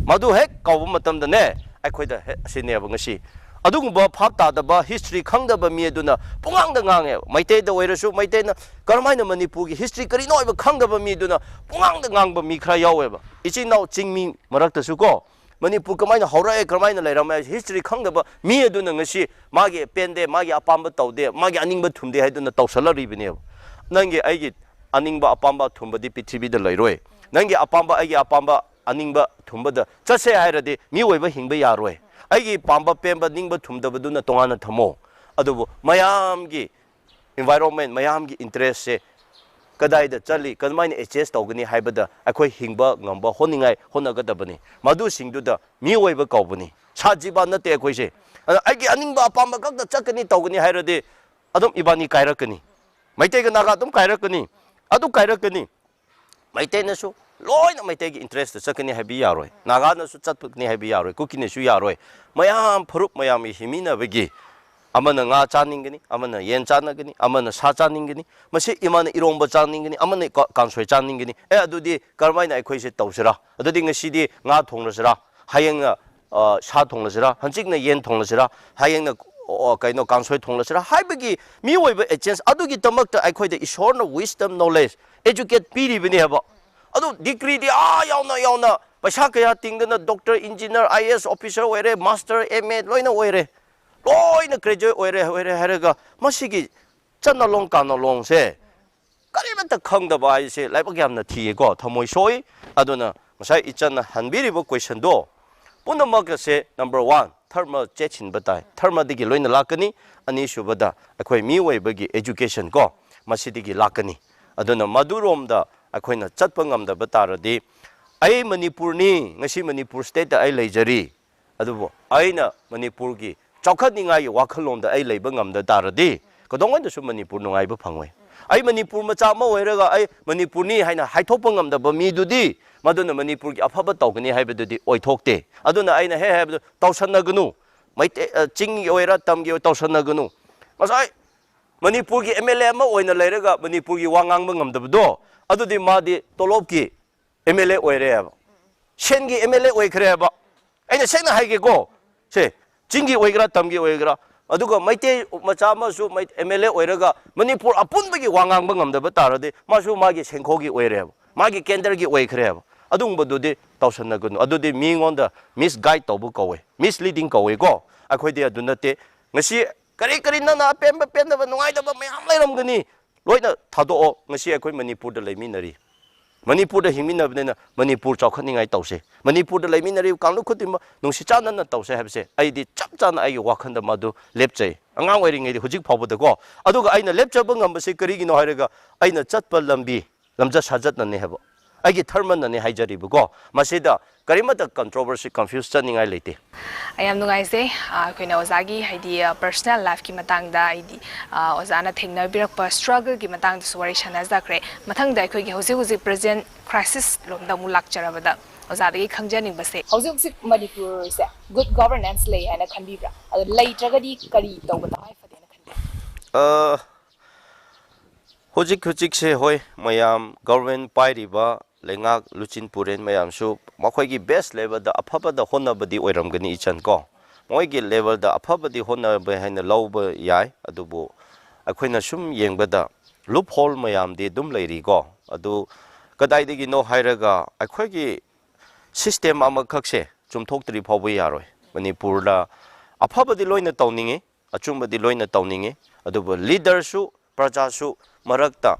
ꯃꯗꯨ ꯍꯦꯛ ꯀꯥꯎꯕ ꯃꯇꯝꯗꯅꯦ, ꯑꯩꯈꯣꯏꯗ ꯍꯦꯛ ꯑꯁꯤꯅꯦꯕ ꯉꯁꯤ ꯑꯗꯨꯒꯨꯝꯕ ꯚꯥꯞ ꯇꯥꯗꯕ, ꯍꯤꯁꯇ꯭ꯔꯤ ꯈꯪꯗꯕ ꯃꯤ ꯑꯗꯨꯅ ꯄꯨꯡꯉꯥꯡꯗ ꯉꯥꯡꯉꯦꯕ꯫ ꯃꯩꯇꯩꯗ ꯑꯣꯏꯔꯁꯨ, ꯃꯩꯇꯩꯅ ꯀꯔꯝꯍꯥꯏꯅ ꯃꯅꯤꯄꯨꯔꯒꯤ ꯍꯤꯁꯇ꯭ꯔꯤ ꯀꯔꯤꯅꯣ ꯍꯥꯏꯕ ꯈꯪꯗꯕ ꯃꯤ ꯑꯗꯨꯅ ꯄꯨꯡꯉꯥꯡꯗ ꯉꯥꯡꯕ ꯃꯤ ꯈꯔ ꯌꯥꯎꯋꯦꯕ꯫ ꯏꯆꯤꯟ ꯏꯅꯥꯎ ꯆꯤꯡꯃꯤ ꯃꯔꯛꯇꯁꯨ ꯀꯣ, ꯃꯅꯤꯄꯨꯔ ꯀꯃꯥꯏꯅ ꯍꯧꯔꯛꯑꯦ, ꯀꯔꯝꯍꯥꯏꯅ ꯂꯩꯔꯝꯃꯦ ꯍꯥꯏꯁꯦ ꯍꯤꯁꯇ꯭ꯔꯤ ꯈꯪꯗꯕ ꯃꯤ ꯑꯗꯨꯅ ꯉꯁꯤ ꯃꯥꯒꯤ ꯄꯦꯟꯗꯦ, ꯃꯥꯒꯤ ꯑꯄꯥꯝꯕ ꯇꯧꯗꯦ, ꯃꯥꯒꯤ ꯑꯅꯤꯡꯕ ꯊꯨꯡꯗꯦ ꯍꯥꯏꯗꯨꯅ ꯇꯧꯁꯜꯂꯛꯂꯤꯕꯅꯦꯕ꯫ ꯅꯪꯒꯤ ꯑꯩꯒꯤ ꯑꯅꯤꯡꯕ ꯑꯄꯥꯝꯕ ꯊꯨꯡꯕꯗꯤ ꯄ꯭ꯔꯤꯊꯤꯕꯤꯗ ꯂꯩꯔꯣꯏ꯫ ꯅꯪꯒꯤ ꯑꯄꯥꯝꯕ, ꯑꯩꯒꯤ ꯑꯄꯥꯝꯕ, ꯑꯅꯤꯡꯕ ꯊꯨꯡꯕꯗ ꯆꯠꯁꯦ ꯍꯥꯏꯔꯗꯤ ꯃꯤꯑꯣꯏꯕ ꯍꯤꯡꯕ ꯌꯥꯔꯣꯏ꯫ ꯑꯩꯒꯤ ꯄꯥꯝꯕ ꯄꯦꯟꯕ ꯅꯤꯡꯕ ꯊꯨꯡꯗꯕꯗꯨꯅ ꯇꯣꯉꯥꯟꯅ ꯊꯝꯃꯣ꯫ ꯑꯗꯨꯕꯨ ꯃꯌꯥꯝꯒꯤ environment, ꯃꯌꯥꯝꯒꯤ interest ꯁꯦ ꯀꯗꯥꯏꯗ ꯆꯠꯂꯤ, ꯀꯃꯥꯏꯅ adjust ꯇꯧꯒꯅꯤ ꯍꯥꯏꯕꯗ ꯑꯩꯈꯣꯏ ꯍꯤꯡꯕ ꯉꯝꯕ ꯍꯣꯠꯅꯤꯡꯉꯥꯏ ꯍꯣꯠꯅꯒꯗꯕꯅꯤ꯫ ꯃꯗꯨꯁꯤꯡꯗꯨꯗ ꯃꯤꯑꯣꯏꯕ ꯀꯧꯕꯅꯤ, ꯁꯥ ꯖꯤꯕ ꯅꯠꯇꯦ ꯑꯩꯈꯣꯏꯁꯦ꯫ ꯑꯗ ꯑꯩꯒꯤ ꯑꯅꯤꯡꯕ ꯑꯄꯥꯝꯕ ꯈꯛꯇ ꯆꯠꯀꯅꯤ ꯇꯧꯒꯅꯤ ꯍꯥꯏꯔꯗꯤ ꯑꯗꯨꯝ ꯏꯕꯥꯅꯤ ꯀꯥꯏꯔꯛꯀꯅꯤ, ꯃꯩꯇꯩꯒ ꯅꯥꯒꯥ ꯑꯗꯨꯝ ꯀꯥꯏꯔꯛꯀꯅꯤ꯫ ꯑꯗꯨ ꯀꯥꯏꯔꯛꯀꯅꯤ꯫ ꯃꯩꯇꯩꯅꯁꯨ ꯂꯣꯏꯅ ꯃꯩꯇꯩꯒꯤ interest ꯇ ꯆꯠꯀꯅꯤ ꯍꯥꯏꯕ ꯌꯥꯔꯣꯏ, ꯅꯥꯒꯥꯅꯁꯨ ꯆꯠꯀꯅꯤ ꯍꯥꯏꯕ ꯌꯥꯔꯣꯏ, ꯀꯨꯀꯤꯅꯁꯨ ꯌꯥꯔꯣꯏ꯫ ꯃꯌꯥꯝ ꯐꯨꯔꯨꯞ ꯃꯌꯥꯝꯒꯤ ꯍꯤꯡꯃꯤꯟꯅꯕꯒꯤ, ꯑꯃꯅ ꯉꯥ ꯆꯥꯅꯤꯡꯒꯅꯤ, ꯑꯃꯅ ꯌꯦꯟ ꯆꯥꯅꯒꯅꯤ, ꯑꯃꯅ ꯁꯥ ꯆꯥꯅꯤꯡꯒꯅꯤ, ꯃꯁꯤ ꯏꯃꯥꯅ ꯏꯔꯣꯝꯕ ꯆꯥꯅꯤꯡꯒꯅꯤ, ꯑꯃꯅ ꯀ-, ꯀꯥꯡꯁꯣꯏ ꯆꯥꯅꯤꯡꯒꯅꯤ꯫ ꯑꯦ, ꯑꯗꯨꯗꯤ ꯀꯔꯝꯍꯥꯏꯅ ꯑꯩꯈꯣꯏꯁꯦ ꯇꯧꯁꯤꯔꯥ? ꯑꯗꯨꯗꯤ ꯉꯁꯤꯗꯤ ꯉꯥ ꯊꯣꯡꯂꯁꯤꯔꯥ? ꯍꯌꯦꯡꯅ, ꯑ, ꯁꯥ ꯊꯣꯡꯂꯁꯤꯔꯥ? ꯍꯪꯆꯤꯠꯅ ꯌꯦꯟ ꯊꯣꯡꯂꯁꯤꯔꯥ? ꯍꯌꯦꯡꯅ, ꯑ, ꯀꯩꯅꯣ, ꯀꯥꯡꯁꯣꯏ ꯊꯣꯡꯂꯁꯤꯔꯥ? ꯍꯥꯏꯕꯒꯤ ꯃꯤꯑꯣꯏꯕ exchange ꯑꯗꯨꯒꯤꯗꯃꯛꯇ ꯑꯩꯈꯣꯏꯗ ꯏꯁꯣꯔꯅ wisdom, knowledge, educate ꯄꯤꯔꯤꯕꯅꯦꯕ꯫ ꯑꯗꯨ degree ꯗꯤ ꯑꯥ ꯌꯥꯎꯅ ꯌꯥꯎꯅ ꯄꯩꯁꯥ ꯀꯌꯥ ꯇꯤꯡꯗꯅ doctor, engineer, I A S officer ꯑꯣꯏꯔꯦ, master, M A ꯂꯣꯏꯅ ꯑꯣꯏꯔꯦ, ꯂꯣꯏꯅ graduate ꯑꯣꯏꯔꯦ, ꯑꯣꯏꯔꯦ ꯍꯥꯏꯔꯒ ꯃꯁꯤꯒꯤ ꯆꯠꯅꯂꯣꯡ ꯀꯥꯅꯂꯣꯡꯁꯦ ꯀꯔꯤꯃꯠꯇ ꯈꯪꯗꯕ ꯍꯥꯏꯁꯦ ꯂꯥꯏꯕꯛ ꯌꯥꯝꯅ ꯊꯤꯌꯦꯀꯣ, ꯊꯃꯣꯏ ꯁꯣꯛꯏ꯫ ꯑꯗꯨꯅ ꯉꯁꯥꯏ ꯏꯆꯟꯅ ꯍꯟꯕꯤꯔꯤꯕ question ꯗꯣ ꯄꯨꯝꯅꯃꯛ ꯑꯁꯦ number one, ꯙꯔꯃ ꯆꯦꯠꯁꯤꯟꯕ ꯇꯥꯏ, ꯙꯔꯃꯗꯒꯤ ꯂꯣꯏꯅ ꯂꯥꯛꯀꯅꯤ꯫ ꯑꯅꯤꯁꯨꯕꯗ ꯑꯩꯈꯣꯏ ꯃꯤꯑꯣꯏꯕꯒꯤ education ꯀꯣ, ꯃꯁꯤꯗꯒꯤ ꯂꯥꯛꯀꯅꯤ꯫ ꯑꯗꯨꯅ ꯃꯗꯨꯔꯣꯝꯗ ꯑꯩꯈꯣꯏꯅ ꯆꯠꯄ ꯉꯝꯗꯕ ꯇꯥꯔꯗꯤ, ꯑꯩ ꯃꯅꯤꯄꯨꯔꯅꯤ, ꯉꯁꯤ ꯃꯅꯤꯄꯨꯔ state ꯇ ꯑꯩ ꯂꯩꯖꯔꯤ, ꯑꯗꯨꯕꯨ ꯑꯩꯅ ꯃꯅꯤꯄꯨꯔꯒꯤ ꯆꯥꯎꯈꯠꯅꯤꯡꯉꯥꯏꯒꯤ ꯋꯥꯈꯜꯂꯣꯟꯗ ꯑꯩ ꯂꯩꯕ ꯉꯝꯗ ꯇꯥꯔꯗꯤ, ꯀꯩꯗꯧꯉꯩꯗꯁꯨ ꯃꯅꯤꯄꯨꯔ ꯅꯨꯡꯉꯥꯏꯕ ꯐꯪꯉꯣꯏ꯫ ꯑꯩ ꯃꯅꯤꯄꯨꯔ ꯃꯆꯥ ꯑꯃ ꯑꯣꯏꯔꯒ ꯑꯩ ꯃꯅꯤꯄꯨꯔꯅꯤ ꯍꯥꯏꯅ ꯍꯥꯏꯊꯣꯛꯄ ꯉꯝꯗꯕ ꯃꯤꯗꯨꯗꯤ, ꯃꯗꯨꯅ ꯃꯅꯤꯄꯨꯔꯒꯤ ꯑꯐꯕ ꯇꯧꯒꯅꯤ ꯍꯥꯏꯕꯗꯨꯗꯤ ꯑꯣꯏꯊꯣꯛꯇꯦ꯫ ꯑꯗꯨꯅ ꯑꯩꯅ ꯍꯦꯛ ꯍꯥꯏꯕꯗꯨ, ꯇꯧꯁꯟꯅꯒꯅꯨ꯫ ꯃꯩꯇꯩ, ꯑ, ꯆꯤꯡꯒꯤ ꯑꯣꯏꯔ ꯇꯝꯒꯤ ꯑꯣꯏꯔ ꯇꯧꯁꯟꯅꯒꯅꯨ꯫ ꯉꯁꯥꯏ ꯃꯅꯤꯄꯨꯔꯒꯤ M L A ꯑꯃ ꯑꯣꯏꯅ ꯂꯩꯔꯒ ꯃꯅꯤꯄꯨꯔꯒꯤ ꯋꯥ ꯉꯥꯡꯕ ꯉꯝꯗꯕꯗꯣ, ꯑꯗꯨꯗꯤ ꯃꯥꯗꯤ ꯇꯣꯂꯣꯞꯀꯤ M L A ꯑꯣꯏꯔꯦꯕ, ꯁꯦꯟꯒꯤ M L A ꯑꯣꯏꯈ꯭ꯔꯦꯕ꯫ ꯑꯩꯅ ꯁꯦꯡꯅ ꯍꯥꯏꯒꯦꯀꯣ, ꯁꯦ, ꯆꯤꯡꯒꯤ ꯑꯣꯏꯒꯦꯔꯥ, ꯇꯝꯒꯤ ꯑꯣꯏꯒꯦꯔꯥ, ꯑꯗꯨꯒ ꯃꯩꯇꯩ ꯃꯆꯥ ꯑꯃꯁꯨ ꯑꯦꯝ ꯑꯦꯜ ꯑꯦ ꯑꯣꯏꯔꯒ ꯃꯅꯤꯄꯨꯔ ꯑꯄꯨꯟꯕꯒꯤ ꯋꯥ ꯉꯥꯡꯕ ꯉꯝꯗꯕ ꯇꯥꯔꯗꯤ, ꯃꯥꯁꯨ ꯃꯥꯒꯤ ꯁꯦꯟꯈꯣꯒꯤ ꯑꯣꯏꯔꯦꯕ, ꯃꯥꯒꯤ ꯀꯦꯟꯗ꯭ꯔꯒꯤ ꯑꯣꯏꯈ꯭ꯔꯦꯕ꯫ ꯑꯗꯨꯒꯨꯝꯕꯗꯨꯗꯤ ꯇꯧꯁꯟꯅꯒꯅꯨ꯫ ꯑꯗꯨꯗꯤ ꯃꯤꯉꯣꯟꯗ ꯃꯤꯁꯒꯥꯏꯗ ꯇꯧꯕ ꯀꯧꯋꯦ, ꯃꯤꯁꯂꯤꯗꯤꯡ ꯀꯧꯋꯦꯀꯣ꯫ ꯑꯩꯈꯣꯏꯗꯤ ꯑꯗꯨ ꯅꯠꯇꯦ꯫ ꯉꯁꯤ ꯀꯔꯤ ꯀꯔꯤ ꯅꯪꯅ ꯑꯄꯦꯟꯕ ꯄꯦꯟꯗꯕ ꯅꯨꯡꯉꯥꯏꯇꯕ ꯃꯌꯥꯝ ꯂꯩꯔꯝꯒꯅꯤ, ꯂꯣꯏꯅ ꯊꯥꯗꯣꯛꯑꯣ꯫ ꯉꯁꯤ ꯑꯩꯈꯣꯏ ꯃꯅꯤꯄꯨꯔꯗ ꯂꯩꯃꯤꯟꯅꯔꯤ, ꯃꯅꯤꯄꯨꯔꯗ ꯍꯤꯡꯃꯤꯟꯅꯕꯅꯤꯅ ꯃꯅꯤꯄꯨꯔ ꯆꯥꯎꯈꯠꯅꯤꯡꯉꯥꯏ ꯇꯧꯁꯦ꯫ ꯃꯅꯤꯄꯨꯔꯗ ꯂꯩꯃꯤꯟꯅꯔꯤꯕ ꯀꯥꯡꯂꯨꯞ ꯈꯨꯗꯤꯡꯃꯛ ꯅꯨꯡꯁꯤ ꯆꯥꯟꯅꯅ ꯇꯧꯁꯦ ꯍꯥꯏꯕꯁꯦ ꯑꯩꯗꯤ ꯆꯞ ꯆꯥꯅ ꯑꯩꯒꯤ ꯋꯥꯈꯜꯗ ꯃꯗꯨ ꯂꯦꯞꯆꯩ, ꯑꯉꯥꯡ ꯑꯣꯏꯔꯤꯉꯩꯗ ꯍꯧꯖꯤꯛ ꯐꯥꯎꯕꯗꯀꯣ꯫ ꯑꯗꯨꯒ ꯑꯩꯅ ꯂꯦꯞꯆꯕ ꯉꯝꯕꯁꯤ ꯀꯔꯤꯒꯤꯅꯣ ꯍꯥꯏꯔꯒ, ꯑꯩꯅ ꯆꯠꯄ ꯂꯝꯕꯤ ꯂꯝꯆꯠ ꯁꯥꯖꯠꯅꯅꯦ ꯍꯥꯏꯕ, ꯑꯩꯒꯤ ꯙꯔꯃꯅꯅꯦ ꯍꯥꯏꯖꯔꯤꯕꯀꯣ꯫ ꯃꯁꯤꯗ ꯀꯔꯤꯃꯠꯇ ꯀꯟꯇ꯭ꯔꯣꯚꯔꯁꯤ, ꯀꯟꯐ꯭ꯌꯨꯁ ꯆꯠꯅꯤꯡꯉꯥꯏ ꯂꯩꯇꯦ꯫ ꯑꯩ ꯌꯥꯝ ꯅꯨꯡꯉꯥꯏꯖꯩ꯫ ꯑ, ꯑꯩꯈꯣꯏꯅ ꯑꯣꯖꯥꯒꯤ, ꯍꯥꯏꯗꯤ, ꯑ, ꯄꯔꯁꯅꯦꯜ ꯂꯥꯏꯐꯀꯤ ꯃꯇꯥꯡꯗ, ꯍꯥꯏꯗꯤ, ꯑ, ꯑꯣꯖꯥꯅ ꯊꯦꯡꯅꯕꯤꯔꯛꯄ ꯁ꯭ꯇ꯭ꯔꯒꯜꯒꯤ ꯃꯇꯥꯡꯗꯁꯨ ꯋꯥꯔꯤ ꯁꯥꯟꯅꯖꯈ꯭ꯔꯦ꯫ ꯃꯊꯪꯗ ꯑꯩꯈꯣꯏꯒꯤ ꯍꯧꯖꯤꯛ ꯍꯧꯖꯤꯛ ꯄ꯭ꯔꯖꯦꯟ ꯀ꯭ꯔꯥꯏꯁꯤꯁ ꯂꯣꯝꯗ ꯑꯃꯨꯛ ꯂꯥꯛꯆꯔꯕꯗ, ꯑꯣꯖꯥꯗꯒꯤ ꯈꯪꯖꯅꯤꯡꯕꯁꯦ, ꯍꯧꯖꯤꯛ ꯍꯧꯖꯤꯛ ꯃꯅꯤꯄꯨꯔꯁꯦ ꯒꯨꯗ ꯒꯣꯚꯔꯅꯦꯟꯁ ꯂꯩ ꯍꯥꯏꯅ ꯈꯟꯕꯤꯕ꯭ꯔꯥ? ꯑꯗꯣ ꯂꯩꯇ꯭ꯔꯒꯗꯤ ꯀꯔꯤ ꯇꯧꯕ ꯇꯉꯥꯏ ꯐꯗꯦꯅ ꯈꯟꯕꯤ? ꯑ, ꯍꯧꯖꯤꯛ ꯍꯧꯖꯤꯛꯁꯦ, ꯍꯣꯏ, ꯃꯌꯥꯝ, ꯒꯣꯚꯔꯟꯃꯦꯟ ꯄꯥꯏꯔꯤꯕ ꯂꯩꯉꯥꯛ ꯂꯨꯆꯤꯟ ꯄꯨꯔꯦꯟ ꯃꯌꯥꯝꯁꯨ ꯃꯈꯣꯏꯒꯤ ꯕꯦꯁ ꯂꯦꯚꯦꯜꯗ ꯑꯐꯕꯗ ꯍꯣꯠꯅꯕꯗꯤ ꯑꯣꯏꯔꯝꯒꯅꯤ, ꯏꯆꯟ ꯀꯣ꯫ ꯃꯣꯏꯒꯤ ꯂꯦꯚꯦꯜꯗ ꯑꯐꯕꯗꯤ ꯍꯣꯠꯅꯕ ꯍꯥꯏꯅ ꯂꯧꯕ ꯌꯥꯏ, ꯑꯗꯨꯕꯨ ꯑꯩꯈꯣꯏꯅ ꯁꯨꯝ ꯌꯦꯡꯕꯗ ꯂꯨꯞ ꯍꯣꯜ ꯃꯌꯥꯝꯗꯤ ꯑꯗꯨꯝ ꯂꯩꯔꯤꯀꯣ꯫ ꯑꯗꯨ ꯀꯗꯥꯏꯗꯒꯤꯅꯣ ꯍꯥꯏꯔꯒ, ꯑꯩꯈꯣꯏꯒꯤ ꯁꯤꯁꯇꯦꯝ ꯑꯃꯈꯛꯁꯦ ꯆꯨꯝꯊꯣꯛꯇ꯭ꯔꯤ ꯐꯥꯎꯕ ꯌꯥꯔꯣꯏ꯫ ꯃꯅꯤꯄꯨꯔꯗ ꯑꯐꯕꯗꯤ ꯂꯣꯏꯅ ꯇꯧꯅꯤꯡꯉꯤ, ꯑꯆꯨꯝꯕꯗꯤ ꯂꯣꯏꯅ ꯇꯧꯅꯤꯡꯉꯤ, ꯑꯗꯨꯕꯨ ꯂꯤꯗꯔꯁꯨ, ꯄ꯭ꯔꯖꯥꯁꯨ ꯃꯔꯛꯇ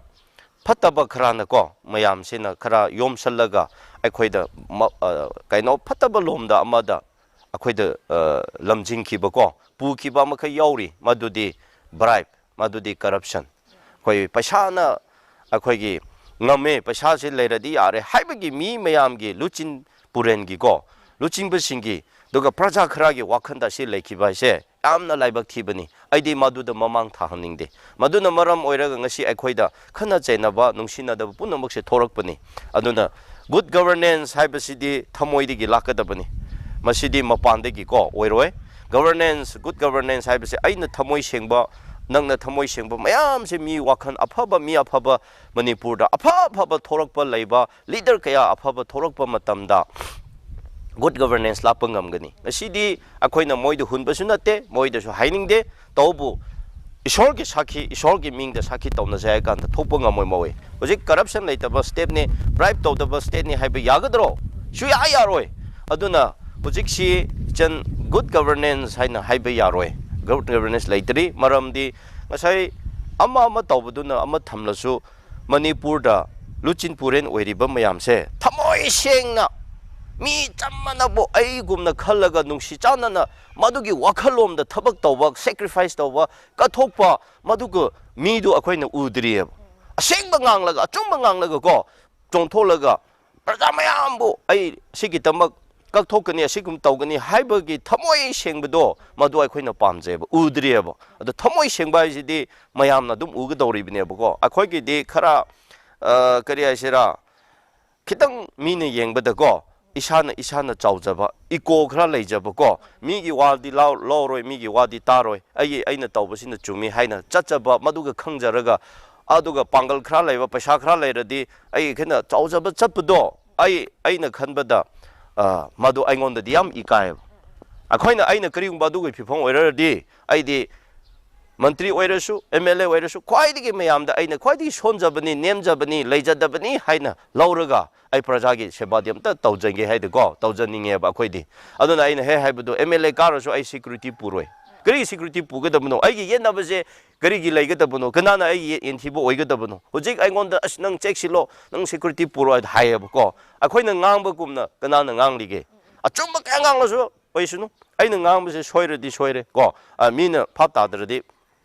ꯐꯠꯇꯕ ꯈꯔꯅꯀꯣ, ꯃꯌꯥꯝꯁꯤꯅ ꯈꯔ ꯌꯣꯝꯁꯜꯂꯒ ꯑꯩꯈꯣꯏꯗ ꯃ-, ꯑ, ꯀꯩꯅꯣ, ꯐꯠꯇꯕ ꯂꯣꯝꯗ ꯑꯃꯗ ꯑꯩꯈꯣꯏꯗ, ꯑ, ꯂꯝꯖꯤꯡꯈꯤꯕꯀꯣ, ꯄꯨꯈꯤꯕ ꯑꯃꯈꯛ ꯌꯥꯎꯔꯤ, ꯃꯗꯨꯗꯤ ꯕ꯭ꯔꯥꯏꯕ, ꯃꯗꯨꯗꯤ ꯀꯔꯞꯁꯟ꯫ ꯑꯩꯈꯣꯏ ꯄꯩꯁꯥꯅ ꯑꯩꯈꯣꯏꯒꯤ ꯉꯝꯃꯦ, ꯄꯩꯁꯥꯁꯤ ꯂꯩꯔꯗꯤ ꯌꯥꯔꯦ ꯍꯥꯏꯕꯒꯤ ꯃꯤ ꯃꯌꯥꯝꯒꯤ, ꯂꯨꯆꯤꯡ ꯄꯨꯔꯦꯟꯒꯤꯀꯣ, ꯂꯨꯆꯤꯡꯕꯁꯤꯡꯒꯤ, ꯑꯗꯨꯒ ꯄ꯭ꯔꯖꯥ ꯈꯔꯒꯤ ꯋꯥꯈꯜꯗ ꯑꯁꯤ ꯂꯩꯈꯤꯕ ꯍꯥꯏꯁꯦ ꯌꯥꯝꯅ ꯂꯥꯏꯕꯛ ꯊꯤꯕꯅꯤ꯫ ꯑꯩꯗꯤ ꯃꯗꯨꯗ ꯃꯃꯥꯡ ꯊꯥꯍꯟꯅꯤꯡꯗꯦ꯫ ꯃꯗꯨꯅ ꯃꯔꯝ ꯑꯣꯏꯔꯒ ꯉꯁꯤ ꯑꯩꯈꯣꯏꯗ ꯈꯠꯅ ꯆꯩꯅꯕ, ꯅꯨꯡꯁꯤꯅꯗꯕ ꯄꯨꯝꯅꯃꯛꯁꯦ ꯊꯣꯔꯛꯄꯅꯤ꯫ ꯑꯗꯨꯅ ꯒꯨꯗ ꯒꯕꯔꯅꯦꯟꯁ ꯍꯥꯏꯕꯁꯤꯗꯤ ꯊꯃꯣꯏꯗꯒꯤ ꯂꯥꯛꯀꯗꯕꯅꯤ, ꯃꯁꯤꯗꯤ ꯃꯄꯥꯟꯗꯒꯤꯀꯣ ꯑꯣꯏꯔꯣꯏ꯫ ꯒꯕꯔꯅꯦꯟꯁ, ꯒꯨꯗ ꯒꯕꯔꯅꯦꯟꯁ ꯍꯥꯏꯕꯁꯦ ꯑꯩꯅ ꯊꯃꯣꯏ ꯁꯦꯡꯕ, ꯅꯪꯅ ꯊꯃꯣꯏ ꯁꯦꯡꯕ ꯃꯌꯥꯝꯁꯦ, ꯃꯤ ꯋꯥꯈꯜ ꯑꯐꯕ, ꯃꯤ ꯑꯐꯕ, ꯃꯅꯤꯄꯨꯔꯗ ꯑꯐ ꯑꯐꯕ ꯊꯣꯔꯛꯄ ꯂꯩꯕ, ꯂꯤꯗꯔ ꯀꯌꯥ ꯑꯐꯕ ꯊꯣꯔꯛꯄ ꯃꯇꯝꯗ ꯒꯨꯗ ꯒꯕꯔꯅꯦꯟꯁ ꯂꯥꯛꯄ ꯉꯝꯒꯅꯤ? ꯉꯁꯤꯗꯤ ꯑꯩꯈꯣꯏꯅ ꯃꯣꯏꯗ ꯍꯨꯟꯕꯁꯨ ꯅꯠꯇꯦ, ꯃꯣꯏꯗꯁꯨ ꯍꯥꯏꯅꯤꯡꯗꯦ꯫ ꯇꯧꯕꯨ ꯏꯁꯣꯔꯒꯤ ꯁꯥꯈꯤ, ꯏꯁꯣꯔꯒꯤ ꯃꯤꯡꯗ ꯁꯥꯈꯤ ꯇꯧꯅꯁꯦ ꯍꯥꯏ ꯀꯥꯟꯗ ꯊꯣꯛꯄ ꯉꯝꯃꯣꯏ ꯃꯣꯏ꯫ ꯍꯧꯖꯤꯛ ꯀꯔꯞꯁꯟ ꯂꯩꯇꯕ ꯁ꯭ꯇꯦꯠꯅꯤ, ꯕ꯭ꯔꯥꯏꯕ ꯇꯧꯗꯕ ꯁ꯭ꯇꯦꯠꯅꯤ ꯍꯥꯏꯕ ꯌꯥꯒꯗ꯭ꯔꯣ? ꯁꯨꯌꯥ ꯌꯥꯔꯣꯏ꯫ ꯑꯗꯨꯅ ꯍꯧꯖꯤꯛꯁꯤ ꯏꯆꯟ, ꯒꯨꯗ ꯒꯕꯔꯅꯦꯟꯁ ꯍꯥꯏꯅ ꯍꯥꯏꯕ ꯌꯥꯔꯣꯏ꯫ ꯒꯨꯗ ꯒꯕꯔꯅꯦꯟꯁ ꯂꯩꯇ꯭ꯔꯤ꯫ ꯃꯔꯝꯗꯤ ꯉꯁꯥꯏ ꯑꯃ ꯑꯃ ꯇꯧꯕꯗꯨꯅ ꯑꯃ ꯊꯝꯂꯁꯨ, ꯃꯅꯤꯄꯨꯔꯗ ꯂꯨꯆꯤꯟ ꯄꯨꯔꯦꯟ ꯑꯣꯏꯔꯤꯕ ꯃꯌꯥꯝꯁꯦ ꯊꯃꯣꯏ ꯁꯦꯡꯅ, ꯃꯤ ꯆꯞ ꯃꯥꯟꯅꯕꯨ ꯑꯩꯒꯨꯝꯅ ꯈꯜꯂꯒ ꯅꯨꯡꯁꯤ ꯆꯥꯟꯅꯅ ꯃꯗꯨꯒꯤ ꯋꯥꯈꯜꯂꯣꯝꯗ ꯊꯕꯛ ꯇꯧꯕ, ꯁꯦꯀ꯭ꯔꯤꯐꯥꯏꯁ ꯇꯧꯕ, ꯀꯠꯊꯣꯛꯄ, ꯃꯗꯨꯒ ꯃꯤꯗꯨ ꯑꯩꯈꯣꯏꯅ ꯎꯗ꯭ꯔꯤꯑꯕ꯫ ꯑꯁꯦꯡꯕ ꯉꯥꯡꯂꯒ, ꯑꯆꯨꯝꯕ ꯉꯥꯡꯂꯒ ꯀꯣ, ꯆꯣꯡꯊꯣꯛꯂꯒ ꯄ꯭ꯔꯖꯥ ꯃꯌꯥꯝꯕꯨ ꯑꯩ ꯁꯤꯒꯤꯗꯃꯛ ꯀꯛꯊꯣꯛꯀꯅꯤ, ꯑꯁꯤꯒꯨꯝ ꯇꯧꯒꯅꯤ ꯍꯥꯏꯕꯒꯤ ꯊꯃꯣꯏ ꯁꯦꯡꯕꯗꯣ, ꯃꯗꯨ ꯑꯩꯈꯣꯏꯅ ꯄꯥꯝꯖꯩꯕ, ꯎꯗ꯭ꯔꯤꯑꯕ꯫ ꯑꯗꯣ ꯊꯃꯣꯏ ꯁꯦꯡꯕ ꯍꯥꯏꯁꯤꯗꯤ ꯃꯌꯥꯝꯅ ꯑꯗꯨꯝ ꯎꯒꯗꯧꯔꯤꯕꯅꯦꯕꯀꯣ꯫ ꯑꯩꯈꯣꯏꯒꯤꯗꯤ ꯈꯔ, ꯑ, ꯀꯔꯤ ꯍꯥꯏꯁꯤꯔꯥ, ꯈꯤꯇꯪ ꯃꯤꯅ ꯌꯦꯡꯕꯗꯀꯣ, ꯏꯁꯥꯅ, ꯏꯁꯥꯅ ꯆꯥꯎꯖꯕ, ꯏꯀꯣ ꯈꯔ ꯂꯩꯖꯕꯀꯣ, ꯃꯤꯒꯤ ꯋꯥꯗꯤ ꯂꯥꯎ-, ꯂꯧꯔꯣꯏ, ꯃꯤꯒꯤ ꯋꯥꯗꯤ ꯇꯥꯔꯣꯏ, ꯑꯩꯒꯤ, ꯑꯩꯅ ꯇꯧꯕꯁꯤꯅ ꯆꯨꯝꯃꯤ ꯍꯥꯏꯅ ꯆꯠꯆꯕ, ꯃꯗꯨꯒ ꯈꯪꯖꯔꯒ, ꯑꯗꯨꯒ ꯄꯥꯡꯒꯜ ꯈꯔ ꯂꯩꯕ, ꯄꯩꯁꯥ ꯈꯔ ꯂꯩꯔꯗꯤ, ꯑꯩ ꯈꯦꯠꯅ ꯆꯥꯎꯖꯕ ꯆꯠꯄꯗꯣ, ꯑꯩ, ꯑꯩꯅ ꯈꯟꯕꯗ, ꯑ, ꯃꯗꯨ ꯑꯩꯉꯣꯟꯗꯗꯤ ꯌꯥꯝ ꯏꯀꯥꯏꯌꯦꯕ꯫ ꯑꯩꯈꯣꯏꯅ, ꯑꯩꯅ ꯀꯔꯤꯒꯨꯝꯕ ꯑꯗꯨꯒꯤ ꯐꯤꯕꯝ ꯑꯣꯏꯔꯗꯤ, ꯑꯩꯗꯤ ꯃꯟꯇ꯭ꯔꯤ ꯑꯣꯏꯔꯁꯨ, ꯑꯦꯝ ꯑꯦꯜ ꯑꯦ ꯑꯣꯏꯔꯁꯨ, ꯈ꯭ꯋꯥꯏꯗꯒꯤ ꯃꯌꯥꯝꯗ ꯑꯩꯅ ꯈ꯭ꯋꯥꯏꯗꯒꯤ ꯁꯣꯟꯖꯕꯅꯤ, ꯅꯦꯝꯖꯕꯅꯤ, ꯂꯩꯖꯗꯕꯅꯤ ꯍꯥꯏꯅ ꯂꯧꯔꯒ, ꯑꯩ ꯄ꯭ꯔꯖꯥꯒꯤ ꯁꯦꯕꯥꯗꯤ ꯑꯝꯇ ꯇꯧꯖꯒꯦ ꯍꯥꯏꯗꯤꯀꯣ, ꯇꯧꯖꯅꯤꯡꯉꯦꯕ ꯑꯩꯈꯣꯏꯗꯤ꯫ ꯑꯗꯨꯅ ꯑꯩꯅ ꯍꯦꯛ ꯍꯥꯏꯕꯗꯣ, ꯑꯦꯝ ꯑꯦꯜ ꯑꯦ ꯀꯥꯔꯁꯨ ꯑꯩ ꯁꯦꯀ꯭ꯌꯨꯔꯤꯇꯤ ꯄꯨꯔꯣꯏ꯫ ꯀꯔꯤ ꯁꯦꯀ꯭ꯌꯨꯔꯤꯇꯤ ꯄꯨꯒꯗꯕꯅꯣ? ꯑꯩꯒꯤ ꯌꯦꯠꯅꯕꯁꯦ ꯀꯔꯤꯒꯤ ꯂꯩꯒꯗꯕꯅꯣ? ꯀꯅꯥꯅ ꯑꯩꯒꯤ ꯌꯦꯟꯊꯤꯕ ꯑꯣꯏꯒꯗꯕꯅꯣ? ꯍꯧꯖꯤꯛ ꯑꯩꯉꯣꯟꯗ, "ꯑꯁ, ꯅꯪ ꯆꯦꯛꯁꯤꯜꯂꯣ, ꯅꯪ ꯁꯦꯀ꯭ꯌꯨꯔꯤꯇꯤ ꯄꯨꯔꯣ" ꯍꯥꯏꯗ ꯍꯥꯏꯌꯦꯕꯀꯣ꯫ ꯑꯩꯈꯣꯏꯅ ꯉꯥꯡꯕꯒꯨꯝꯅ ꯀꯅꯥꯅ ꯉꯥꯡꯂꯤꯒꯦ? ꯑꯆꯨꯝꯕ ꯀꯌꯥ ꯉꯥꯡꯂꯁꯨ ꯑꯣꯏꯁꯅꯨ, ꯑꯩꯅ ꯉꯥꯡꯕꯁꯦ ꯁꯣꯏꯔꯗꯤ ꯁꯣꯏꯔꯦ ꯀꯣ, ꯑ, ꯃꯤꯅ ꯚꯥꯞ ꯇꯥꯗ꯭ꯔꯗꯤ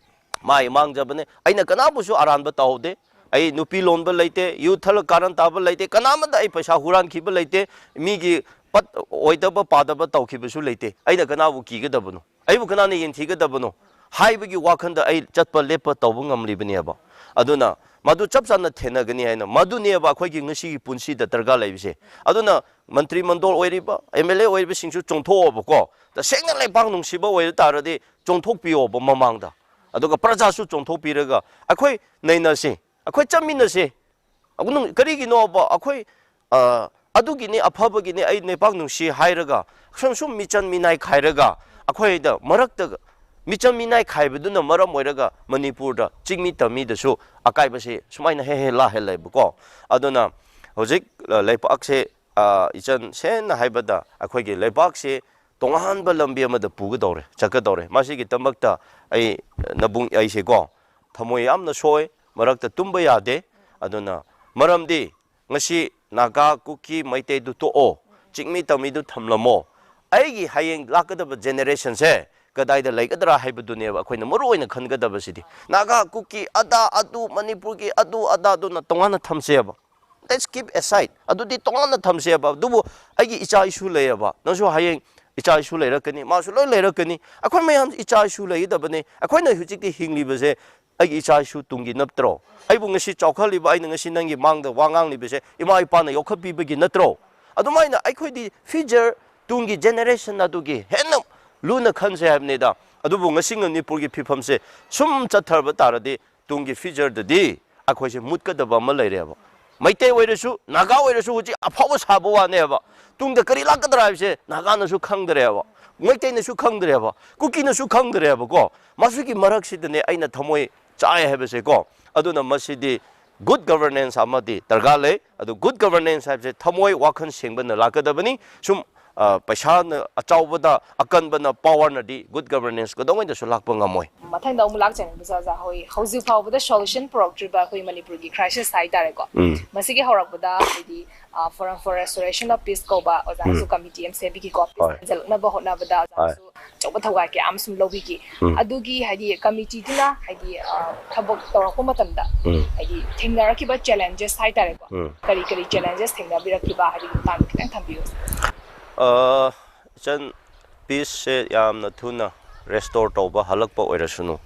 ꯃꯥꯏ ꯃꯥꯡꯖꯕꯅꯦ꯫ ꯑꯩꯅ ꯀꯅꯥꯕꯨꯁꯨ ꯑꯔꯥꯟꯕ ꯇꯧꯍꯧꯗꯦ꯫ ꯑꯩ ꯅꯨꯄꯤ ꯂꯣꯟꯕ ꯂꯩꯇꯦ, ꯌꯨ ꯊꯛꯂ ꯀꯥꯔꯟ ꯇꯥꯕ ꯂꯩꯇꯦ, ꯀꯅꯥꯃꯗ ꯑꯩ ꯄꯩꯁꯥ ꯍꯨꯔꯥꯟꯈꯤꯕ ꯂꯩꯇꯦ, ꯃꯤꯒꯤ ꯄꯠ-, ꯑꯣꯏꯗꯕ ꯄꯥꯗꯕ ꯇꯧꯈꯤꯕꯁꯨ ꯂꯩꯇꯦ꯫ ꯑꯩꯅ ꯀꯅꯥꯕꯨ ꯀꯤꯒꯗꯕꯅꯣ? ꯑꯩꯕꯨ ꯀꯅꯥꯅ ꯌꯦꯡꯊꯤꯒꯗꯕꯅꯣ ꯍꯥꯏꯕꯒꯤ ꯋꯥꯈꯜꯗ ꯑꯩ ꯆꯠꯄ ꯂꯦꯞꯄ ꯇꯧꯕ ꯉꯝꯂꯤꯕꯅꯦꯕ꯫ ꯑꯗꯨꯅ ꯃꯗꯨ ꯆꯞ ꯆꯥꯅ ꯊꯦꯡꯅꯒꯅꯤ ꯍꯥꯏꯅ, ꯃꯗꯨꯅꯦꯕ ꯑꯩꯈꯣꯏꯒꯤ ꯉꯁꯤꯒꯤ ꯄꯨꯟꯁꯤꯗ ꯗꯔꯀꯥꯔ ꯂꯩꯕꯁꯦ꯫ ꯑꯗꯨꯅ ꯃꯟꯇ꯭ꯔꯤ ꯃꯟꯗꯣꯜ ꯑꯣꯏꯔꯤꯕ, ꯑꯦꯝ ꯑꯦꯜ ꯑꯦ ꯑꯣꯏꯔꯤꯕꯁꯤꯡꯁꯨ ꯆꯣꯡꯊꯣꯛꯑꯣꯕꯀꯣ꯫ ꯇꯁꯦꯡꯅ ꯂꯩꯕꯥꯛ ꯅꯨꯡꯁꯤꯕ ꯑꯣꯏꯕ ꯇꯥꯔꯗꯤ ꯆꯣꯡꯊꯣꯛꯄꯤꯌꯣꯕ ꯃꯃꯥꯡꯗ꯫ ꯑꯗꯨꯒ ꯄ꯭ꯔꯖꯥꯁꯨ ꯆꯣꯡꯊꯣꯛꯄꯤꯔꯒ ꯑꯩꯈꯣꯏ ꯅꯩꯅꯁꯤ, ꯑꯩꯈꯣꯏ ꯆꯠꯃꯤꯟꯅꯁꯤ꯫ ꯑꯗꯨ ꯅꯨꯡ-, ꯀꯔꯤꯒꯤꯅꯣꯕ ꯑꯩꯈꯣꯏ, ꯑ, ꯑꯗꯨꯒꯤꯅꯤ, ꯑꯐꯕꯒꯤꯅꯤ ꯑꯩ ꯅꯦꯄꯥꯛ ꯅꯨꯡꯁꯤ ꯍꯥꯏꯔꯒ ꯁꯨꯝ ꯁꯨꯝ ꯃꯤꯆꯪ ꯃꯤꯅꯥꯏ ꯈꯥꯏꯔꯒ ꯑꯩꯈꯣꯏꯗ ꯃꯔꯛꯇ ꯃꯤꯆꯪ ꯃꯤꯅꯥꯏ ꯈꯥꯏꯕꯗꯨꯅ ꯃꯔꯝ ꯑꯣꯏꯔꯒ ꯃꯅꯤꯄꯨꯔꯗ ꯆꯤꯡꯃꯤ ꯇꯝꯃꯤꯗꯁꯨ ꯑꯀꯥꯏꯕꯁꯤ ꯁꯨꯃꯥꯏꯅ ꯍꯦꯛ ꯍꯦꯛ ꯂꯥꯛꯍꯜꯂꯦꯕꯀꯣ꯫ ꯑꯗꯨꯅ ꯍꯧꯖꯤꯛ, ꯑ, ꯂꯩꯄꯥꯛꯁꯦ, ꯑ, ꯏꯆꯟ ꯁꯦꯡꯅ ꯍꯥꯏꯕꯗ ꯑꯩꯈꯣꯏꯒꯤ ꯂꯩꯄꯥꯛꯁꯤ ꯇꯣꯉꯥꯟꯕ ꯂꯝꯕꯤ ꯑꯃꯗ ꯄꯨꯒꯗꯧꯔꯦ, ꯆꯠꯀꯗꯧꯔꯦ꯫ ꯃꯁꯤꯒꯤꯗꯃꯛꯇ ꯑꯩ ꯅꯕꯨꯡ ꯑꯩꯁꯦꯀꯣ ꯊꯃꯣꯏ ꯌꯥꯝꯅ ꯁꯣꯛꯑꯦ, ꯃꯔꯛꯇ ꯇꯨꯝꯕ ꯌꯥꯗꯦ꯫ ꯑꯗꯨꯅ ꯃꯔꯝꯗꯤ ꯉꯁꯤ ꯅꯥꯒꯥ, ꯀꯨꯀꯤ, ꯃꯩꯇꯩꯗꯨ ꯇꯣꯛꯑꯣ, ꯆꯤꯡꯃꯤ ꯇꯝꯃꯤꯗꯨ ꯊꯝꯂꯝꯃꯣ꯫ ꯑꯩꯒꯤ ꯍꯌꯦꯡ ꯂꯥꯛꯀꯗꯕ ꯖꯦꯅꯦꯔꯦꯁꯟꯁꯦ ꯀꯗꯥꯏꯗ ꯂꯩꯒꯗ꯭ꯔꯥ ꯍꯥꯏꯕꯗꯨꯅꯦꯕ ꯑꯩꯈꯣꯏꯅ ꯃꯔꯨ ꯑꯣꯏꯅ ꯈꯟꯒꯗꯕꯁꯤꯗꯤ꯫ ꯅꯥꯒꯥ, ꯀꯨꯀꯤ, ꯑꯗꯥ ꯑꯗꯨ, ꯃꯅꯤꯄꯨꯔꯒꯤ ꯑꯗꯨ ꯑꯗꯥꯗꯨꯅ ꯇꯣꯉꯥꯟꯅ ꯊꯝꯁꯦꯕ꯫ Let's keep aside꯫ ꯑꯗꯨꯗꯤ ꯇꯣꯉꯥꯟꯅ ꯊꯝꯁꯦꯕ꯫ ꯑꯗꯨꯕꯨ ꯑꯩꯒꯤ ꯏꯆꯥ ꯏꯁꯨ ꯂꯩꯌꯦꯕ, ꯅꯪꯁꯨ ꯍꯌꯦꯡ ꯏꯆꯥ ꯏꯁꯨ ꯂꯩꯔꯛꯀꯅꯤ, ꯃꯥꯁꯨ ꯂꯣꯏ ꯂꯩꯔꯛꯀꯅꯤ꯫ ꯑꯩꯈꯣꯏ ꯃꯌꯥꯝ ꯏꯆꯥ ꯏꯁꯨ ꯂꯩꯒꯗꯕꯅꯤ꯫ ꯑꯩꯈꯣꯏꯅ ꯍꯧꯖꯤꯛꯇꯤ ꯍꯤꯡꯂꯤꯕꯁꯦ ꯑꯩꯒꯤ ꯏꯆꯥ ꯏꯁꯨ ꯇꯨꯡꯒꯤ ꯅꯠꯇ꯭ꯔꯣ? ꯑꯩꯕꯨ ꯉꯁꯤ ꯆꯥꯎꯈꯠꯂꯤꯕ, ꯑꯩꯅ ꯉꯁꯤ ꯅꯪꯒꯤ ꯃꯥꯡꯗ ꯋꯥ ꯉꯥꯡꯂꯤꯕꯁꯦ ꯏꯃꯥ ꯏꯄꯥꯅ ꯌꯣꯛꯈꯠꯄꯤꯕꯒꯤ ꯅꯠꯇ꯭ꯔꯣ? ꯑꯗꯨꯃꯥꯏꯅ ꯑꯩꯈꯣꯏꯗꯤ ꯐ꯭ꯌꯨꯆꯔ, ꯇꯨꯡꯒꯤ ꯖꯦꯅꯦꯔꯦꯁꯟ ꯑꯗꯨꯒꯤ ꯍꯦꯟꯅ ꯂꯨꯅ ꯈꯟꯁꯦ ꯍꯥꯏꯕꯅꯤꯗ꯫ ꯑꯗꯨꯕꯨ ꯉꯁꯤ ꯃꯅꯤꯄꯨꯔꯒꯤ ꯐꯤꯕꯝꯁꯦ ꯁꯨꯝ ꯆꯠꯊꯔꯕ ꯇꯥꯔꯗꯤ ꯇꯨꯡꯒꯤ ꯐ꯭ꯌꯨꯆꯔꯗꯗꯤ ꯑꯩꯈꯣꯏꯁꯦ ꯃꯨꯠꯀꯗꯕ ꯑꯃ ꯂꯩꯔꯦꯕ꯫ ꯃꯩꯇꯩ ꯑꯣꯏꯔꯁꯨ, ꯅꯥꯒꯥ ꯑꯣꯏꯔꯁꯨ ꯍꯧꯖꯤꯛ ꯑꯐꯥꯎꯕ ꯁꯥꯕ ꯋꯥꯅꯦꯕ꯫ ꯇꯨꯡꯗ ꯀꯔꯤ ꯂꯥꯛꯀꯗ꯭ꯔꯥ ꯍꯥꯏꯕꯁꯦ ꯅꯥꯒꯥꯅꯁꯨ ꯈꯪꯗ꯭ꯔꯦꯕ, ꯃꯩꯇꯩꯅꯁꯨ ꯈꯪꯗ꯭ꯔꯦꯕ, ꯀꯨꯀꯤꯅꯁꯨ ꯈꯪꯗ꯭ꯔꯦꯕꯀꯣ꯫ ꯃꯁꯤꯒꯤ ꯃꯔꯛꯁꯤꯗꯅꯦ ꯑꯩꯅ ꯊꯃꯣꯏ ꯆꯥꯏ ꯍꯥꯏꯕꯁꯦꯀꯣ꯫ ꯑꯗꯨꯅ ꯃꯁꯤꯗꯤ ꯒꯨꯗ ꯒꯕꯔꯅꯦꯟꯁ ꯑꯃꯗꯤ ꯗꯔꯀꯥꯔ ꯂꯩ꯫ ꯑꯗꯨ ꯒꯨꯗ ꯒꯕꯔꯅꯦꯟꯁ ꯍꯥꯏꯕꯁꯦ ꯊꯃꯣꯏ ꯋꯥꯈꯜ ꯁꯦꯡꯕꯅ ꯂꯥꯛꯀꯗꯕꯅꯤ꯫ ꯁꯨꯝ, ꯑ, ꯄꯩꯁꯥꯅ ꯑꯆꯧꯕꯗ, ꯑꯀꯟꯕꯅ, ꯄꯥꯋꯔꯅꯗꯤ ꯒꯨꯗ ꯒꯕꯔꯅꯦꯟꯁ ꯀꯩꯗꯧꯉꯩꯗꯁꯨ ꯂꯥꯛꯄ ꯉꯝꯃꯣꯏ꯫ ꯃꯊꯪꯗ ꯑꯃꯨꯛ ꯂꯥꯛꯆꯅꯤꯡꯕꯁꯦ ꯑꯣꯖꯥ ꯍꯣꯏ, ꯍꯧꯖꯤꯛ ꯐꯥꯎꯕꯗ ꯁꯣꯂꯨꯁꯟ ꯄꯨꯔꯛꯇ꯭ꯔꯤꯕ ꯑꯩꯈꯣꯏ ꯃꯅꯤꯄꯨꯔꯒꯤ ꯈ꯭ꯔꯥꯏꯁꯤꯁ ꯍꯥꯏꯇꯥꯔꯦꯀꯣ꯫ ꯎꯝ꯫ ꯃꯁꯤꯒꯤ ꯍꯧꯔꯛꯄꯗ ꯍꯥꯏꯗꯤ, ꯑ, Forum for Restoration of Peace ꯀꯧꯕ ꯑꯣꯖꯥꯅꯁꯨ ꯎꯝ꯫ ꯀꯃꯤꯇꯤ ꯑꯃ ꯁꯦꯝꯕꯤꯈꯤꯀꯣ꯫ ꯄꯤꯁ ꯍꯣꯏ꯫ ꯍꯟꯖꯜꯂꯛꯅꯕ ꯍꯣꯠꯅꯕꯗ ꯍꯣꯏ꯫ ꯑꯣꯖꯥꯅꯁꯨ ꯑꯆꯧꯕ ꯊꯧꯗꯥꯡ ꯀꯌꯥ ꯑꯃ ꯁꯨꯝ ꯂꯧꯕꯤꯈꯤ꯫ ꯎꯝ꯫ ꯑꯗꯨꯒꯤ ꯍꯥꯏꯗꯤ ꯀꯃꯤꯇꯤꯗꯨꯅ ꯍꯥꯏꯗꯤ, ꯑ, ꯊꯕꯛ ꯇꯧꯔꯛꯄ ꯃꯇꯝꯗ ꯎꯝ꯫ ꯍꯥꯏꯗꯤ ꯊꯦꯡꯅꯔꯛꯈꯤꯕ ꯆꯦꯂꯦꯟꯖꯦꯁ ꯍꯥꯏꯇꯥꯔꯦꯀꯣ꯫ ꯎꯝ꯫ ꯀꯔꯤ ꯀꯔꯤ ꯆꯦꯂꯦꯟꯖꯦꯁ ꯊꯦꯡꯅꯕꯤꯔꯛꯈꯤꯕ ꯍꯥꯏꯕꯒꯤ ꯃꯇꯥꯡꯗ ꯈꯤꯇꯪ ꯊꯝꯕꯤꯌꯨ꯫ ꯑ, ꯏꯆꯟ, ꯄꯤꯁꯁꯦ ꯌꯥꯝꯅ ꯊꯨꯅ ꯔꯦꯁꯇꯣꯔ ꯇꯧꯕ ꯍꯜꯂꯛꯄ ꯑꯣꯏꯔꯁꯅꯨ,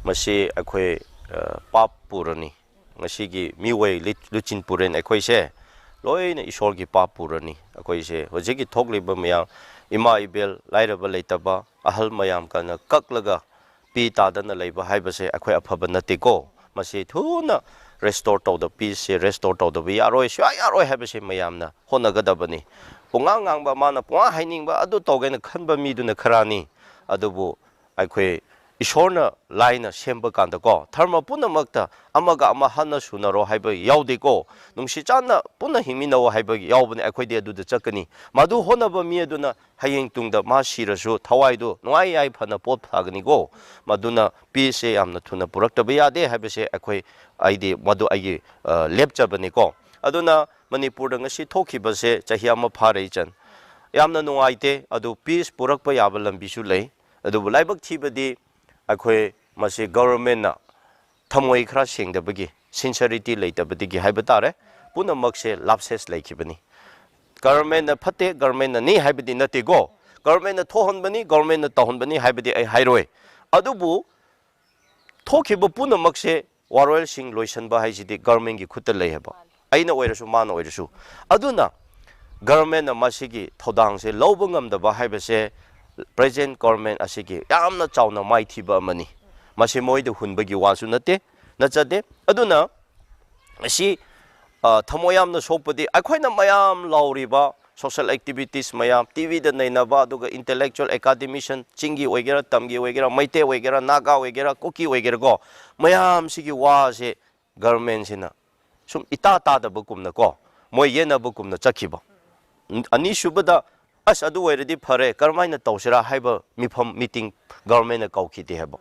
ꯃꯁꯤ ꯑꯩꯈꯣꯏ, ꯑ, ꯄꯥꯞ ꯄꯨꯔꯅꯤ꯫ ꯉꯁꯤꯒꯤ ꯃꯤꯑꯣꯏ ꯂꯤ-, ꯂꯨꯆꯤꯟ ꯄꯨꯔꯦꯟ ꯑꯩꯈꯣꯏꯁꯦ ꯂꯣꯏꯅ ꯏꯁꯣꯔꯒꯤ ꯄꯥꯞ ꯄꯨꯔꯅꯤ꯫ ꯑꯩꯈꯣꯏꯁꯦ ꯍꯧꯖꯤꯛꯀꯤ ꯊꯣꯛꯂꯤꯕ ꯃꯌꯥꯝ, ꯏꯃꯥ ꯏꯕꯦꯜ, ꯂꯥꯏꯔꯕ ꯂꯩꯇꯕ, ꯑꯍꯜ ꯃꯌꯥꯝ ꯀꯟꯅ ꯀꯛꯂꯒ ꯄꯤ ꯇꯥꯗꯅ ꯂꯩꯕ ꯍꯥꯏꯕꯁꯦ ꯑꯩꯈꯣꯏ ꯑꯐꯕ ꯅꯠꯇꯦꯀꯣ꯫ ꯃꯁꯤ ꯊꯨꯅ restore ꯇꯧꯗ peace ꯁꯦ restore ꯇꯧꯗꯕ ꯌꯥꯔꯣꯏ, ꯁꯨꯡꯌꯥ ꯌꯥꯔꯣꯏ ꯍꯥꯏꯕꯁꯦ ꯃꯌꯥꯝꯅ ꯍꯣꯠꯅꯒꯗꯕꯅꯤ꯫ ꯄꯨꯡꯉꯥꯡ ꯉꯥꯡꯕ, ꯃꯥꯅ ꯄꯨꯡꯉꯥꯡ ꯍꯥꯏꯅꯤꯡꯕ ꯑꯗꯨ ꯇꯧꯒꯦꯅ ꯈꯟꯕ ꯃꯤꯗꯨꯅ ꯈꯔꯅꯤ꯫ ꯑꯗꯨꯕꯨ ꯑꯩꯈꯣꯏ ꯏꯁꯣꯔꯅ ꯂꯥꯏꯅ ꯁꯦꯝꯕ ꯀꯥꯟꯗꯀꯣ, ꯙꯔꯃ ꯄꯨꯝꯅꯃꯛꯇ ꯑꯃꯒ ꯑꯃ ꯍꯟꯅ ꯁꯨꯅꯔꯣ ꯍꯥꯏꯕ ꯌꯥꯎꯗꯦꯀꯣ꯫ ꯅꯨꯡꯁꯤ ꯆꯥꯟꯅ ꯄꯨꯟꯅ ꯍꯤꯡꯃꯤꯟꯅꯧ ꯍꯥꯏꯕ ꯌꯥꯎꯕꯅꯦ꯫ ꯑꯩꯈꯣꯏꯗꯤ ꯑꯗꯨꯗ ꯆꯠꯀꯅꯤ꯫ ꯃꯗꯨ ꯍꯣꯠꯅꯕ ꯃꯤ ꯑꯗꯨꯅ ꯍꯌꯦꯡ ꯇꯨꯡꯗ ꯃꯥ ꯁꯤꯔꯁꯨ ꯊꯋꯥꯏꯗꯨ ꯅꯨꯡꯉꯥꯏ ꯌꯥꯏꯐꯅ ꯄꯣꯠ ꯊꯥꯒꯅꯤꯀꯣ꯫ ꯃꯗꯨꯅ peace ꯁꯦ ꯌꯥꯝꯅ ꯊꯨꯅ ꯄꯨꯔꯛꯇꯕ ꯌꯥꯗꯦ ꯍꯥꯏꯕꯁꯦ ꯑꯩꯈꯣꯏ, ꯑꯩꯗꯤ ꯃꯗꯨ ꯑꯩꯒꯤ, ꯑ, ꯂꯦꯞꯆꯕꯅꯤꯀꯣ꯫ ꯑꯗꯨꯅ ꯃꯅꯤꯄꯨꯔꯗ ꯉꯁꯤ ꯊꯣꯛꯈꯤꯕꯁꯦ ꯆꯍꯤ ꯑꯃ ꯐꯥꯔꯦ ꯏꯆꯟ꯫ ꯌꯥꯝꯅ ꯅꯨꯡꯉꯥꯏꯇꯦ꯫ ꯑꯗꯨ peace ꯄꯨꯔꯛꯄ ꯌꯥꯕ ꯂꯝꯕꯤꯁꯨ ꯂꯩ꯫ ꯑꯗꯨꯕꯨ ꯂꯥꯏꯕꯛ ꯊꯤꯕꯗꯤ ꯑꯩꯈꯣꯏ ꯃꯁꯤ government ꯅ ꯊꯃꯣꯏ ꯈꯔ ꯁꯦꯡꯗꯕꯒꯤ, sincerity ꯂꯩꯇꯕꯗꯒꯤ ꯍꯥꯏꯕ ꯇꯥꯔꯦ, ꯄꯨꯝꯅꯃꯛꯁꯦ lapses ꯂꯩꯈꯤꯕꯅꯤ꯫ Government ꯅ ꯐꯠꯇꯦ, government ꯅꯅꯤ ꯍꯥꯏꯕꯗꯤ ꯅꯠꯇꯦꯀꯣ꯫ Government ꯅ ꯊꯣꯛꯍꯟꯕꯅꯤ, government ꯅ ꯇꯧꯍꯟꯕꯅꯤ ꯍꯥꯏꯕꯗꯤ ꯑꯩ ꯍꯥꯏꯔꯣꯏ꯫ ꯑꯗꯨꯕꯨ ꯊꯣꯛꯈꯤꯕ ꯄꯨꯝꯅꯃꯛꯁꯦ ꯋꯥꯔꯣꯏꯁꯤꯡ ꯂꯣꯏꯁꯤꯟꯕ ꯍꯥꯏꯁꯤꯗꯤ government ꯀꯤ ꯈꯨꯠꯇ ꯂꯩ ꯍꯥꯏꯕ꯫ ꯑꯩꯅ ꯑꯣꯏꯔꯁꯨ, ꯃꯥꯅ ꯑꯣꯏꯔꯁꯨ꯫ ꯑꯗꯨꯅ government ꯅ ꯃꯁꯤꯒꯤ ꯊꯧꯗꯥꯡꯁꯦ ꯂꯧꯕ ꯉꯝꯗꯕ ꯍꯥꯏꯕꯁꯦ present government ꯑꯁꯤꯒꯤ ꯌꯥꯝꯅ ꯆꯥꯎꯅ ꯃꯥꯏꯊꯤꯕ ꯑꯃꯅꯤ꯫ ꯃꯁꯤ ꯃꯣꯏꯗ ꯍꯨꯟꯕꯒꯤ ꯋꯥꯁꯨ ꯅꯠꯇꯦ, ꯅꯠꯆꯗꯦ꯫ ꯑꯗꯨꯅ ꯑꯁꯤ, ꯑ, ꯊꯃꯣꯏ ꯌꯥꯝꯅ ꯁꯣꯛꯄꯗꯤ ꯑꯩꯈꯣꯏꯅ ꯃꯌꯥꯝ ꯂꯥꯎꯔꯤꯕ social activities ꯃꯌꯥꯝ, ꯇꯤ ꯚꯤꯗ ꯅꯩꯅꯕ, ꯑꯗꯨꯒ intellectual academician, ꯆꯤꯡꯒꯤ ꯑꯣꯏꯒꯦꯔꯥ, ꯇꯝꯒꯤ ꯑꯣꯏꯒꯦꯔꯥ, ꯃꯩꯇꯩ ꯑꯣꯏꯒꯦꯔꯥ, ꯅꯥꯒꯥ ꯑꯣꯏꯒꯦꯔꯥ, ꯀꯨꯀꯤ ꯑꯣꯏꯒꯦꯔꯥꯀꯣ, ꯃꯌꯥꯝꯁꯤꯒꯤ ꯋꯥꯁꯦ government ꯁꯤꯅ ꯁꯨꯝ ꯏꯇꯥ ꯇꯥꯗꯕꯒꯨꯝꯅꯀꯣ, ꯃꯣꯏ ꯌꯦꯠꯅꯕꯒꯨꯝꯅ ꯆꯠꯈꯤꯕ꯫ ꯑꯅꯤꯁꯨꯕꯗ, ꯑꯁ, ꯑꯗꯨ ꯑꯣꯏꯔꯗꯤ ꯐꯔꯦ, ꯀꯔꯝꯍꯥꯏꯅ ꯇꯧꯁꯤꯔꯥ ꯍꯥꯏꯕ ꯃꯤꯐꯝ, meeting government ꯅ ꯀꯧꯈꯤꯗꯦ ꯍꯥꯏꯕ꯫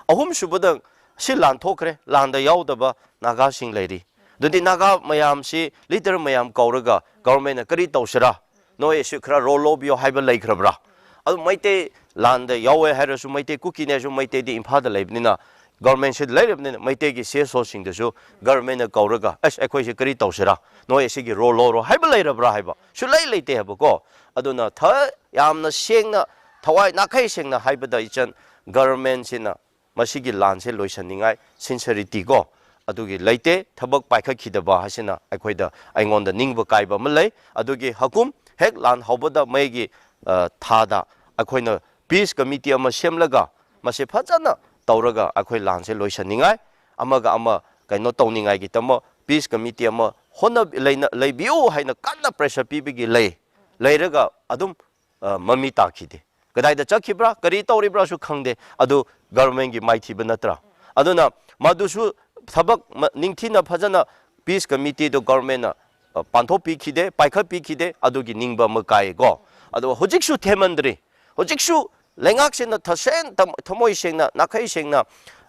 ꯑꯍꯨꯝꯁꯨꯕꯗ, ꯁꯤ ꯂꯥꯟ ꯊꯣꯛꯈ꯭ꯔꯦ, ꯂꯥꯟꯗ ꯌꯥꯎꯗꯕ ꯅꯥꯒꯥꯁꯤꯡ ꯂꯩꯔꯤ꯫ ꯑꯗꯨꯗꯤ ꯅꯥꯒꯥ ꯃꯌꯥꯝꯁꯤ, leader ꯃꯌꯥꯝ ꯀꯧꯔꯒ government ꯅ ꯀꯔꯤ ꯇꯧꯁꯤꯔꯥ, ꯅꯣꯏ ꯑꯁꯤ ꯈꯔ role ꯂꯧꯕꯤꯌꯣ ꯍꯥꯏꯕ ꯂꯩꯈ꯭ꯔꯕ꯭ꯔꯥ? ꯑꯗꯨ ꯃꯩꯇꯩ ꯂꯥꯟꯗ ꯌꯥꯎꯋꯦ ꯍꯥꯏꯔꯁꯨ, ꯃꯩꯇꯩ ꯀꯨꯀꯤꯅꯦ ꯍꯥꯏꯔꯁꯨ, ꯃꯩꯇꯩꯗꯤ ꯏꯝꯐꯥꯜꯗ ꯂꯩꯕꯅꯤꯅ, government ꯁꯤꯗ ꯂꯩꯔꯕꯅꯤꯅ, ꯃꯩꯇꯩꯒꯤ C S O ꯁꯤꯡꯗꯁꯨ government ꯅ ꯀꯧꯔꯒ, "ꯑꯁ, ꯑꯩꯈꯣꯏꯁꯦ ꯀꯔꯤ ꯇꯧꯁꯤꯔꯥ? ꯅꯣꯏ ꯑꯁꯤꯒꯤ role ꯂꯧꯔꯣ" ꯍꯥꯏꯕ ꯂꯩꯔꯕ꯭ꯔꯥ ꯍꯥꯏꯕ? ꯁꯨꯂꯩ ꯂꯩꯇꯦ ꯍꯥꯏꯕꯀꯣ꯫ ꯑꯗꯨꯅ ꯊ-, ꯌꯥꯝꯅ ꯁꯦꯡꯅ, ꯊꯋꯥꯏ ꯅꯥꯈꯩ ꯁꯦꯡꯅ ꯍꯥꯏꯕꯗ, ꯏꯆꯟ, government ꯁꯤꯅ ꯃꯁꯤꯒꯤ ꯂꯥꯟꯁꯦ ꯂꯣꯏꯁꯟꯅꯤꯡꯉꯥꯏ sincerity ꯀꯣ, ꯑꯗꯨꯒꯤ ꯂꯩꯇꯦ꯫ ꯊꯕꯛ ꯄꯥꯏꯈꯠꯈꯤꯗꯕ ꯍꯥꯏꯁꯤꯅ ꯑꯩꯈꯣꯏꯗ, ꯑꯩꯉꯣꯟꯗ ꯅꯤꯡꯕ ꯀꯥꯏꯕ ꯑꯃ ꯂꯩ꯫ ꯑꯗꯨꯒꯤ ꯍꯀꯨꯝ ꯍꯦꯛ ꯂꯥꯟ ꯍꯧꯕꯗ ꯃꯩꯒꯤ, ꯑ, ꯊꯥꯗ ꯑꯩꯈꯣꯏꯅ peace committee ꯑꯃ ꯁꯦꯝꯂꯒ, ꯃꯁꯤ ꯐꯖꯅ ꯇꯧꯔꯒ ꯑꯩꯈꯣꯏ ꯂꯥꯟꯁꯦ ꯂꯣꯏꯁꯟꯅꯤꯡꯉꯥꯏ, ꯑꯃꯒ ꯑꯃ ꯀꯩꯅꯣ ꯇꯧꯅꯤꯡꯉꯥꯏꯒꯤꯗꯃꯛ peace committee ꯑꯃ ꯍꯣꯠꯅ ꯂꯩꯅ ꯂꯩꯕꯤꯌꯨ ꯍꯥꯏꯅ ꯀꯟꯅ pressure ꯄꯤꯕꯒꯤ ꯂꯩ꯫ ꯂꯩꯔꯒ ꯑꯗꯨꯝ ꯑ, ꯃꯃꯤ ꯇꯥꯈꯤꯗꯦ꯫ ꯀꯗꯥꯏꯗ ꯆꯠꯈꯤꯕ꯭ꯔꯥ, ꯀꯔꯤ ꯇꯧꯔꯤꯕ꯭ꯔꯥꯁꯨ ꯈꯪꯗꯦ꯫ ꯑꯗꯨ government ꯀꯤ ꯃꯥꯏꯊꯤꯕ ꯅꯠꯇ꯭ꯔꯥ? ꯑꯗꯨꯅ ꯃꯗꯨꯁꯨ ꯊꯕꯛ ꯃ- ꯅꯤꯡꯊꯤꯅ ꯐꯖꯅ peace committee ꯗꯨ government ꯅ ꯑ, ꯄꯥꯟꯊꯣꯛꯄꯤꯈꯤꯗꯦ, ꯄꯥꯏꯈꯠꯄꯤꯈꯤꯗꯦ꯫ ꯑꯗꯨꯒꯤ ꯅꯤꯡꯕ ꯑꯃ ꯀꯥꯏꯀꯣ꯫ ꯑꯗꯨꯒ ꯍꯧꯖꯤꯛꯁꯨ ꯊꯦꯝꯃꯟꯗ꯭ꯔꯤ꯫ ꯍꯧꯖꯤꯛꯁꯨ ꯂꯩꯉꯥꯛꯁꯤꯅ ꯊꯁꯦꯡ ꯊꯝ- ꯊꯃꯣꯏ ꯁꯦꯡꯅ, ꯅꯥꯈꯩ ꯁꯦꯡꯅ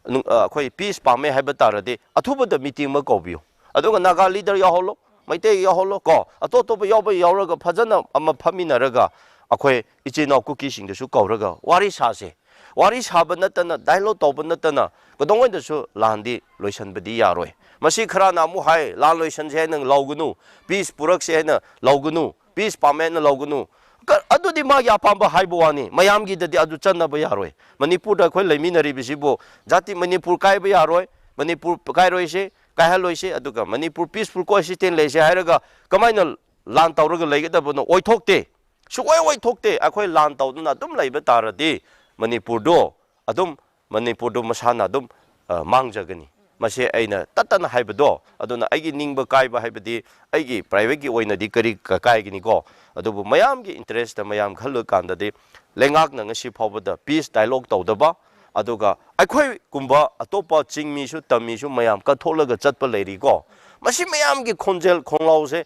ꯅꯨꯡ- ꯑ, ꯑꯩꯈꯣꯏ peace ꯄꯥꯝꯃꯦ ꯍꯥꯏꯕ ꯇꯥꯔꯗꯤ ꯑꯊꯨꯕꯗ meeting ꯑꯃ ꯀꯧꯕꯤꯌꯨ꯫ ꯑꯗꯨꯒ Naga leader ꯌꯥꯎꯍꯜꯂꯣ, ꯃꯩꯇꯩ ꯌꯥꯎꯍꯜꯂꯣ ꯀꯣ, ꯑꯇꯣꯞ ꯑꯇꯣꯞꯄ ꯌꯥꯎꯕ ꯌꯥꯎꯔꯒ ꯐꯖꯅ ꯑꯃ ꯐꯝꯃꯤꯟꯅꯔꯒ ꯑꯩꯈꯣꯏ ꯏꯆꯤꯜ ꯏꯅꯥꯎ ꯀꯨꯀꯤꯁꯤꯡꯗꯨꯁꯨ ꯀꯧꯔꯒ ꯋꯥꯔꯤ ꯁꯥꯁꯦ꯫ ꯋꯥꯔꯤ ꯁꯥꯕ ꯅꯠꯇꯅ, dialogue ꯇꯧꯕ ꯅꯠꯇꯅ ꯀꯩꯗꯧꯉꯩꯗꯁꯨ ꯂꯥꯟꯗꯤ ꯂꯣꯏꯁꯤꯟꯕꯗꯤ ꯌꯥꯔꯣꯏ꯫ ꯃꯁꯤ ꯈꯔꯅ ꯑꯃꯨꯛ ꯍꯥꯏ, "ꯂꯥꯟ ꯂꯣꯏꯁꯤꯟꯁꯦ ꯍꯥꯏꯅ ꯂꯧꯒꯅꯨ, peace ꯄꯨꯔꯛꯁꯦ ꯍꯥꯏꯅ ꯂꯧꯒꯅꯨ, peace ꯄꯥꯝꯃꯦ ꯍꯥꯏꯅ ꯂꯧꯒꯅꯨ"꯫ ꯀ- ꯑꯗꯨꯗꯤ ꯃꯥꯒꯤ ꯑꯄꯥꯝꯕ ꯍꯥꯏꯕ ꯋꯥꯅꯤ, ꯃꯌꯥꯝꯒꯤꯗꯗꯤ ꯑꯗꯨ ꯆꯠꯅꯕ ꯌꯥꯔꯣꯏ꯫ ꯃꯅꯤꯄꯨꯔꯗ ꯑꯩꯈꯣꯏ ꯂꯩꯃꯤꯟꯅꯔꯤꯕꯁꯤꯕꯨ ꯖꯥꯇꯤ ꯃꯅꯤꯄꯨꯔ ꯀꯥꯏꯕ ꯌꯥꯔꯣꯏ, ꯃꯅꯤꯄꯨꯔ ꯀꯥꯏꯔꯣꯏꯁꯦ, ꯀꯥꯏꯍꯜꯂꯣꯏꯁꯦ, ꯑꯗꯨꯒ ꯃꯅꯤꯄꯨꯔ peaceful coexistence ꯂꯩꯁꯦ ꯍꯥꯏꯔꯒ ꯀꯃꯥꯏꯅ ꯂꯥꯟ ꯇꯧꯔꯒ ꯂꯩꯒꯗꯕꯅꯣ? ꯑꯣꯏꯊꯣꯛꯇꯦ, ꯁꯨꯡꯑꯣꯏ ꯑꯣꯏꯊꯣꯛꯇꯦ꯫ ꯑꯩꯈꯣꯏ ꯂꯥꯟ ꯇꯧꯗꯨꯅ ꯑꯗꯨꯝ ꯂꯩꯕ ꯇꯥꯔꯗꯤ ꯃꯅꯤꯄꯨꯔꯗꯣ ꯑꯗꯨꯝ, ꯃꯅꯤꯄꯨꯔꯗꯣ ꯃꯁꯥꯅ ꯑꯗꯨꯝ ꯑ, ꯃꯥꯡꯖꯒꯅꯤ꯫ ꯃꯁꯤ ꯑꯩꯅ ꯇꯠꯇꯅ ꯍꯥꯏꯕꯗꯣ꯫ ꯑꯗꯨꯅ ꯑꯩꯒꯤ ꯅꯤꯡꯕ ꯀꯥꯏꯕ ꯍꯥꯏꯕꯗꯤ ꯑꯩꯒꯤ private ꯀꯤ ꯑꯣꯏꯅꯗꯤ ꯀꯔꯤ ꯀ- ꯀꯥꯏꯒꯅꯤꯀꯣ? ꯑꯗꯨꯕꯨ ꯃꯌꯥꯝꯒꯤ interest ꯇ ꯃꯌꯥꯝ ꯈꯜꯂꯀꯥꯟꯗꯗꯤ ꯂꯩꯉꯥꯛꯅ ꯉꯁꯤ ꯐꯥꯎꯕꯗ peace dialogue ꯇꯧꯗꯕ, ꯑꯗꯨꯒ ꯑꯩꯈꯣꯏꯒꯨꯝꯕ ꯑꯇꯣꯞꯄ ꯆꯤꯡꯃꯤꯁꯨ ꯇꯝꯃꯤꯁꯨ ꯃꯌꯥꯝ ꯀꯠꯊꯣꯛꯂꯒ ꯆꯠꯄ ꯂꯩꯔꯤꯀꯣ꯫ ꯃꯁꯤ ꯃꯌꯥꯝꯒꯤ ꯈꯣꯟꯖꯦꯜ ꯈꯣꯡꯂꯥꯎꯁꯦ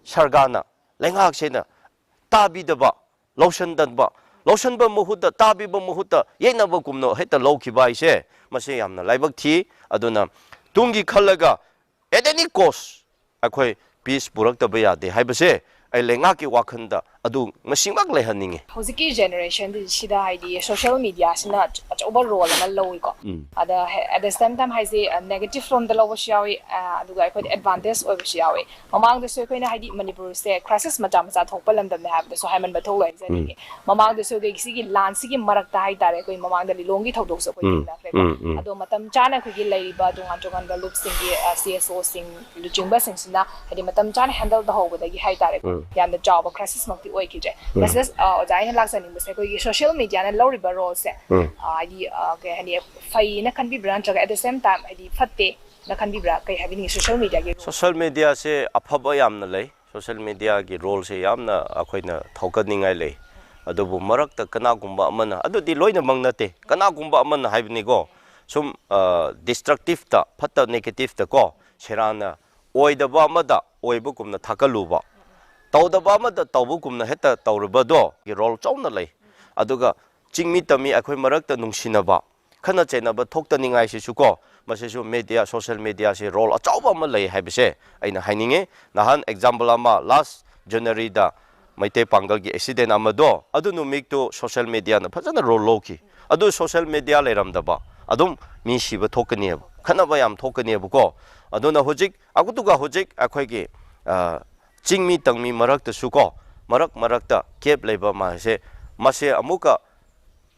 ꯁꯔꯀꯥꯔꯅ, ꯂꯩꯉꯥꯛꯁꯤꯅ ꯇꯥꯕꯤꯗꯕ, ꯂꯧꯁꯤꯟꯗꯕ, ꯂꯧꯁꯤꯟꯕ ꯃꯍꯨꯠꯇ, ꯇꯥꯕꯤꯕ ꯃꯍꯨꯠꯇ ꯌꯦꯠꯅꯕꯒꯨꯝꯅ ꯍꯦꯛꯇ ꯂꯧꯈꯤꯕ ꯍꯥꯏꯁꯦ, ꯃꯁꯤ ꯌꯥꯝꯅ ꯂꯥꯏꯕꯛ ꯊꯤ꯫ ꯑꯗꯨꯅ ꯇꯨꯡꯒꯤ ꯈꯜꯂꯒ at any cost ꯑꯩꯈꯣꯏ peace ꯄꯨꯔꯛꯇꯕ ꯌꯥꯗꯦ ꯍꯥꯏꯕꯁꯦ ꯑꯩ ꯂꯩꯉꯥꯛꯀꯤ ꯋꯥꯈꯜꯗ ꯑꯗꯨ ꯃꯁꯤꯃꯛ ꯂꯩꯍꯟꯅꯤꯡꯉꯤ꯫ ꯍꯧꯖꯤꯛꯀꯤ generation ꯁꯤꯗ ꯍꯥꯏꯗꯤ social media ꯁꯤꯅ ꯑꯆꯧꯕ role ꯑꯃ ꯂꯧꯏꯀꯣ꯫ ꯎꯝ꯫ ꯑꯗ at the same time ꯍꯥꯏꯁꯦ, ꯑ, negative ꯔꯣꯝꯗ ꯂꯧꯕꯁꯨ ꯌꯥꯎꯏ, ꯑ, ꯑꯗꯨꯒ ꯑꯩꯈꯣꯏꯗ advantage ꯑꯣꯏꯕꯁꯨ ꯌꯥꯎꯏ꯫ ꯃꯃꯥꯡꯗꯁꯨ ꯑꯩꯈꯣꯏꯅ ꯍꯥꯏꯗꯤ ꯃꯅꯤꯄꯨꯔꯁꯦ crisis ꯃꯆꯥ ꯃꯆꯥ ꯊꯣꯛꯄ ꯂꯝꯗꯝꯅꯦ ꯍꯥꯏꯕꯗꯁꯨ ꯍꯥꯏꯃꯟꯕ ꯊꯣꯛꯂꯣꯏ ꯍꯥꯏꯖꯅꯤꯡꯉꯤ꯫ ꯃꯃꯥꯡꯗꯁꯨ ꯑꯩꯈꯣꯏꯒꯤ ꯁꯤꯒꯤ ꯂꯥꯟꯁꯤꯒꯤ ꯃꯔꯛꯇ ꯍꯥꯏꯇꯥꯔꯦ, ꯑꯩꯈꯣꯏ ꯃꯃꯥꯡꯗ ꯂꯤꯂꯣꯡꯒꯤ ꯊꯧꯗꯣꯛꯁꯨ ꯑꯩꯈꯣꯏ ꯎꯝ, ꯊꯦꯡꯅꯈ꯭ꯔꯦꯀꯣ꯫ ꯎꯝ, ꯎꯝ꯫ ꯑꯗꯣ ꯃꯇꯝ ꯆꯥꯅ ꯑꯩꯈꯣꯏꯒꯤ ꯂꯩꯔꯤꯕ ꯇꯣꯉꯥꯟ ꯇꯣꯉꯥꯟꯕ ꯂꯨꯞꯁꯤꯡꯒꯤ, ꯑ, C S O ꯁꯤꯡ, ꯂꯨꯆꯤꯡꯕꯁꯤꯡꯁꯤꯅ ꯍꯥꯏꯗꯤ ꯃꯇꯝ ꯆꯥꯅ handle ꯇꯧꯍꯧꯕꯗꯒꯤ ꯍꯥꯏꯇꯥꯔꯦꯀꯣ, ꯎꯝ꯫ ꯌꯥꯝꯅ ꯆꯥꯎꯕ crisis ꯃꯛꯇꯤ ꯑꯣꯏꯈꯤꯗ꯭ꯔꯦ꯫ ꯎꯝ꯫ Message, ꯑ, ꯑꯣꯖꯥ, ꯑꯩꯅ ꯂꯥꯛꯆꯅꯤꯡꯕꯁꯦ ꯑꯩꯈꯣꯏꯒꯤ social media ꯅ ꯂꯧꯔꯤꯕ role ꯁꯦ, ꯎꯝ꯫ ꯑ, ꯍꯥꯏꯗꯤ, ꯑ, ꯀꯩ ꯍꯥꯏꯅꯤ, ꯐꯩꯅ ꯈꯟꯕꯤꯕ꯭ꯔꯥ ꯅꯠꯇ꯭ꯔꯒ at the same time ꯍꯥꯏꯗꯤ ꯐꯠꯇꯦ, ꯅ ꯈꯟꯕꯤꯕ꯭ꯔꯥ? ꯀꯩ ꯍꯥꯏꯕꯤꯅꯤꯡꯉꯤ social media ꯒꯤ role? Social media ꯁꯦ ꯑꯐꯕ ꯌꯥꯝꯅ ꯂꯩ꯫ Social media ꯒꯤ role ꯁꯦ ꯌꯥꯝꯅ ꯑꯩꯈꯣꯏꯅ ꯊꯧꯒꯠꯅꯤꯡꯉꯥꯏ ꯂꯩ꯫ ꯑꯗꯨꯕꯨ ꯃꯔꯛꯇ ꯀꯅꯥꯒꯨꯝꯕ ꯑꯃꯅ, ꯑꯗꯨꯗꯤ ꯂꯣꯏꯅꯃꯛ ꯅꯠꯇꯦ, ꯀꯅꯥꯒꯨꯝꯕ ꯑꯃꯅ ꯍꯥꯏꯕꯅꯤꯀꯣ, ꯁꯨꯝ destructive ꯇ, ꯐꯠꯇ negative ꯇ ꯀꯣ, ꯁꯦꯔꯥꯟꯅ ꯑꯣꯏꯗꯕ ꯑꯃꯗ ꯑꯣꯏꯕꯒꯨꯝꯅ ꯊꯥꯒꯠꯂꯨꯕ, ꯇꯧꯗꯕ ꯑꯃꯗ ꯇꯧꯕꯒꯨꯝꯅ ꯍꯦꯛꯇ ꯇꯧꯔꯨꯕꯗꯣ ꯒꯤ role ꯆꯥꯎꯅ ꯂꯩ꯫ ꯑꯗꯨꯒ ꯆꯤꯡꯃꯤ ꯇꯝꯃꯤ ꯑꯩꯈꯣꯏ ꯃꯔꯛꯇ ꯅꯨꯡꯁꯤꯅꯕ, ꯈꯠꯅ ꯆꯩꯅꯕ ꯊꯣꯛꯇꯅꯤꯡꯉꯥꯏꯁꯤꯁꯨ ꯀꯣ, ꯃꯁꯤꯁꯨ media, social media ꯁꯤ role ꯑꯆꯧꯕ ꯑꯃ ꯂꯩ ꯍꯥꯏꯕꯁꯦ ꯑꯩꯅ ꯍꯥꯏꯅꯤꯡꯉꯤ꯫ ꯅꯍꯥꯟ example ꯑꯃ, last January ꯗ ꯃꯩꯇꯩ ꯄꯥꯡꯒꯜꯒꯤ accident ꯑꯃꯗꯣ, ꯑꯗꯨ ꯅꯨꯃꯤꯠꯇꯨ social media ꯅ ꯐꯖꯅ role ꯂꯧꯈꯤ꯫ ꯑꯗꯨ social media ꯂꯩꯔꯝꯗꯕ, ꯑꯗꯨꯝ ꯃꯤ ꯁꯤꯕ ꯊꯣꯛꯀꯅꯤꯕ, ꯈꯠꯅꯕ ꯌꯥꯝ ꯊꯣꯛꯀꯅꯤꯕꯀꯣ꯫ ꯑꯗꯨꯅ ꯍꯧꯖꯤꯛ, ꯑꯗꯨꯒ ꯍꯧꯖꯤꯛ ꯑꯩꯈꯣꯏꯒꯤ, ꯑ, ꯆꯤꯡꯃꯤ ꯇꯪꯃꯤ ꯃꯔꯛꯇꯁꯨ ꯀꯣ, ꯃꯔꯛ ꯃꯔꯛꯇ gap ꯂꯩꯕ ꯃꯥꯁꯦ, ꯃꯁꯦ ꯑꯃꯨꯛꯀ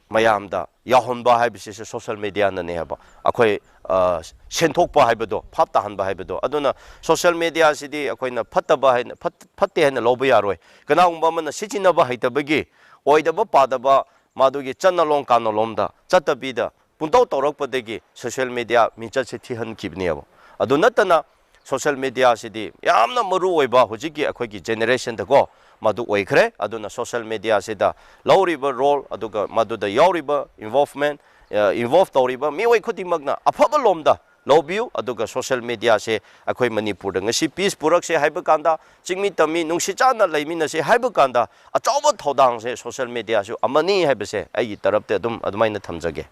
ꯃꯌꯥꯝꯗ ꯌꯥꯎꯍꯟꯕ ꯍꯥꯏꯕꯁꯤꯁꯨ social media ꯅꯅꯦ ꯍꯥꯏꯕ꯫ ꯑꯩꯈꯣꯏ, ꯑ, ꯁꯦꯟꯊꯣꯛꯄ ꯍꯥꯏꯕꯗꯣ, ꯚꯥꯞ ꯇꯥꯍꯟꯕ ꯍꯥꯏꯕꯗꯣ꯫ ꯑꯗꯨꯅ social media ꯁꯤꯗꯤ ꯑꯩꯈꯣꯏꯅ ꯐꯠꯇꯕ ꯍꯥꯏꯅ, ꯐꯠ-, ꯐꯠꯇꯦ ꯍꯥꯏꯅ ꯂꯧꯕ ꯌꯥꯔꯣꯏ꯫ ꯀꯅꯥꯒꯨꯝꯕ ꯑꯃꯅ ꯁꯤꯖꯤꯟꯅꯕ ꯍꯩꯇꯕꯒꯤ, ꯑꯣꯏꯗꯕ ꯄꯥꯗꯕ, ꯃꯥꯗꯨꯒꯤ ꯆꯠꯅꯂꯣꯡ ꯀꯥꯅꯂꯣꯝꯗ ꯆꯠꯇꯕꯤꯗ ꯄꯨꯡꯇꯧ ꯇꯧꯔꯛꯄꯗꯒꯤ social media ꯃꯤꯡꯆꯠꯁꯦ ꯊꯤꯍꯟꯈꯤꯕꯅꯦꯕ꯫ ꯑꯗꯨ ꯅꯠꯇꯅ social media ꯁꯤꯗꯤ ꯌꯥꯝꯅ ꯃꯔꯨ ꯑꯣꯏꯕ ꯍꯧꯖꯤꯛꯀꯤ ꯑꯩꯈꯣꯏꯒꯤ generation ꯗꯀꯣ ꯃꯗꯨ ꯑꯣꯏꯈ꯭ꯔꯦ꯫ ꯑꯗꯨꯅ social media ꯁꯤꯗ ꯂꯧꯔꯤꯕ role, ꯑꯗꯨꯒ ꯃꯗꯨꯗ ꯌꯥꯎꯔꯤꯕ involvement, ꯑ, involve ꯇꯧꯔꯤꯕ ꯃꯤꯑꯣꯏ ꯈꯨꯗꯤꯡꯃꯛꯅ ꯑꯐꯕ ꯂꯣꯝꯗ ꯂꯧꯕꯤꯌꯨ꯫ ꯑꯗꯨꯒ social media ꯁꯦ ꯑꯩꯈꯣꯏ ꯃꯅꯤꯄꯨꯔꯗ ꯉꯁꯤ peace ꯄꯨꯔꯛꯁꯦ ꯍꯥꯏꯕ ꯀꯥꯟꯗ, ꯆꯤꯡꯃꯤ ꯇꯝꯃꯤ ꯅꯨꯡꯁꯤ ꯆꯥꯟꯅ ꯂꯩꯃꯤꯟꯅꯁꯦ ꯍꯥꯏꯕ ꯀꯥꯟꯗ, ꯑꯆꯧꯕ ꯊꯧꯗꯥꯡꯁꯦ social media ꯁꯨ ꯑꯃꯅꯤ ꯍꯥꯏꯕꯁꯦ ꯑꯩꯒꯤ ꯇꯔꯞꯇ ꯑꯗꯨꯝ ꯑꯗꯨꯃꯥꯏꯅ ꯊꯝꯖꯒꯦ꯫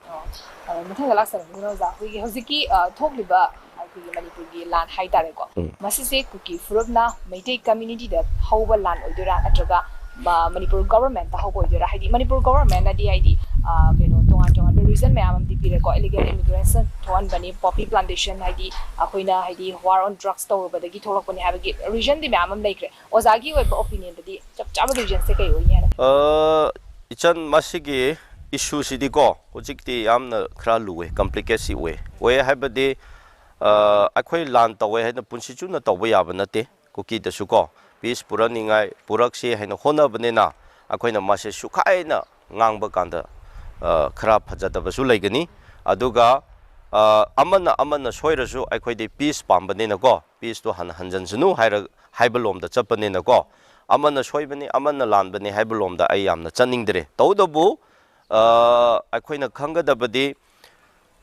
ꯑ, ꯃꯊꯪꯗ ꯂꯥꯛꯆꯔꯛꯄꯗꯨꯅ ꯑꯣꯖꯥ, ꯑꯩꯈꯣꯏꯒꯤ ꯍꯧꯖꯤꯛꯀꯤ, ꯑ, ꯊꯣꯛꯂꯤꯕ ꯑꯩꯈꯣꯏꯒꯤ ꯃꯅꯤꯄꯨꯔꯒꯤ ꯂꯥꯟ ꯍꯥꯏꯇꯥꯔꯦꯀꯣ, ꯎꯝ꯫ ꯃꯁꯤꯁꯦ ꯀꯨꯀꯤ ꯐꯨꯔꯨꯞꯅ ꯃꯩꯇꯩ community ꯗ ꯍꯧꯕ ꯂꯥꯟ ꯑꯣꯏꯗꯣꯏꯔꯥ, ꯅꯠꯇ꯭ꯔꯒ ꯃ-, ꯃꯅꯤꯄꯨꯔ government ꯇ ꯍꯧꯕ ꯑꯣꯏꯗꯣꯏꯔꯥ? ꯍꯥꯏꯗꯤ ꯃꯅꯤꯄꯨꯔ government ꯅꯗꯤ ꯍꯥꯏꯗꯤ, ꯑ, ꯀꯩꯅꯣ, ꯇꯣꯉꯥꯟ ꯇꯣꯉꯥꯟꯕ reason ꯃꯌꯥꯝ ꯑꯃꯗꯤ ꯄꯤꯔꯦꯀꯣ, illegal immigration ꯊꯣꯛꯍꯟꯕꯅꯤ, poppy plantation, ꯍꯥꯏꯗꯤ ꯑꯩꯈꯣꯏꯅ ꯍꯥꯏꯗꯤ war on drugs ꯇꯧꯔꯨꯕꯗꯒꯤ ꯊꯣꯛꯂꯛꯄꯅꯤ ꯍꯥꯏꯕꯒꯤ reason ꯗꯤ ꯃꯌꯥꯝ ꯑꯃ ꯂꯩꯈ꯭ꯔꯦ꯫ ꯑꯣꯖꯥꯒꯤ ꯑꯣꯏꯕ opinion ꯗꯗꯤ ꯆꯞ ꯆꯥꯕ reason ꯁꯦ ꯀꯩ ꯑꯣꯏꯅꯤ ꯍꯥꯏꯅ? ꯑ, ꯏꯆꯟ, ꯃꯁꯤꯒꯤ issue ꯁꯤꯗꯤꯀꯣ ꯍꯧꯖꯤꯛꯇꯤ ꯌꯥꯝꯅ ꯈꯔ ꯂꯨꯋꯦ, complicated ꯑꯣꯏ꯫ ꯑꯣꯏ ꯍꯥꯏꯕꯗꯤ, ꯑ, ꯑꯩꯈꯣꯏ ꯂꯥꯟ ꯇꯧꯋꯦ ꯍꯥꯏꯅ ꯄꯨꯟꯁꯤ ꯆꯨꯞꯅ ꯇꯧꯕ ꯌꯥꯕ ꯅꯠꯇꯦ꯫ ꯀꯨꯀꯤꯗꯁꯨ ꯀꯣ peace ꯄꯨꯔꯛꯅꯤꯡꯉꯥꯏ, ꯄꯨꯔꯛꯁꯤ ꯍꯥꯏꯅ ꯍꯣꯠꯅꯕꯅꯤꯅ ꯑꯩꯈꯣꯏꯅ ꯃꯁꯦ ꯁꯨꯈꯥꯏꯅ ꯉꯥꯡꯕ ꯀꯥꯟꯗ, ꯑ, ꯈꯔ ꯐꯖꯗꯕꯁꯨ ꯂꯩꯒꯅꯤ꯫ ꯑꯗꯨꯒ ꯑ, ꯑꯃꯅ ꯑꯃꯅ ꯁꯣꯏꯔꯁꯨ ꯑꯩꯈꯣꯏꯗꯤ ꯄꯤꯁ ꯄꯥꯝꯕꯅꯤꯅꯀꯣ, ꯄꯤꯁꯇꯣ ꯍꯟ-, ꯍꯟꯖꯟꯁꯅꯨ ꯍꯥꯏꯔ-, ꯍꯥꯏꯕ ꯂꯣꯝꯗ ꯆꯠꯄꯅꯤꯅꯀꯣ, ꯑꯃꯅ ꯁꯣꯏꯕꯅꯤ, ꯑꯃꯅ ꯂꯥꯟꯕꯅꯤ ꯍꯥꯏꯕ ꯂꯣꯝꯗ ꯑꯩ ꯌꯥꯝꯅ ꯆꯠꯅꯤꯡꯗ꯭ꯔꯦ꯫ ꯇꯧꯕꯇꯕꯨ, ꯑ, ꯑꯩꯈꯣꯏꯅ ꯈꯪꯒꯗꯕꯗꯤ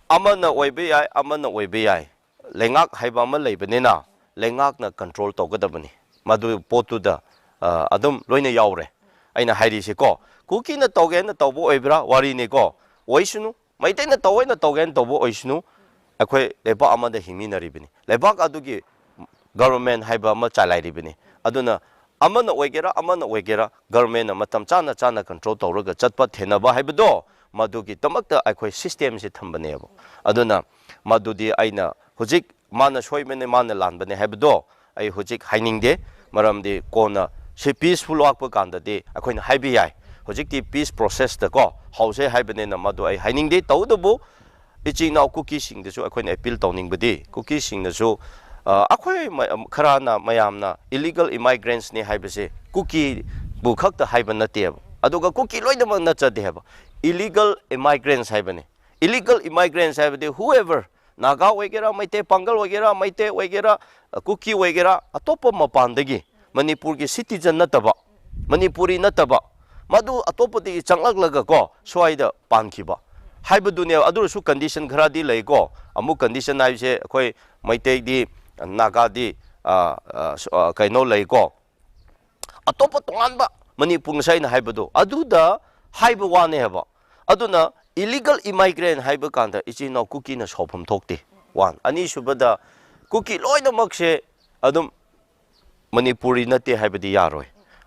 ꯑꯃꯅ ꯑꯣꯏꯕ ꯌꯥꯏ, ꯑꯃꯅ ꯑꯣꯏꯕ ꯌꯥꯏ꯫ ꯂꯩꯉꯥꯛ ꯍꯥꯏꯕ ꯑꯃ ꯂꯩꯕꯅꯤꯅ ꯂꯩꯉꯥꯛꯅ ꯀꯟꯇ꯭ꯔꯣꯜ ꯇꯧꯒꯗꯕꯅꯤ꯫ ꯃꯗꯨ ꯄꯣꯠꯇꯨꯗ, ꯑ, ꯑꯗꯨꯝ ꯂꯣꯏꯅ ꯌꯥꯎꯔꯦ꯫ ꯑꯩꯅ ꯍꯥꯏꯔꯤꯁꯤꯀꯣ, ꯀꯨꯀꯤꯅ ꯇꯧꯒꯦꯅ ꯇꯧꯕ ꯑꯣꯏꯕ꯭ꯔꯥ ꯋꯥꯔꯤꯅꯤꯀꯣ, ꯑꯣꯏꯁꯅꯨ꯫ ꯃꯩꯇꯩꯅ ꯇꯧꯒꯦꯅ ꯇꯧꯒꯦꯅ ꯇꯧꯕ ꯑꯣꯏꯁꯅꯨ꯫ ꯑꯩꯈꯣꯏ ꯂꯩꯕꯥꯛ ꯑꯃꯗ ꯍꯤꯡꯃꯤꯟꯅꯔꯤꯕꯅꯤ꯫ ꯂꯩꯕꯥꯛ ꯑꯗꯨꯒꯤ ꯒꯕꯔꯃꯦꯟ ꯍꯥꯏꯕ ꯑꯃ ꯆꯂꯥꯏꯔꯤꯕꯅꯤ꯫ ꯑꯗꯨꯅ ꯑꯃꯅ ꯑꯣꯏꯒꯦꯔꯥ, ꯑꯃꯅ ꯑꯣꯏꯒꯦꯔꯥ, ꯒꯕꯔꯃꯦꯟꯅ ꯃꯇꯝ ꯆꯥꯅ ꯆꯥꯅ ꯀꯟꯇ꯭ꯔꯣꯜ ꯇꯧꯔꯒ ꯆꯠꯄ ꯊꯦꯡꯅꯕ ꯍꯥꯏꯕꯗꯣ, ꯃꯗꯨꯒꯤꯗꯃꯛꯇ ꯑꯩꯈꯣꯏ ꯁꯤꯁꯇꯦꯝꯁꯤ ꯊꯝꯕꯅꯦꯕ꯫ ꯑꯗꯨꯅ ꯃꯗꯨꯗꯤ ꯑꯩꯅ ꯍꯧꯖꯤꯛ ꯃꯥꯅ ꯁꯣꯏꯕꯅꯦ, ꯃꯥꯅ ꯂꯥꯟꯕꯅꯦ ꯍꯥꯏꯕꯗꯣ ꯑꯩ ꯍꯧꯖꯤꯛ ꯍꯥꯏꯅꯤꯡꯗꯦ꯫ ꯃꯔꯝꯗꯤ ꯀꯣꯟꯅ ꯁꯤ ꯄꯤꯁꯐꯨꯜ ꯂꯥꯛꯄ ꯀꯥꯟꯗꯗꯤ ꯑꯩꯈꯣꯏꯅ ꯍꯥꯏꯕ ꯌꯥꯏ꯫ ꯍꯧꯖꯤꯛꯇꯤ ꯄꯤꯁ ꯄ꯭ꯔꯣꯁꯦꯁꯇꯀꯣ ꯍꯧꯁꯦ ꯍꯥꯏꯕꯅꯤꯅ ꯃꯗꯨ ꯑꯩ ꯍꯥꯏꯅꯤꯡꯗꯦ꯫ ꯇꯧꯕꯇꯕꯨ ꯏꯆꯤꯟ ꯏꯅꯥꯎ ꯀꯨꯀꯤꯁꯤꯡꯗꯁꯨ ꯑꯩꯈꯣꯏꯅ ꯑꯦꯄꯤꯜ ꯇꯧꯅꯤꯡꯕꯗꯤ, ꯀꯨꯀꯤꯁꯤꯡꯅꯁꯨ, ꯑ, ꯑꯩꯈꯣꯏ ꯃ-, ꯈꯔꯅ ꯃꯌꯥꯝꯅ ꯏꯂꯤꯒꯜ ꯏꯃꯥꯏꯒ꯭ꯔꯦꯟꯁꯅꯤ ꯍꯥꯏꯕꯁꯦ ꯀꯨꯀꯤꯕꯨ ꯈꯛꯇ ꯍꯥꯏꯕ ꯅꯠꯇꯦꯕ, ꯑꯗꯨꯒ ꯀꯨꯀꯤ ꯂꯣꯏꯅꯃꯛ ꯅꯠꯆꯗꯦ ꯍꯥꯏꯕ꯫ ꯏꯂꯤꯒꯜ ꯏꯃꯥꯏꯒ꯭ꯔꯦꯟꯁ ꯍꯥꯏꯕꯅꯤ꯫ ꯏꯂꯤꯒꯜ ꯏꯃꯥꯏꯒ꯭ꯔꯦꯟꯁ ꯍꯥꯏꯕꯗꯤ whoever, ꯅꯥꯒꯥ ꯑꯣꯏꯒꯦꯔꯥ, ꯃꯩꯇꯩ ꯄꯥꯡꯒꯜ ꯑꯣꯏꯒꯦꯔꯥ, ꯃꯩꯇꯩ ꯑꯣꯏꯒꯦꯔꯥ, ꯀꯨꯀꯤ ꯑꯣꯏꯒꯦꯔꯥ, ꯑꯇꯣꯞꯄ ꯃꯄꯥꯟꯗꯒꯤ, ꯃꯅꯤꯄꯨꯔꯒꯤ ꯁꯤꯇꯤꯖꯟ ꯅꯠꯇꯕ, ꯃꯅꯤꯄꯨꯔꯤ ꯅꯠꯇꯕ, ꯃꯗꯨ ꯑꯇꯣꯞꯄꯗꯒꯤ ꯆꯪꯂꯛꯂꯒ ꯀꯣ, ꯁ꯭ꯋꯥꯏꯗ ꯄꯥꯟꯈꯤꯕ ꯍꯥꯏꯕꯗꯨꯅꯦꯕ꯫ ꯑꯗꯨ ꯑꯣꯏꯔꯁꯨ ꯀꯟꯗꯤꯁꯟ ꯈꯔꯗꯤ ꯂꯩꯀꯣ꯫ ꯑꯃꯨꯛ ꯀꯟꯗꯤꯁꯟ ꯍꯥꯏꯕꯁꯦ ꯑꯩꯈꯣꯏ ꯃꯩꯇꯩꯗꯤ, ꯅꯥꯒꯥꯗꯤ, ꯑ, ꯑ, ꯁ-, ꯑ, ꯀꯩꯅꯣ ꯂꯩꯀꯣ, ꯑꯇꯣꯞꯄ ꯇꯣꯉꯥꯟꯕ ꯃꯅꯤꯄꯨꯔ, ꯉꯁꯥꯏ ꯑꯩꯅ ꯍꯥꯏꯕꯗꯣ ꯑꯗꯨꯗ ꯍꯥꯏꯕ ꯋꯥꯅꯦ ꯍꯥꯏꯕ꯫ ꯑꯗꯨꯅ ꯏꯂꯤꯒꯜ ꯏꯃꯥꯏꯒ꯭ꯔꯦꯟ ꯍꯥꯏꯕ ꯀꯥꯟꯗ ꯏꯆꯤꯟ ꯏꯅꯥꯎ ꯀꯨꯀꯤꯅ ꯁꯥꯎꯐꯝ ꯊꯣꯛꯇꯦ꯫ ꯋꯥꯟ꯫ ꯑꯅꯤꯁꯨꯕꯗ, ꯀꯨꯀꯤ ꯂꯣꯏꯅꯃꯛꯁꯦ ꯑꯗꯨꯝ ꯃꯅꯤꯄꯨꯔꯤ ꯅꯠꯇꯦ ꯍꯥꯏꯕꯗꯤ ꯌꯥꯔꯣꯏ꯫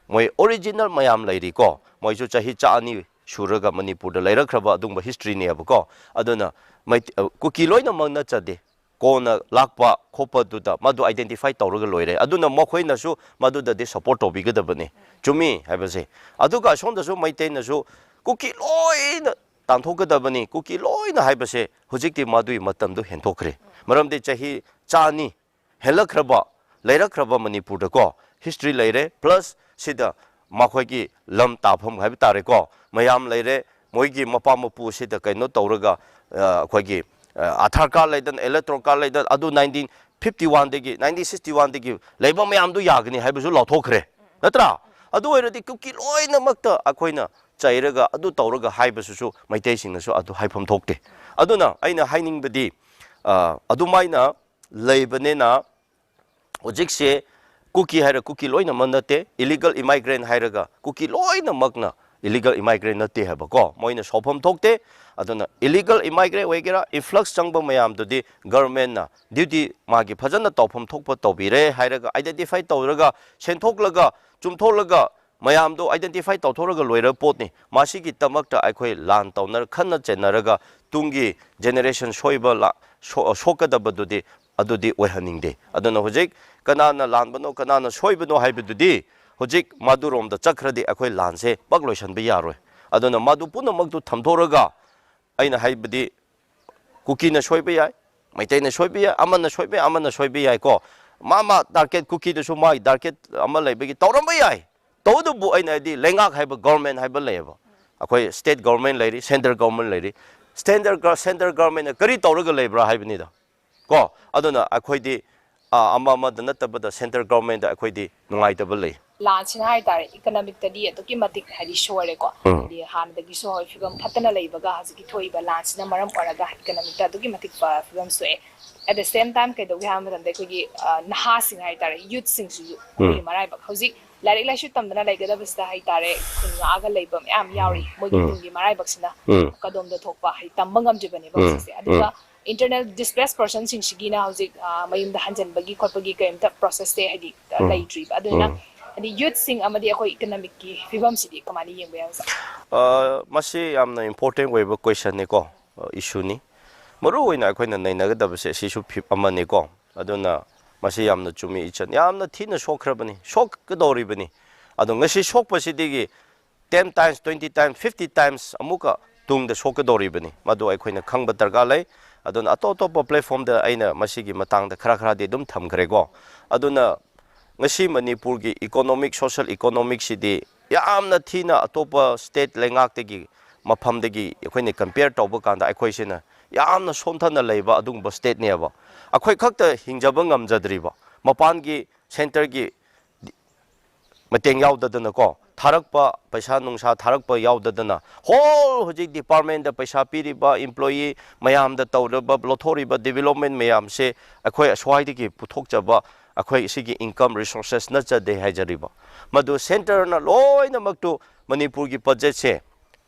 ꯃꯣꯏ ꯑꯣꯔꯤꯖꯤꯅꯦꯜ ꯃꯌꯥꯝ ꯂꯩꯔꯤꯀꯣ꯫ ꯃꯣꯏꯁꯨ ꯆꯍꯤ ꯆꯥ ꯑꯅꯤ ꯁꯨꯔꯒ ꯃꯅꯤꯄꯨꯔꯗ ꯂꯩꯔꯛꯈ꯭ꯔꯕ ꯑꯗꯨꯒꯨꯝꯕ ꯍꯤꯁꯇ꯭ꯔꯤꯅꯦꯕꯀꯣ꯫ ꯑꯗꯨꯅ ꯃꯩ-, ꯑ, ꯀꯨꯀꯤ ꯂꯣꯏꯅꯃꯛ ꯅꯠꯆꯗꯦ꯫ ꯀꯣꯟꯅ ꯂꯥꯛꯄ ꯈꯣꯠꯄꯗꯨꯗ ꯃꯗꯨ ꯑꯥꯏꯗꯦꯟꯇꯤꯐꯥꯏ ꯇꯧꯔꯒ ꯂꯣꯏꯔꯦ꯫ ꯑꯗꯨꯅ ꯃꯈꯣꯏꯅꯁꯨ ꯃꯗꯨꯗꯗꯤ ꯁꯄꯣꯔꯠ ꯇꯧꯕꯤꯒꯗꯕꯅꯤ꯫ ꯆꯨꯝꯃꯤ ꯍꯥꯏꯕꯁꯦ꯫ ꯑꯗꯨꯒ ꯑꯁꯣꯝꯗꯁꯨ ꯃꯩꯇꯩꯅꯁꯨ ꯀꯨꯀꯤ ꯂꯣꯏꯅ ꯇꯥꯟꯊꯣꯛꯀꯗꯕꯅꯤ, ꯀꯨꯀꯤ ꯂꯣꯏꯅ ꯍꯥꯏꯕꯁꯦ ꯍꯧꯖꯤꯛꯇꯤ ꯃꯗꯨꯒꯤ ꯃꯇꯝꯗꯨ ꯍꯦꯟꯊꯣꯛꯈ꯭ꯔꯦ꯫ ꯃꯔꯝꯗꯤ ꯆꯍꯤ ꯆꯥ ꯑꯅꯤ ꯍꯦꯜꯂꯛꯈ꯭ꯔꯕ, ꯂꯩꯔꯛꯈ꯭ꯔꯕ ꯃꯅꯤꯄꯨꯔꯗꯀꯣ, ꯍꯤꯁꯇ꯭ꯔꯤ ꯂꯩꯔꯦ, ꯄ꯭ꯂꯁ ꯁꯤꯗ ꯃꯈꯣꯏꯒꯤ ꯂꯝ ꯇꯥꯐꯝ ꯍꯥꯏꯕ ꯇꯥꯔꯦꯀꯣ, ꯃꯌꯥꯝ ꯂꯩꯔꯦ꯫ ꯃꯣꯏꯒꯤ ꯃꯄꯥ ꯃꯄꯨ ꯁꯤꯗ ꯀꯩꯅꯣ ꯇꯧꯔꯒ, ꯑ, ꯑꯩꯈꯣꯏꯒꯤ ꯑ, ꯑꯥꯙꯥꯔ ꯀꯥꯔꯗ ꯂꯩꯗꯅ, ꯏꯂꯦꯛꯇꯣꯔꯦꯜ ꯀꯥꯔꯗ ꯂꯩꯗꯅ, ꯑꯗꯨ ꯅꯥꯏꯟꯇꯤꯟ ꯐꯤꯐꯇꯤ ꯋꯥꯟꯗꯒꯤ, ꯅꯥꯏꯟꯇꯤꯟ ꯁꯤꯛꯁꯇꯤ ꯋꯥꯟꯗꯒꯤ ꯂꯩꯕ ꯃꯌꯥꯝꯗꯨ ꯌꯥꯒꯅꯤ ꯍꯥꯏꯕꯁꯨ ꯂꯥꯎꯊꯣꯛꯈ꯭ꯔꯦ, ꯅꯠꯇ꯭ꯔꯥ? ꯑꯗꯨ ꯑꯣꯏꯔꯗꯤ ꯀꯨꯀꯤ ꯂꯣꯏꯅꯃꯛꯇ ꯑꯩꯈꯣꯏꯅ ꯆꯩꯔꯒ, ꯑꯗꯨ ꯇꯧꯔꯒ ꯍꯥꯏꯕꯁꯤꯁꯨ ꯃꯩꯇꯩꯁꯤꯡꯅꯁꯨ ꯑꯗꯨ ꯍꯥꯏꯐꯝ ꯊꯣꯛꯇꯦ꯫ ꯑꯗꯨꯅ ꯑꯩꯅ ꯍꯥꯏꯅꯤꯡꯕꯗꯤ, ꯑ, ꯑꯗꯨꯃꯥꯏꯅ ꯂꯩꯕꯅꯤꯅ ꯍꯧꯖꯤꯛꯁꯦ ꯀꯨꯀꯤ ꯍꯥꯏꯔ ꯀꯨꯀꯤ ꯂꯣꯏꯅꯃꯛ ꯅꯠꯇꯦ, ꯏꯂꯤꯒꯜ ꯏꯃꯥꯏꯒ꯭ꯔꯦꯟ ꯍꯥꯏꯔꯒ ꯀꯨꯀꯤ ꯂꯣꯏꯅꯃꯛꯅ ꯏꯂꯤꯒꯜ ꯏꯃꯥꯏꯒ꯭ꯔꯦꯟ ꯅꯠꯇꯦ ꯍꯥꯏꯕꯀꯣ, ꯃꯣꯏꯅ ꯁꯥꯎꯐꯝ ꯊꯣꯛꯇꯦ꯫ ꯑꯗꯨꯅ ꯏꯂꯤꯒꯜ ꯏꯃꯥꯏꯒ꯭ꯔꯦꯟ ꯑꯣꯏꯒꯦꯔꯥ, ꯏꯟꯐ꯭ꯂꯛꯁ ꯆꯪꯕ ꯃꯌꯥꯝꯗꯨꯗꯤ ꯒꯔꯃꯦꯟꯅ ꯗ꯭ꯌꯨꯇꯤ ꯃꯥꯒꯤ ꯐꯖꯅ ꯇꯧꯐꯝ ꯊꯣꯛꯄ ꯇꯧꯕꯤꯔꯦ ꯍꯥꯏꯔꯒ, ꯑꯥꯏꯗꯦꯟꯇꯤꯐꯥꯏ ꯇꯧꯔꯒ, ꯁꯦꯟꯊꯣꯛꯂꯒ, ꯆꯨꯝꯊꯣꯛꯂꯒ, ꯃꯌꯥꯝꯗꯣ ꯑꯥꯏꯗꯦꯟꯇꯤꯐꯥꯏ ꯇꯧꯊꯣꯛꯂꯒ ꯂꯣꯏꯔꯕ ꯄꯣꯠꯅꯤ꯫ ꯃꯁꯤꯒꯤꯗꯃꯛꯇ ꯑꯩꯈꯣꯏ ꯂꯥꯟ ꯇꯧꯅꯔ-, ꯈꯟꯅ ꯆꯩꯅꯔꯒ ꯇꯨꯡꯒꯤ ꯖꯦꯅꯦꯔꯦꯁꯟ ꯁꯣꯏꯕ ꯂꯥ-, ꯁꯣ-, ꯁꯣꯛꯀꯗꯕꯗꯨꯗꯤ ꯑꯗꯨꯗꯤ ꯑꯣꯏꯍꯟꯅꯤꯡꯗꯦ꯫ ꯑꯗꯨꯅ ꯍꯧꯖꯤꯛ ꯀꯅꯥꯅ ꯂꯥꯟꯕꯅꯣ, ꯀꯅꯥꯅ ꯁꯣꯏꯕꯅꯣ ꯍꯥꯏꯕꯗꯨꯗꯤ ꯍꯧꯖꯤꯛ ꯃꯗꯨꯔꯣꯝꯗ ꯆꯠꯈ꯭ꯔꯗꯤ ꯑꯩꯈꯣꯏ ꯂꯥꯟꯁꯦ ꯄꯥꯛ ꯂꯣꯏꯁꯟꯕ ꯌꯥꯔꯣꯏ꯫ ꯑꯗꯨꯅ ꯃꯗꯨ ꯄꯨꯝꯅꯃꯛꯇꯨ ꯊꯝꯊꯣꯛꯂꯒ, ꯑꯩꯅ ꯍꯥꯏꯕꯗꯤ ꯀꯨꯀꯤꯅ ꯁꯣꯏꯕ ꯌꯥꯏ, ꯃꯩꯇꯩꯅ ꯁꯣꯏꯕ ꯌꯥꯏ, ꯑꯃꯅ ꯁꯣꯏꯕ ꯌꯥꯏ, ꯑꯃꯅ ꯁꯣꯏꯕ ꯌꯥꯏꯀꯣ꯫ ꯃꯥ ꯃꯥ ꯇꯥꯔꯒꯦꯠ, ꯀꯨꯀꯤꯗꯁꯨ ꯃꯥꯒꯤ ꯇꯥꯔꯒꯦꯠ ꯑꯃ ꯂꯩꯕꯒꯤ ꯇꯧꯔꯝꯕ ꯌꯥꯏ꯫ ꯇꯧꯕꯇꯕꯨ ꯑꯩꯅ ꯍꯥꯏꯗꯤ ꯂꯩꯉꯥꯛ ꯍꯥꯏꯕ, ꯒꯣꯔꯃꯦꯟ ꯍꯥꯏꯕ ꯂꯩꯌꯦꯕ꯫ ꯑꯩꯈꯣꯏ ꯁ꯭ꯇꯦꯠ ꯒꯣꯔꯃꯦꯟ ꯂꯩꯔꯤ, ꯁꯦꯟꯇ꯭ꯔꯦꯜ ꯒꯣꯔꯃꯦꯟ ꯂꯩꯔꯤ꯫ ꯁꯦꯟꯇ꯭ꯔꯦꯜ ꯒ-, ꯁꯦꯟꯇ꯭ꯔꯦꯜ ꯒꯣꯔꯃꯦꯟꯅ ꯀꯔꯤ ꯇꯧꯔꯒ ꯂꯩꯕ꯭ꯔꯥ ꯍꯥꯏꯕꯅꯤꯗ꯫ ꯀꯣ? ꯑꯗꯨꯅ ꯑꯩꯈꯣꯏꯗꯤ, ꯑ, ꯑꯃ ꯑꯃꯗ ꯅꯠꯇꯕꯗ ꯁꯦꯟꯇ꯭ꯔꯦꯜ ꯒꯣꯔꯃꯦꯟꯗ ꯑꯩꯈꯣꯏꯗꯤ ꯅꯨꯡꯉꯥꯏꯇꯕ ꯂꯩ꯫ ꯂꯥꯟꯁꯤꯅ ꯍꯥꯏꯇꯥꯔꯦ, ꯏꯀꯅꯣꯃꯤꯛꯇꯗꯤ ꯑꯗꯨꯛꯀꯤ ꯃꯇꯤꯛ ꯍꯥꯏꯗꯤ ꯁꯣꯏꯔꯦꯀꯣ꯫ ꯎꯝ꯫ ꯍꯥꯏꯗꯤ ꯍꯥꯟꯅꯗꯒꯤꯁꯨ ꯍꯣꯏ ꯐꯤꯕꯝ ꯐꯠꯇꯅ ꯂꯩꯕꯒ ꯍꯧꯖꯤꯛꯀꯤ ꯊꯣꯛꯏꯕ ꯂꯥꯟꯁꯤꯅ ꯃꯔꯝ ꯑꯣꯏꯔꯒ ꯏꯀꯅꯣꯃꯤꯛꯇ ꯑꯗꯨꯛꯀꯤ ꯃꯇꯤꯛ ꯐ-, ꯐꯤꯕꯝ ꯁꯣꯛꯑꯦ꯫ At the same time ꯀꯩꯗꯧꯒꯦ ꯍꯥꯏꯕ ꯃꯇꯝꯗ ꯑꯩꯈꯣꯏꯒꯤ, ꯑ, ꯅꯍꯥꯁꯤꯡ ꯍꯥꯏꯇꯥꯔꯦ, ꯌꯨꯠꯁꯤꯡꯁꯤꯁꯨ ꯑꯩꯈꯣꯏꯒꯤ ꯎꯝ꯫ ꯃꯔꯥꯏꯕꯛ ꯍꯧꯖꯤꯛ ꯂꯥꯏꯔꯤꯛ ꯂꯥꯏꯁꯨ ꯇꯝꯗꯅ ꯂꯩꯒꯗꯕꯁꯤꯗ ꯍꯥꯏꯇꯥꯔꯦ, ꯈꯨꯟ ꯉꯥꯛꯑꯒ ꯂꯩꯕ ꯃꯌꯥꯝ ꯌꯥꯎꯔꯤ꯫ ꯃꯣꯏꯒꯤ ꯎꯝ꯫ ꯇꯨꯡꯒꯤ ꯃꯔꯥꯏꯕꯛꯁꯤꯅ ꯎꯝ꯫ ꯀꯗꯣꯝꯗ ꯊꯣꯛꯄ ꯍꯥꯏꯗꯤ ꯇꯝꯕ ꯉꯝꯗ꯭ꯔꯤꯕꯅꯦꯕ ꯎꯝ꯫ ꯍꯧꯖꯤꯛꯁꯦ꯫ ꯑꯗꯨꯒ ꯎꯝ꯫ Internal displaced personꯁꯤꯡꯁꯤꯒꯤꯅ ꯍꯧꯖꯤꯛ, ꯑ, ꯃꯌꯨꯝꯗ ꯍꯟꯖꯟꯕꯒꯤ ꯈꯣꯠꯄꯒꯤ ꯀꯔꯤꯝꯇ processꯁꯦ ꯍꯥꯏꯗꯤ, ꯑ, ꯎꯝ꯫ ꯂꯩꯇ꯭ꯔꯤꯕ꯫ ꯑꯗꯨꯅ ꯎꯝ꯫ ꯍꯥꯏꯗꯤ ꯌꯨꯠꯁꯤꯡ ꯑꯃꯗꯤ ꯑꯩꯈꯣꯏ ꯏꯀꯅꯣꯃꯤꯛꯀꯤ ꯐꯤꯕꯝꯁꯤꯗꯤ ꯀꯃꯥꯏꯅ ꯌꯦꯡꯕ ꯌꯥꯏ, ꯑꯣꯖꯥ? ꯑ, ꯃꯁꯤ ꯌꯥꯝꯅ important ꯑꯣꯏꯕ questionꯅꯤꯀꯣ, ꯑ, issueꯅꯤ꯫ ꯃꯔꯨ ꯑꯣꯏꯅ ꯑꯩꯈꯣꯏꯅ ꯅꯩꯅꯒꯗꯕꯁꯦ ꯁꯤꯁꯨ ꯐꯤ-, ꯑꯃꯅꯤꯀꯣ꯫ ꯑꯗꯨꯅ ꯃꯁꯤ ꯌꯥꯝꯅ ꯆꯨꯝꯃꯤ, ꯏꯆꯟ꯫ ꯌꯥꯝꯅ ꯊꯤꯅ ꯁꯣꯛꯈ꯭ꯔꯕꯅꯤ, ꯁꯣꯛꯀꯗꯧꯔꯤꯕꯅꯤ꯫ ꯑꯗꯣ ꯉꯁꯤ ꯁꯣꯛꯄꯁꯤꯗꯒꯤ ten times, twenty times, fifty times ꯑꯃꯨꯛꯀ ꯇꯨꯡꯗ ꯁꯣꯛꯀꯗꯧꯔꯤꯕꯅꯤ꯫ ꯃꯗꯨ ꯑꯩꯈꯣꯏꯅ ꯈꯪꯕ ꯗꯔꯀꯥꯔ ꯂꯩ꯫ ꯑꯗꯨꯅ ꯑꯇꯣꯞ ꯑꯇꯣꯞꯄ platformꯗ ꯑꯩꯅ ꯃꯁꯤꯒꯤ ꯃꯇꯥꯡꯗ ꯈꯔ ꯈꯔꯗꯤ ꯑꯗꯨꯝ ꯊꯝꯈ꯭ꯔꯦꯀꯣ꯫ ꯑꯗꯨꯅ ꯉꯁꯤ ꯃꯅꯤꯄꯨꯔꯒꯤ economic, social economicꯁꯤꯗꯤ ꯌꯥꯝꯅ ꯊꯤꯅ ꯑꯇꯣꯞꯄ state ꯂꯩꯉꯥꯛꯇꯒꯤ, ꯃꯐꯝꯗꯒꯤ ꯑꯩꯈꯣꯏꯅ compare ꯇꯧꯕ ꯀꯥꯟꯗ ꯑꯩꯈꯣꯏꯁꯤꯅ ꯌꯥꯝꯅ ꯁꯣꯟꯊꯅ ꯂꯩꯕ ꯑꯗꯨꯒꯨꯝꯕ stateꯅꯦꯕ꯫ ꯑꯩꯈꯣꯏ ꯈꯛꯇ ꯍꯤꯡꯖꯕ ꯉꯝꯖꯗ꯭ꯔꯤꯕ, ꯃꯄꯥꯟꯒꯤ centreꯒꯤ ꯃꯇꯦꯡ ꯌꯥꯎꯗꯗꯅꯀꯣ, ꯊꯥꯔꯛꯄ ꯄꯩꯁꯥ ꯅꯨꯡꯁꯥ ꯊꯥꯔꯛꯄ ꯌꯥꯎꯗꯗꯅ, whole ꯍꯧꯖꯤꯛ departmentꯇ ꯄꯩꯁꯥ ꯄꯤꯔꯤꯕ employee ꯃꯌꯥꯝꯗ ꯇꯧꯔꯤꯕ, ꯂꯧꯊꯣꯛꯔꯤꯕ development ꯃꯌꯥꯝꯁꯦ ꯑꯩꯈꯣꯏ ꯑꯁ꯭ꯋꯥꯏꯗꯒꯤ ꯄꯨꯊꯣꯛꯆꯕ ꯑꯩꯈꯣꯏ ꯁꯤꯒꯤ income resources ꯅꯠꯆꯗꯦ ꯍꯥꯏꯖꯔꯤꯕ꯫ ꯃꯗꯨ centreꯅ ꯂꯣꯏꯅꯃꯛꯇꯨ ꯃꯅꯤꯄꯨꯔꯒꯤ budgetꯁꯦ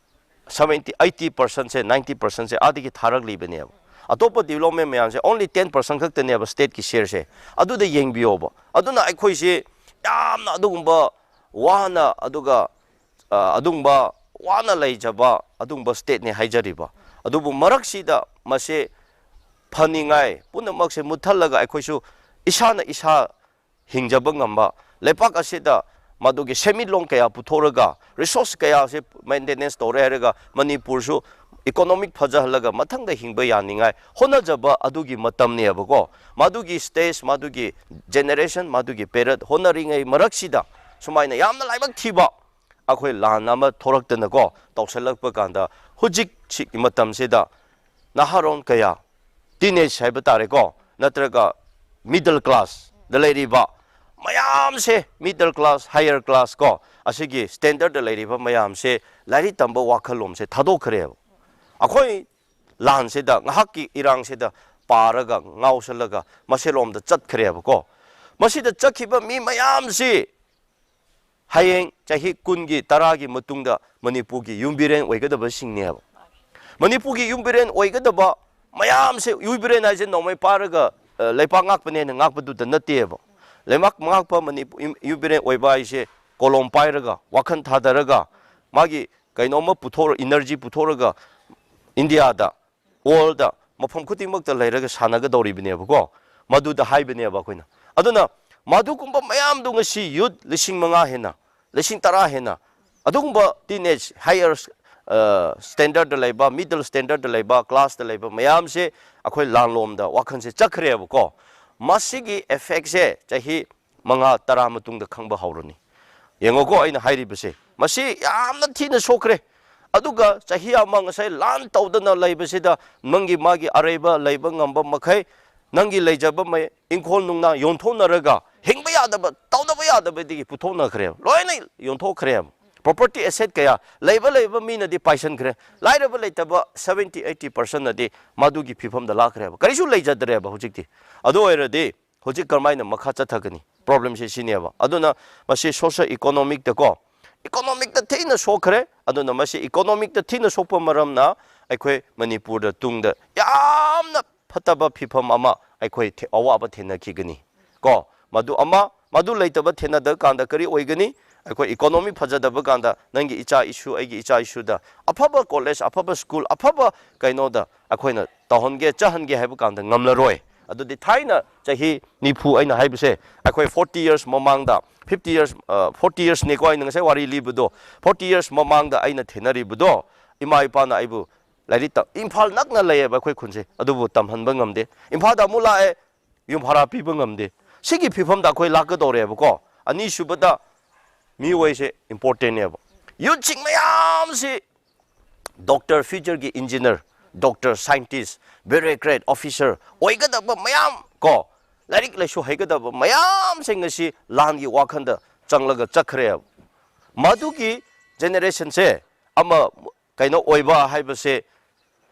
seventy, eighty percentꯁꯦ, ninety percentꯁꯦ ꯑꯥꯗꯒꯤ ꯊꯥꯔꯛꯂꯤꯕꯅꯦꯕ꯫ ꯑꯇꯣꯞꯄ development ꯃꯌꯥꯝꯁꯦ only ten percent ꯈꯛꯇꯅꯦꯕ stateꯀꯤ shareꯁꯦ꯫ ꯑꯗꯨꯗ ꯌꯦꯡꯕꯤꯌꯣꯕ꯫ ꯑꯗꯨꯅ ꯑꯩꯈꯣꯏꯁꯤ ꯌꯥꯝꯅ ꯑꯗꯨꯒꯨꯝꯕ ꯋꯥꯅ, ꯑꯗꯨꯒ, ꯑ, ꯑꯗꯨꯒꯨꯝꯕ ꯋꯥꯅ ꯂꯩꯖꯕ ꯑꯗꯨꯒꯨꯝꯕ stateꯅꯦ ꯍꯥꯏꯖꯔꯤꯕ꯫ ꯑꯗꯨꯕꯨ ꯃꯔꯛꯁꯤꯗ ꯃꯁꯦ ꯐꯅꯤꯡꯉꯥꯏ ꯄꯨꯝꯅꯃꯛꯁꯦ ꯃꯨꯠꯊꯠꯂꯒ ꯑꯩꯈꯣꯏꯁꯨ ꯏꯁꯥꯅ ꯏꯁꯥ ꯍꯤꯡꯖꯕ ꯉꯝꯕ, ꯂꯩꯄꯥꯛ ꯑꯁꯤꯗ ꯃꯗꯨꯒꯤ ꯁꯦꯟꯃꯤꯠꯂꯣꯟ ꯀꯌꯥ ꯄꯨꯊꯣꯛꯂꯒ, resource ꯀꯌꯥꯁꯦ maintenance ꯇꯧꯔꯦ ꯍꯥꯏꯔꯒ, ꯃꯅꯤꯄꯨꯔꯁꯨ economic ꯐꯖꯍꯜꯂꯒ ꯃꯊꯪꯗ ꯍꯤꯡꯕ ꯌꯥꯅꯤꯡꯉꯥꯏ ꯍꯣꯠꯅꯖꯕ ꯑꯗꯨꯒꯤ ꯃꯇꯝꯅꯦꯕꯀꯣ꯫ ꯃꯗꯨꯒꯤ stage, ꯃꯗꯨꯒꯤ generation, ꯃꯗꯨꯒꯤ period ꯍꯣꯠꯅꯔꯤꯉꯩ ꯃꯔꯛꯁꯤꯗ ꯁꯨꯃꯥꯏꯅ ꯌꯥꯝꯅ ꯂꯥꯏꯕꯛ ꯊꯤꯕ ꯑꯩꯈꯣꯏ ꯂꯥꯟ ꯑꯃ ꯊꯣꯔꯛꯇꯅꯀꯣ, ꯇꯧꯁꯜꯂꯛꯄ ꯀꯥꯟꯗ, ꯍꯧꯖꯤꯛ ꯁꯤꯒꯤ ꯃꯇꯝꯁꯤꯗ ꯅꯍꯥꯔꯣꯟ ꯀꯌꯥ, teenage ꯍꯥꯏꯕ ꯇꯥꯔꯦꯀꯣ, ꯅꯠꯇ꯭ꯔꯒ middle classꯗ ꯂꯩꯔꯤꯕ ꯃꯌꯥꯝꯁꯦ, middle class, higher class ꯀꯣ, ꯑꯁꯤꯒꯤ standardꯗ ꯂꯩꯔꯤꯕ ꯃꯌꯥꯝꯁꯦ ꯂꯥꯏꯔꯤꯛ ꯇꯝꯕ ꯋꯥꯈꯜꯂꯣꯟꯁꯦ ꯊꯥꯗꯣꯛꯈ꯭ꯔꯦꯕ꯫ ꯑꯩꯈꯣꯏ ꯂꯥꯟꯁꯤꯗ, ꯉꯥꯏꯍꯥꯛꯀꯤ ꯏꯔꯥꯡꯁꯤꯗ ꯄꯥꯔꯒ ꯉꯥꯎꯁꯜꯂꯒ ꯃꯁꯤꯔꯣꯝꯗ ꯆꯠꯈ꯭ꯔꯦꯕꯀꯣ꯫ ꯃꯁꯤꯗ ꯆꯠꯈꯤꯕ ꯃꯤ ꯃꯌꯥꯝꯁꯤ ꯍꯌꯦꯡ ꯆꯍꯤ ꯀꯨꯟꯒꯤ, ꯇꯔꯥꯒꯤ ꯃꯇꯨꯡꯗ ꯃꯅꯤꯄꯨꯔꯒꯤ ꯌꯨꯝꯕꯤꯔꯦꯟ ꯑꯣꯏꯒꯗꯕꯁꯤꯡꯅꯦꯕ꯫ ꯃꯅꯤꯄꯨꯔꯒꯤ ꯌꯨꯝꯕꯤꯔꯦꯟ ꯑꯣꯏꯒꯗꯕ ꯃꯌꯥꯝꯁꯦ, ꯌꯨꯝꯕꯤꯔꯦꯟ ꯍꯥꯏꯁꯦ ꯅꯣꯡꯃꯩ ꯄꯥꯏꯔꯒ, ꯑ, ꯂꯩꯄꯥꯛ ꯉꯥꯛꯄꯅꯦꯅ ꯉꯥꯛꯄꯗꯨꯗ ꯅꯠꯇꯦꯕ꯫ ꯂꯩꯕꯥꯛ ꯉꯥꯛꯄ ꯃꯅꯤꯄꯨꯔ ꯌꯨꯝ-, ꯌꯨꯝꯕꯤꯔꯦꯟ ꯑꯣꯏꯕ ꯍꯥꯏꯁꯦ ꯀꯣꯂꯣꯝ ꯄꯥꯏꯔꯒ, ꯋꯥꯈꯜ ꯊꯥꯗꯔꯒ, ꯃꯥꯒꯤ ꯀꯩꯅꯣꯝꯃ ꯄꯨꯊꯣꯛꯑ-, energy ꯄꯨꯊꯣꯛꯑꯒ ꯏꯟꯗꯤꯌꯥꯗ, worldꯗ ꯃꯐꯝ ꯈꯨꯗꯤꯡꯃꯛꯇ ꯂꯩꯔꯒ ꯁꯥꯟꯅꯒꯗꯧꯔꯤꯕꯅꯦꯕꯀꯣ꯫ ꯃꯗꯨꯗ ꯍꯥꯏꯕꯅꯦꯕ ꯑꯩꯈꯣꯏꯅ꯫ ꯑꯗꯨꯅ ꯃꯗꯨꯒꯨꯝꯕ ꯃꯌꯥꯝꯗꯨ ꯉꯁꯤ youth ꯂꯤꯁꯤꯡ ꯃꯉꯥ ꯍꯦꯟꯅ, ꯂꯤꯁꯤꯡ ꯇꯔꯥ ꯍꯦꯟꯅ ꯑꯗꯨꯒꯨꯝꯕ teenage, higher, ꯑ, standardꯗ ꯂꯩꯕ, middle standardꯗ ꯂꯩꯕ, classꯇ ꯂꯩꯕ ꯃꯌꯥꯝꯁꯦ ꯑꯩꯈꯣꯏ ꯂꯥꯟꯂꯣꯝꯗ ꯋꯥꯈꯜꯁꯦ ꯆꯠꯈ꯭ꯔꯦꯕꯀꯣ꯫ ꯃꯁꯤꯒꯤ effectꯁꯦ ꯆꯍꯤ ꯃꯉꯥ, ꯇꯔꯥ ꯃꯇꯨꯡꯗ ꯈꯪꯕ ꯍꯧꯔꯅꯤ꯫ ꯌꯦꯡꯉꯣꯀꯣ, ꯑꯩꯅ ꯍꯥꯏꯔꯤꯕꯁꯦ, ꯃꯁꯤ ꯌꯥꯝꯅ ꯊꯤꯅ ꯁꯣꯛꯈ꯭ꯔꯦ꯫ ꯑꯗꯨꯒ ꯆꯍꯤ ꯑꯃ ꯉꯁꯥꯏ ꯂꯥꯟ ꯇꯧꯗꯅ ꯂꯩꯕꯁꯤꯗ ꯅꯪꯒꯤ ꯃꯥꯒꯤ ꯑꯔꯩꯕ ꯂꯩꯕ ꯉꯝꯕ ꯃꯈꯩ ꯅꯪꯒꯤ ꯂꯩꯖꯕ ꯃꯩ ꯏꯪꯈꯣꯜ ꯅꯨꯡꯅꯥ ꯌꯣꯟꯊꯣꯛꯅꯔꯒ ꯍꯤꯡꯕ ꯌꯥꯗꯕ, ꯇꯧꯗꯕ ꯌꯥꯗꯕꯗꯒꯤ ꯄꯨꯊꯣꯛꯅꯈ꯭ꯔꯦꯕ, ꯂꯣꯏꯅ ꯌꯣꯟꯊꯣꯛꯈ꯭ꯔꯦꯕ꯫ Property asset ꯀꯌꯥ ꯂꯩꯕ ꯂꯩꯕ ꯃꯤꯅꯗꯤ ꯄꯥꯏꯁꯟꯈ꯭ꯔꯦ, ꯂꯥꯏꯔꯕ ꯂꯩꯇꯕ seventy eighty percent ꯅꯗꯤ ꯃꯗꯨꯒꯤ ꯐꯤꯕꯝꯗ ꯂꯥꯛꯈ꯭ꯔꯦꯕ, ꯀꯔꯤꯁꯨ ꯂꯩꯖꯗ꯭ꯔꯦꯕ ꯍꯧꯖꯤꯛꯇꯤ꯫ ꯑꯗꯨ ꯑꯣꯏꯔꯗꯤ ꯍꯧꯖꯤꯛ ꯀꯔꯝꯍꯥꯏꯅ ꯃꯈꯥ ꯆꯠꯊꯒꯅꯤ? Problem ꯁꯦ ꯁꯤꯅꯦꯕ꯫ ꯑꯗꯨꯅ ꯃꯁꯤ social economic ꯇꯀꯣ, economic ꯇ ꯊꯤꯅ ꯁꯣꯛꯈ꯭ꯔꯦ꯫ ꯑꯗꯨꯅ ꯃꯁꯤ economic ꯇ ꯊꯤꯅ ꯁꯣꯛꯄ ꯃꯔꯝꯅ ꯑꯩꯈꯣꯏ ꯃꯅꯤꯄꯨꯔꯗ ꯇꯨꯡꯗ ꯌꯥꯝꯅ ꯐꯠꯇꯕ ꯐꯤꯕꯝ ꯑꯃ ꯑꯩꯈꯣꯏ ꯊꯦ-, ꯑꯋꯥꯕ ꯊꯦꯡꯅꯈꯤꯒꯅꯤ ꯀꯣ꯫ ꯃꯗꯨ ꯑꯃ, ꯃꯗꯨ ꯂꯩꯇꯕ ꯊꯦꯡꯅꯗꯕ ꯀꯥꯟꯗ ꯀꯔꯤ ꯑꯣꯏꯒꯅꯤ? ꯑꯩꯈꯣꯏ economy ꯐꯖꯗꯕ ꯀꯥꯟꯗ ꯅꯪꯒꯤ ꯏꯆꯥ ꯏꯁꯨ, ꯑꯩꯒꯤ ꯏꯆꯥ ꯏꯁꯨꯗ ꯑꯐꯕ college, ꯑꯐꯕ school, ꯑꯐꯕ ꯀꯩꯅꯣꯗ ꯑꯩꯈꯣꯏꯅ ꯇꯧꯍꯟꯒꯦ, ꯆꯠꯍꯟꯒꯦ ꯍꯥꯏꯕ ꯀꯥꯟꯗ ꯉꯝꯂꯔꯣꯏ꯫ ꯑꯗꯨꯗꯤ ꯊꯥꯏꯅ ꯆꯍꯤ ꯅꯤꯐꯨ ꯑꯩꯅ ꯍꯥꯏꯕꯁꯦ, ꯑꯩꯈꯣꯏ forty years ꯃꯃꯥꯡꯗ, fifty years, ꯑ, forty years ꯅꯤꯀꯣ ꯑꯩꯅ ꯉꯁꯥꯏ ꯋꯥꯔꯤ ꯂꯤꯕꯗꯣ, forty years ꯃꯃꯥꯡꯗ ꯑꯩꯅ ꯊꯦꯡꯅꯔꯤꯕꯗꯣ, ꯏꯃꯥ ꯏꯄꯥꯅ ꯑꯩꯕꯨ ꯂꯥꯏꯔꯤꯛ ꯇꯝ-, ꯏꯝꯐꯥꯜ ꯅꯛꯅ ꯂꯩꯌꯦꯕ ꯑꯩꯈꯣꯏ ꯈꯨꯟꯁꯦ, ꯑꯗꯨꯕꯨ ꯇꯝꯍꯟꯕ ꯉꯝꯗꯦ꯫ ꯏꯝꯐꯥꯜꯗ ꯑꯃꯨꯛ ꯂꯥꯛꯑꯦ, ꯌꯨꯝ ꯚꯔꯥ ꯄꯤꯕ ꯉꯝꯗꯦ꯫ ꯁꯤꯒꯤ ꯐꯤꯕꯝꯗ ꯑꯩꯈꯣꯏ ꯂꯥꯛꯀꯗꯧꯔꯦꯕꯀꯣ꯫ ꯑꯅꯤꯁꯨꯕꯗ, ꯃꯤꯑꯣꯏꯁꯦ important ꯅꯦꯕ꯫ Youth ꯁꯤꯡ ꯃꯌꯥꯝꯁꯤ doctor, future ꯒꯤ engineer, doctor, scientist, bureaucrat, officer ꯑꯣꯏꯒꯗꯕ ꯃꯌꯥꯝ ꯀꯣ, ꯂꯥꯏꯔꯤꯛ ꯂꯥꯏꯁꯨ ꯍꯩꯒꯗꯕ ꯃꯌꯥꯝꯁꯤꯡ ꯑꯁꯤ ꯂꯥꯟꯒꯤ ꯋꯥꯈꯜꯗ ꯆꯪꯂꯒ ꯆꯠꯈ꯭ꯔꯦꯕ꯫ ꯃꯗꯨꯒꯤ generation ꯁꯦ ꯑꯃ ꯀꯩꯅꯣ ꯑꯣꯏꯕ ꯍꯥꯏꯕꯁꯦ,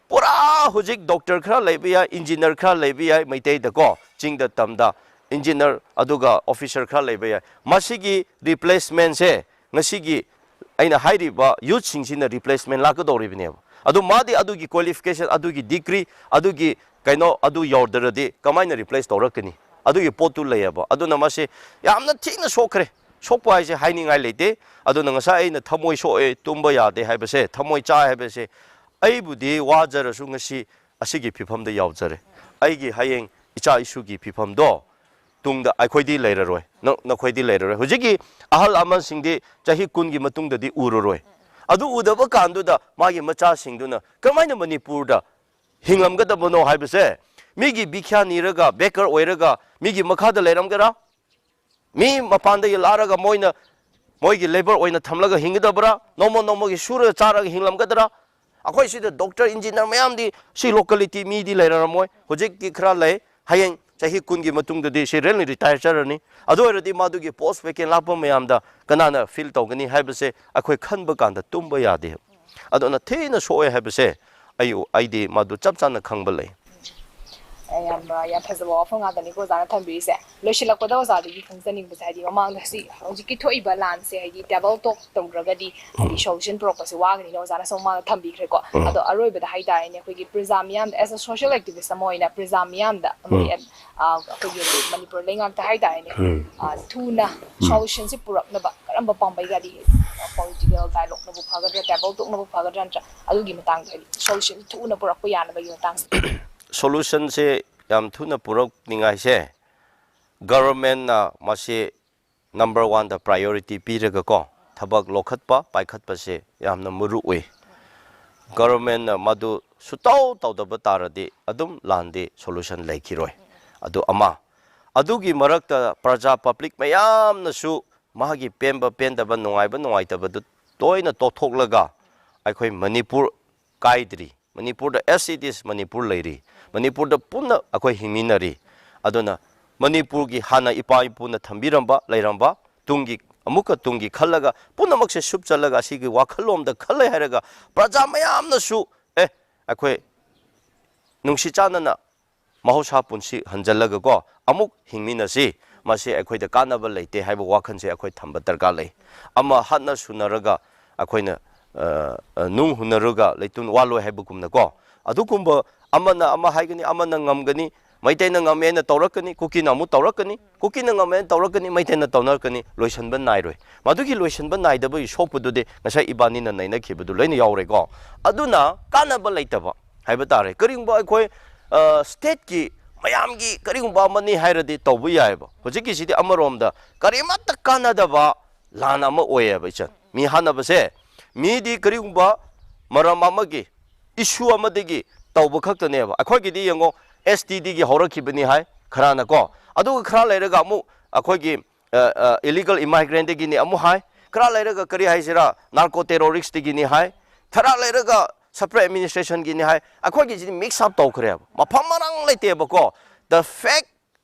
ꯄꯨꯔꯥ ꯍꯧꯖꯤꯛ doctor ꯈꯔ ꯂꯩꯕ ꯌꯥꯏ, engineer ꯈꯔ ꯂꯩꯕ ꯌꯥꯏ, ꯃꯩꯇꯩꯗꯀꯣ, ꯆꯤꯡꯗ ꯇꯝꯗ engineer ꯑꯗꯨꯒ officer ꯈꯔ ꯂꯩꯕ ꯌꯥꯏ꯫ ꯃꯁꯤꯒꯤ replacement ꯁꯦ ꯉꯁꯤꯒꯤ ꯑꯩꯅ ꯍꯥꯏꯔꯤꯕ youth ꯁꯤꯡꯁꯤꯅ replacement ꯂꯥꯛꯀꯗꯧꯔꯤꯕꯅꯦꯕ꯫ ꯑꯗꯨ ꯃꯥꯗꯤ ꯑꯗꯨꯒꯤ qualification, ꯑꯗꯨꯒꯤ degree, ꯑꯗꯨꯒꯤ ꯀꯩꯅꯣ ꯑꯗꯨ ꯌꯧꯗ꯭ꯔꯗꯤ ꯀꯃꯥꯏꯅ replace ꯇꯧꯔꯛꯀꯅꯤ? ꯑꯗꯨꯒꯤ ꯄꯣꯠꯇꯨ ꯂꯩꯌꯦꯕ꯫ ꯑꯗꯨꯅ ꯃꯁꯤ ꯌꯥꯝꯅ ꯊꯤꯅ ꯁꯣꯛꯈ꯭ꯔꯦ꯫ ꯁꯣꯛꯄ ꯍꯥꯏꯁꯦ ꯍꯥꯏꯅꯤꯡꯉꯥꯏ ꯂꯩꯇꯦ꯫ ꯑꯗꯨꯅ ꯉꯁꯥꯏ ꯑꯩꯅ ꯊꯃꯣꯏ ꯁꯣꯛꯑꯦ, ꯇꯨꯝꯕ ꯌꯥꯗꯦ ꯍꯥꯏꯕꯁꯦ, ꯊꯃꯣꯏ ꯆꯥꯏ ꯍꯥꯏꯕꯁꯦ, ꯑꯩꯕꯨꯗꯤ ꯋꯥꯖꯔꯁꯨ ꯉꯁꯤ ꯑꯁꯤꯒꯤ ꯐꯤꯕꯝꯗ ꯌꯥꯎꯖꯔꯦ꯫ ꯑꯩꯒꯤ ꯍꯌꯦꯡ ꯏꯆꯥ ꯏꯁꯨꯒꯤ ꯐꯤꯕꯝꯗꯣ ꯇꯨꯡꯗ ꯑꯩꯈꯣꯏꯗꯤ ꯂꯩꯔꯔꯣꯏ, ꯅ-, ꯅꯈꯣꯏꯗꯤ ꯂꯩꯔꯔꯣꯏ꯫ ꯍꯧꯖꯤꯛꯀꯤ ꯑꯍꯜ ꯂꯃꯟꯁꯤꯡꯗꯤ ꯆꯍꯤ ꯀꯨꯟꯒꯤ ꯃꯇꯨꯡꯗꯗꯤ ꯎꯔꯔꯣꯏ꯫ ꯑꯗꯨ ꯎꯗꯕ ꯀꯥꯟꯗꯨꯗ ꯃꯥꯒꯤ ꯃꯆꯥꯁꯤꯡꯗꯨꯅ ꯀꯃꯥꯏꯅ ꯃꯅꯤꯄꯨꯔꯗ ꯍꯤꯡꯂꯝꯒꯗꯕꯅꯣ ꯍꯥꯏꯕꯁꯦ, ꯃꯤꯒꯤ ꯚꯤꯈ꯭ꯌꯥ ꯅꯤꯔꯒ, beggar ꯑꯣꯏꯔꯒ ꯃꯤꯒꯤ ꯃꯈꯥꯗ ꯂꯩꯔꯝꯒꯦꯔꯥ? ꯃꯤ ꯃꯄꯥꯟꯗꯒꯤ ꯂꯥꯛꯂꯒ ꯃꯣꯏꯅ ꯃꯣꯏꯒꯤ ꯂꯦꯕꯔ ꯑꯣꯏꯅ ꯊꯝꯂꯒ ꯍꯤꯡꯒꯗꯕ꯭ꯔꯥ? ꯅꯣꯡꯃ ꯅꯣꯡꯃꯒꯤ ꯁꯨꯔꯒ ꯆꯥꯔꯒ ꯍꯤꯡꯂꯝꯒꯗ꯭ꯔꯥ? ꯑꯩꯈꯣꯏ ꯁꯤꯗ ꯗꯣꯛꯇꯔ, ꯏꯟꯖꯤꯅꯤꯌꯥꯔ ꯃꯌꯥꯝꯗꯤ ꯁꯤ ꯂꯣꯀꯦꯂꯤꯇꯤ ꯃꯤꯗꯤ ꯂꯩꯔꯝꯃꯣꯏ꯫ ꯍꯧꯖꯤꯛꯇꯤ ꯈꯔ ꯂꯩ, ꯍꯌꯦꯡ ꯆꯍꯤ ꯀꯨꯟꯒꯤ ꯃꯇꯨꯡꯗꯗꯤ ꯁꯤ ꯔꯦꯜꯅꯤ ꯔꯤꯇꯥꯌꯔ ꯆꯠꯂꯅꯤ꯫ ꯑꯗꯨ ꯑꯣꯏꯔꯗꯤ ꯃꯗꯨꯒꯤ ꯄꯣꯁ ꯚꯦꯀꯦꯟ ꯂꯥꯛꯄ ꯃꯌꯥꯝꯗ ꯀꯅꯥꯅ ꯐꯤꯜ ꯇꯧꯒꯅꯤ ꯍꯥꯏꯕꯁꯦ ꯑꯩꯈꯣꯏ ꯈꯟꯕ ꯀꯥꯟꯗ ꯇꯨꯝꯕ ꯌꯥꯗꯦ꯫ ꯑꯗꯨꯅ ꯊꯤꯅ ꯁꯣꯛꯑꯦ ꯍꯥꯏꯕꯁꯦ ꯑꯩ, ꯑꯩꯗꯤ ꯃꯗꯨ ꯆꯞ ꯆꯥꯅ ꯈꯪꯕ ꯂꯩ꯫ ꯌꯥꯝ ꯌꯥꯝ ꯐꯖꯕ ꯋꯥꯐꯝ ꯉꯥꯛꯇꯅꯤꯀꯣ ꯑꯣꯖꯥꯅ ꯊꯝꯕꯤꯔꯤꯁꯦ꯫ ꯂꯣꯏꯁꯤꯜꯂꯛꯄꯗ ꯑꯣꯖꯥꯗꯒꯤ ꯈꯪꯖꯅꯤꯡꯕꯁꯦ, ꯍꯥꯏꯗꯤ ꯃꯃꯥꯡꯗ ꯍꯧꯖꯤꯛ ꯍꯧꯖꯤꯛꯀꯤ ꯊꯣꯛꯏꯕ ꯂꯥꯟꯁꯦ ꯍꯥꯏꯗꯤ ꯇꯦꯕꯜ ꯇꯣꯛ ꯇꯧꯗ꯭ꯔꯒꯗꯤ ꯍꯥꯏꯗꯤ ꯁꯣꯂꯨꯁꯟ ꯄꯨꯔꯛꯄꯁꯦ ꯋꯥꯒꯅꯤꯅ ꯑꯣꯖꯥꯅꯁꯨ ꯃꯃꯥꯡꯗ ꯊꯝꯕꯤꯈ꯭ꯔꯦꯀꯣ꯫ ꯑꯗꯣ ꯑꯔꯣꯏꯕꯗ ꯍꯥꯏꯇꯥꯔꯦꯅꯦ, ꯑꯩꯈꯣꯏꯒꯤ ꯄ꯭ꯔꯖꯥ ꯃꯤꯌꯥꯝꯗ, ꯑꯦꯁ ꯑ ꯁꯣꯁꯤꯌꯦꯜ ꯑꯦꯛꯇꯤꯚꯤꯁ ꯑꯃ ꯑꯣꯏꯅ ꯄ꯭ꯔꯖꯥ ꯃꯤꯌꯥꯝꯗ ꯑꯃꯗꯤ ꯑꯩꯈꯣꯏꯒꯤ ꯃꯅꯤꯄꯨꯔ ꯂꯩꯉꯥꯛꯇ ꯍꯥꯏꯇꯥꯔꯦꯅꯦ, ꯊꯨꯅ ꯁꯣꯂꯨꯁꯟꯁꯦ ꯄꯨꯔꯛꯅꯕ ꯀꯔꯝꯕ ꯄꯥꯝꯕꯩꯒꯗꯤ, ꯄꯣꯂꯤꯇꯤꯀꯦꯜ ꯗꯥꯏꯂꯣꯛꯅꯕꯨ ꯐꯒꯗ꯭ꯔꯥ, ꯇꯦꯕꯜ ꯇꯣꯛꯅꯕꯨ ꯐꯒꯗ꯭ꯔꯥ ꯅꯠꯇ꯭ꯔꯥ ꯑꯗꯨꯒꯤ ꯃꯇꯥꯡꯗ ꯍꯥꯏꯗꯤ ꯁꯣꯂꯨꯁꯟ ꯊꯨꯅ ꯄꯨꯔꯛꯄ ꯌꯥꯅꯕꯒꯤ ꯃꯇꯥꯡꯁꯦ? ꯁꯣꯂꯨꯁꯟꯁꯦ ꯌꯥꯝ ꯊꯨꯅ ꯄꯨꯔꯛꯅꯤꯡꯉꯥꯏꯁꯦ ꯒꯚꯔꯟꯃꯦꯟꯅ ꯃꯁꯤ ꯅꯝꯕꯔ ꯋꯥꯟꯗ ꯄ꯭ꯔꯥꯏꯌꯣꯔꯤꯇꯤ ꯄꯤꯔꯒꯀꯣ ꯊꯕꯛ ꯂꯧꯈꯠꯄ ꯄꯥꯏꯈꯠꯄꯁꯦ ꯌꯥꯝꯅ ꯃꯔꯨ ꯑꯣꯏ꯫ ꯒꯚꯔꯟꯃꯦꯟꯅ ꯃꯗꯨ ꯁꯨꯇꯧ ꯇꯧꯗꯕ ꯇꯥꯔꯗꯤ ꯑꯗꯨꯝ ꯂꯥꯟꯗꯤ ꯁꯣꯂꯨꯁꯟ ꯂꯩꯈꯤꯔꯣꯏ꯫ ꯑꯗꯨ ꯑꯃ꯫ ꯑꯗꯨꯒꯤ ꯃꯔꯛꯇ ꯄ꯭ꯔꯖꯥ ꯄꯕ꯭ꯂꯤꯛ ꯃꯌꯥꯝꯅꯁꯨ ꯃꯥꯒꯤ ꯄꯦꯟꯕ ꯄꯦꯟꯗꯕ, ꯅꯨꯡꯉꯥꯏꯕ ꯅꯨꯡꯉꯥꯏꯇꯕꯗꯨ ꯇꯣꯏꯅ ꯇꯣꯛꯊꯣꯛꯂꯒ ꯑꯩꯈꯣꯏ ꯃꯅꯤꯄꯨꯔ ꯀꯥꯏꯗ꯭ꯔꯤ, ꯃꯅꯤꯄꯨꯔꯗ as it is ꯃꯅꯤꯄꯨꯔ ꯂꯩꯔꯤ, ꯃꯅꯤꯄꯨꯔꯗ ꯄꯨꯟꯅ ꯑꯩꯈꯣꯏ ꯍꯤꯡꯃꯤꯟꯅꯔꯤ꯫ ꯑꯗꯨꯅ ꯃꯅꯤꯄꯨꯔꯒꯤ ꯍꯥꯟꯅ ꯏꯄꯥ ꯏꯄꯨꯅ ꯊꯝꯕꯤꯔꯝꯕ ꯂꯩꯔꯝꯕ ꯇꯨꯡꯒꯤ ꯑꯃꯨꯛꯀ ꯇꯨꯡꯒꯤ ꯈꯜꯂꯒ ꯄꯨꯝꯅꯃꯛꯁꯦ ꯁꯨꯞꯆꯜꯂꯒ ꯑꯁꯤꯒꯤ ꯋꯥꯈꯜꯂꯣꯝꯗ ꯈꯜꯂꯦ ꯍꯥꯏꯔꯒ ꯄ꯭ꯔꯖꯥ ꯃꯌꯥꯝꯅꯁꯨ ꯑꯦ ꯑꯩꯈꯣꯏ ꯅꯨꯡꯁꯤ ꯆꯥꯟꯅꯅ ꯃꯍꯧꯁꯥ ꯄꯨꯟꯁꯤ ꯍꯟꯖꯜꯂꯒꯀꯣ ꯑꯃꯨꯛ ꯍꯤꯡꯃꯤꯟꯅꯁꯤ, ꯃꯁꯤ ꯑꯩꯈꯣꯏꯗ ꯀꯥꯟꯅꯕ ꯂꯩꯇꯦ ꯍꯥꯏꯕ ꯋꯥꯈꯜꯁꯦ ꯑꯩꯈꯣꯏ ꯊꯝꯕ ꯗꯔꯀꯥꯔ ꯂꯩ꯫ ꯑꯃ ꯍꯥꯠꯅ ꯁꯨꯅꯔꯒ ꯑꯩꯈꯣꯏꯅ ꯅꯨꯡ ꯍꯨꯟꯅꯔꯒ ꯂꯩꯇꯨꯟ ꯋꯥꯜꯂꯣꯏ ꯍꯥꯏꯕꯒꯨꯝꯅꯀꯣ, ꯑꯗꯨꯒꯨꯝꯕ ꯑꯃꯅ ꯑꯃ ꯍꯥꯏꯒꯅꯤ, ꯑꯃꯅ ꯉꯝꯒꯅꯤ, ꯃꯩꯇꯩꯅ ꯉꯝꯃꯦꯅ ꯇꯧꯔꯛꯀꯅꯤ, ꯀꯨꯀꯤꯅ ꯑꯃꯨꯛ ꯇꯧꯔꯛꯀꯅꯤ, ꯀꯨꯀꯤꯅ ꯉꯝꯃꯦꯅ ꯇꯧꯔꯛꯀꯅꯤ, ꯃꯩꯇꯩꯅ ꯇꯧꯅꯔꯛꯀꯅꯤ, ꯂꯣꯏꯁꯟꯕ ꯅꯥꯏꯔꯣꯏ꯫ ꯃꯗꯨꯒꯤ ꯂꯣꯏꯁꯟꯕ ꯅꯥꯏꯗꯕꯒꯤ ꯁꯣꯛꯄꯗꯨꯗꯤ ꯉꯁꯥꯏ ꯏꯕꯥꯅꯤꯅ ꯅꯩꯅꯈꯤꯕꯗꯨ ꯂꯣꯏꯅ ꯌꯥꯎꯔꯦꯀꯣ꯫ ꯑꯗꯨꯅ ꯀꯥꯟꯅꯕ ꯂꯩꯇꯕ ꯍꯥꯏꯕ ꯇꯥꯔꯦ꯫ ꯀꯔꯤꯒꯨꯝꯕ ꯑꯩꯈꯣꯏ ꯁ꯭ꯇꯦꯠꯀꯤ ꯃꯌꯥꯝꯒꯤ ꯀꯔꯤꯒꯨꯝꯕ ꯑꯃꯅꯤ ꯍꯥꯏꯔꯗꯤ ꯇꯧꯕ ꯌꯥꯏꯑꯕ꯫ ꯍꯧꯖꯤꯛꯀꯤꯁꯤꯗꯤ ꯑꯃꯔꯣꯝꯗ ꯀꯔꯤꯃꯠꯇ ꯀꯥꯟꯅꯗꯕ ꯂꯥꯟ ꯑꯃ ꯑꯣꯏꯌꯦꯕ ꯏꯆꯟ꯫ ꯃꯤ ꯍꯥꯠꯅꯕꯁꯦ ꯃꯤꯗꯤ ꯀꯔꯤꯒꯨꯝꯕ ꯃꯔꯝ ꯑꯃꯒꯤ ꯏꯁꯨ ꯑꯃꯗꯒꯤ ꯇꯧꯕ ꯈꯛꯇꯅꯦꯕ꯫ ꯑꯩꯈꯣꯏꯒꯤꯗꯤ ꯌꯦꯡꯉꯣ, ꯑꯦꯁ ꯇꯤꯗꯒꯤ ꯍꯧꯔꯛꯈꯤꯕꯅꯤ ꯍꯥꯏ ꯈꯔꯅꯀꯣ, ꯑꯗꯨꯒ ꯈꯔ ꯂꯩꯔꯒ ꯑꯃꯨꯛ ꯑꯩꯈꯣꯏꯒꯤ ꯏꯂꯤꯒꯜ ꯏꯃꯥꯏꯒ꯭ꯔꯦꯟꯗꯒꯤꯅꯤ ꯑꯃꯨꯛ ꯍꯥꯏ, ꯈꯔ ꯂꯩꯔꯒ ꯀꯔꯤ ꯍꯥꯏꯁꯤꯔꯥ, ꯅꯥꯔꯀꯣ ꯇꯦꯔꯣꯔꯤꯁꯇꯒꯤꯅꯤ ꯍꯥꯏ, ꯈꯔ ꯂꯩꯔꯒ ꯁꯄꯔꯦꯠ ꯑꯦꯗꯃꯤꯅꯤꯁꯇ꯭ꯔꯦꯁꯟꯒꯤꯅꯤ ꯍꯥꯏ꯫ ꯑꯩꯈꯣꯏꯒꯤꯁꯤꯗꯤ ꯃꯤꯛꯁ ꯑꯞ ꯇꯧꯈ꯭ꯔꯦꯕ, ꯃꯐꯝ ꯃꯔꯥꯡ ꯂꯩꯇꯦꯕꯀꯣ꯫ The fact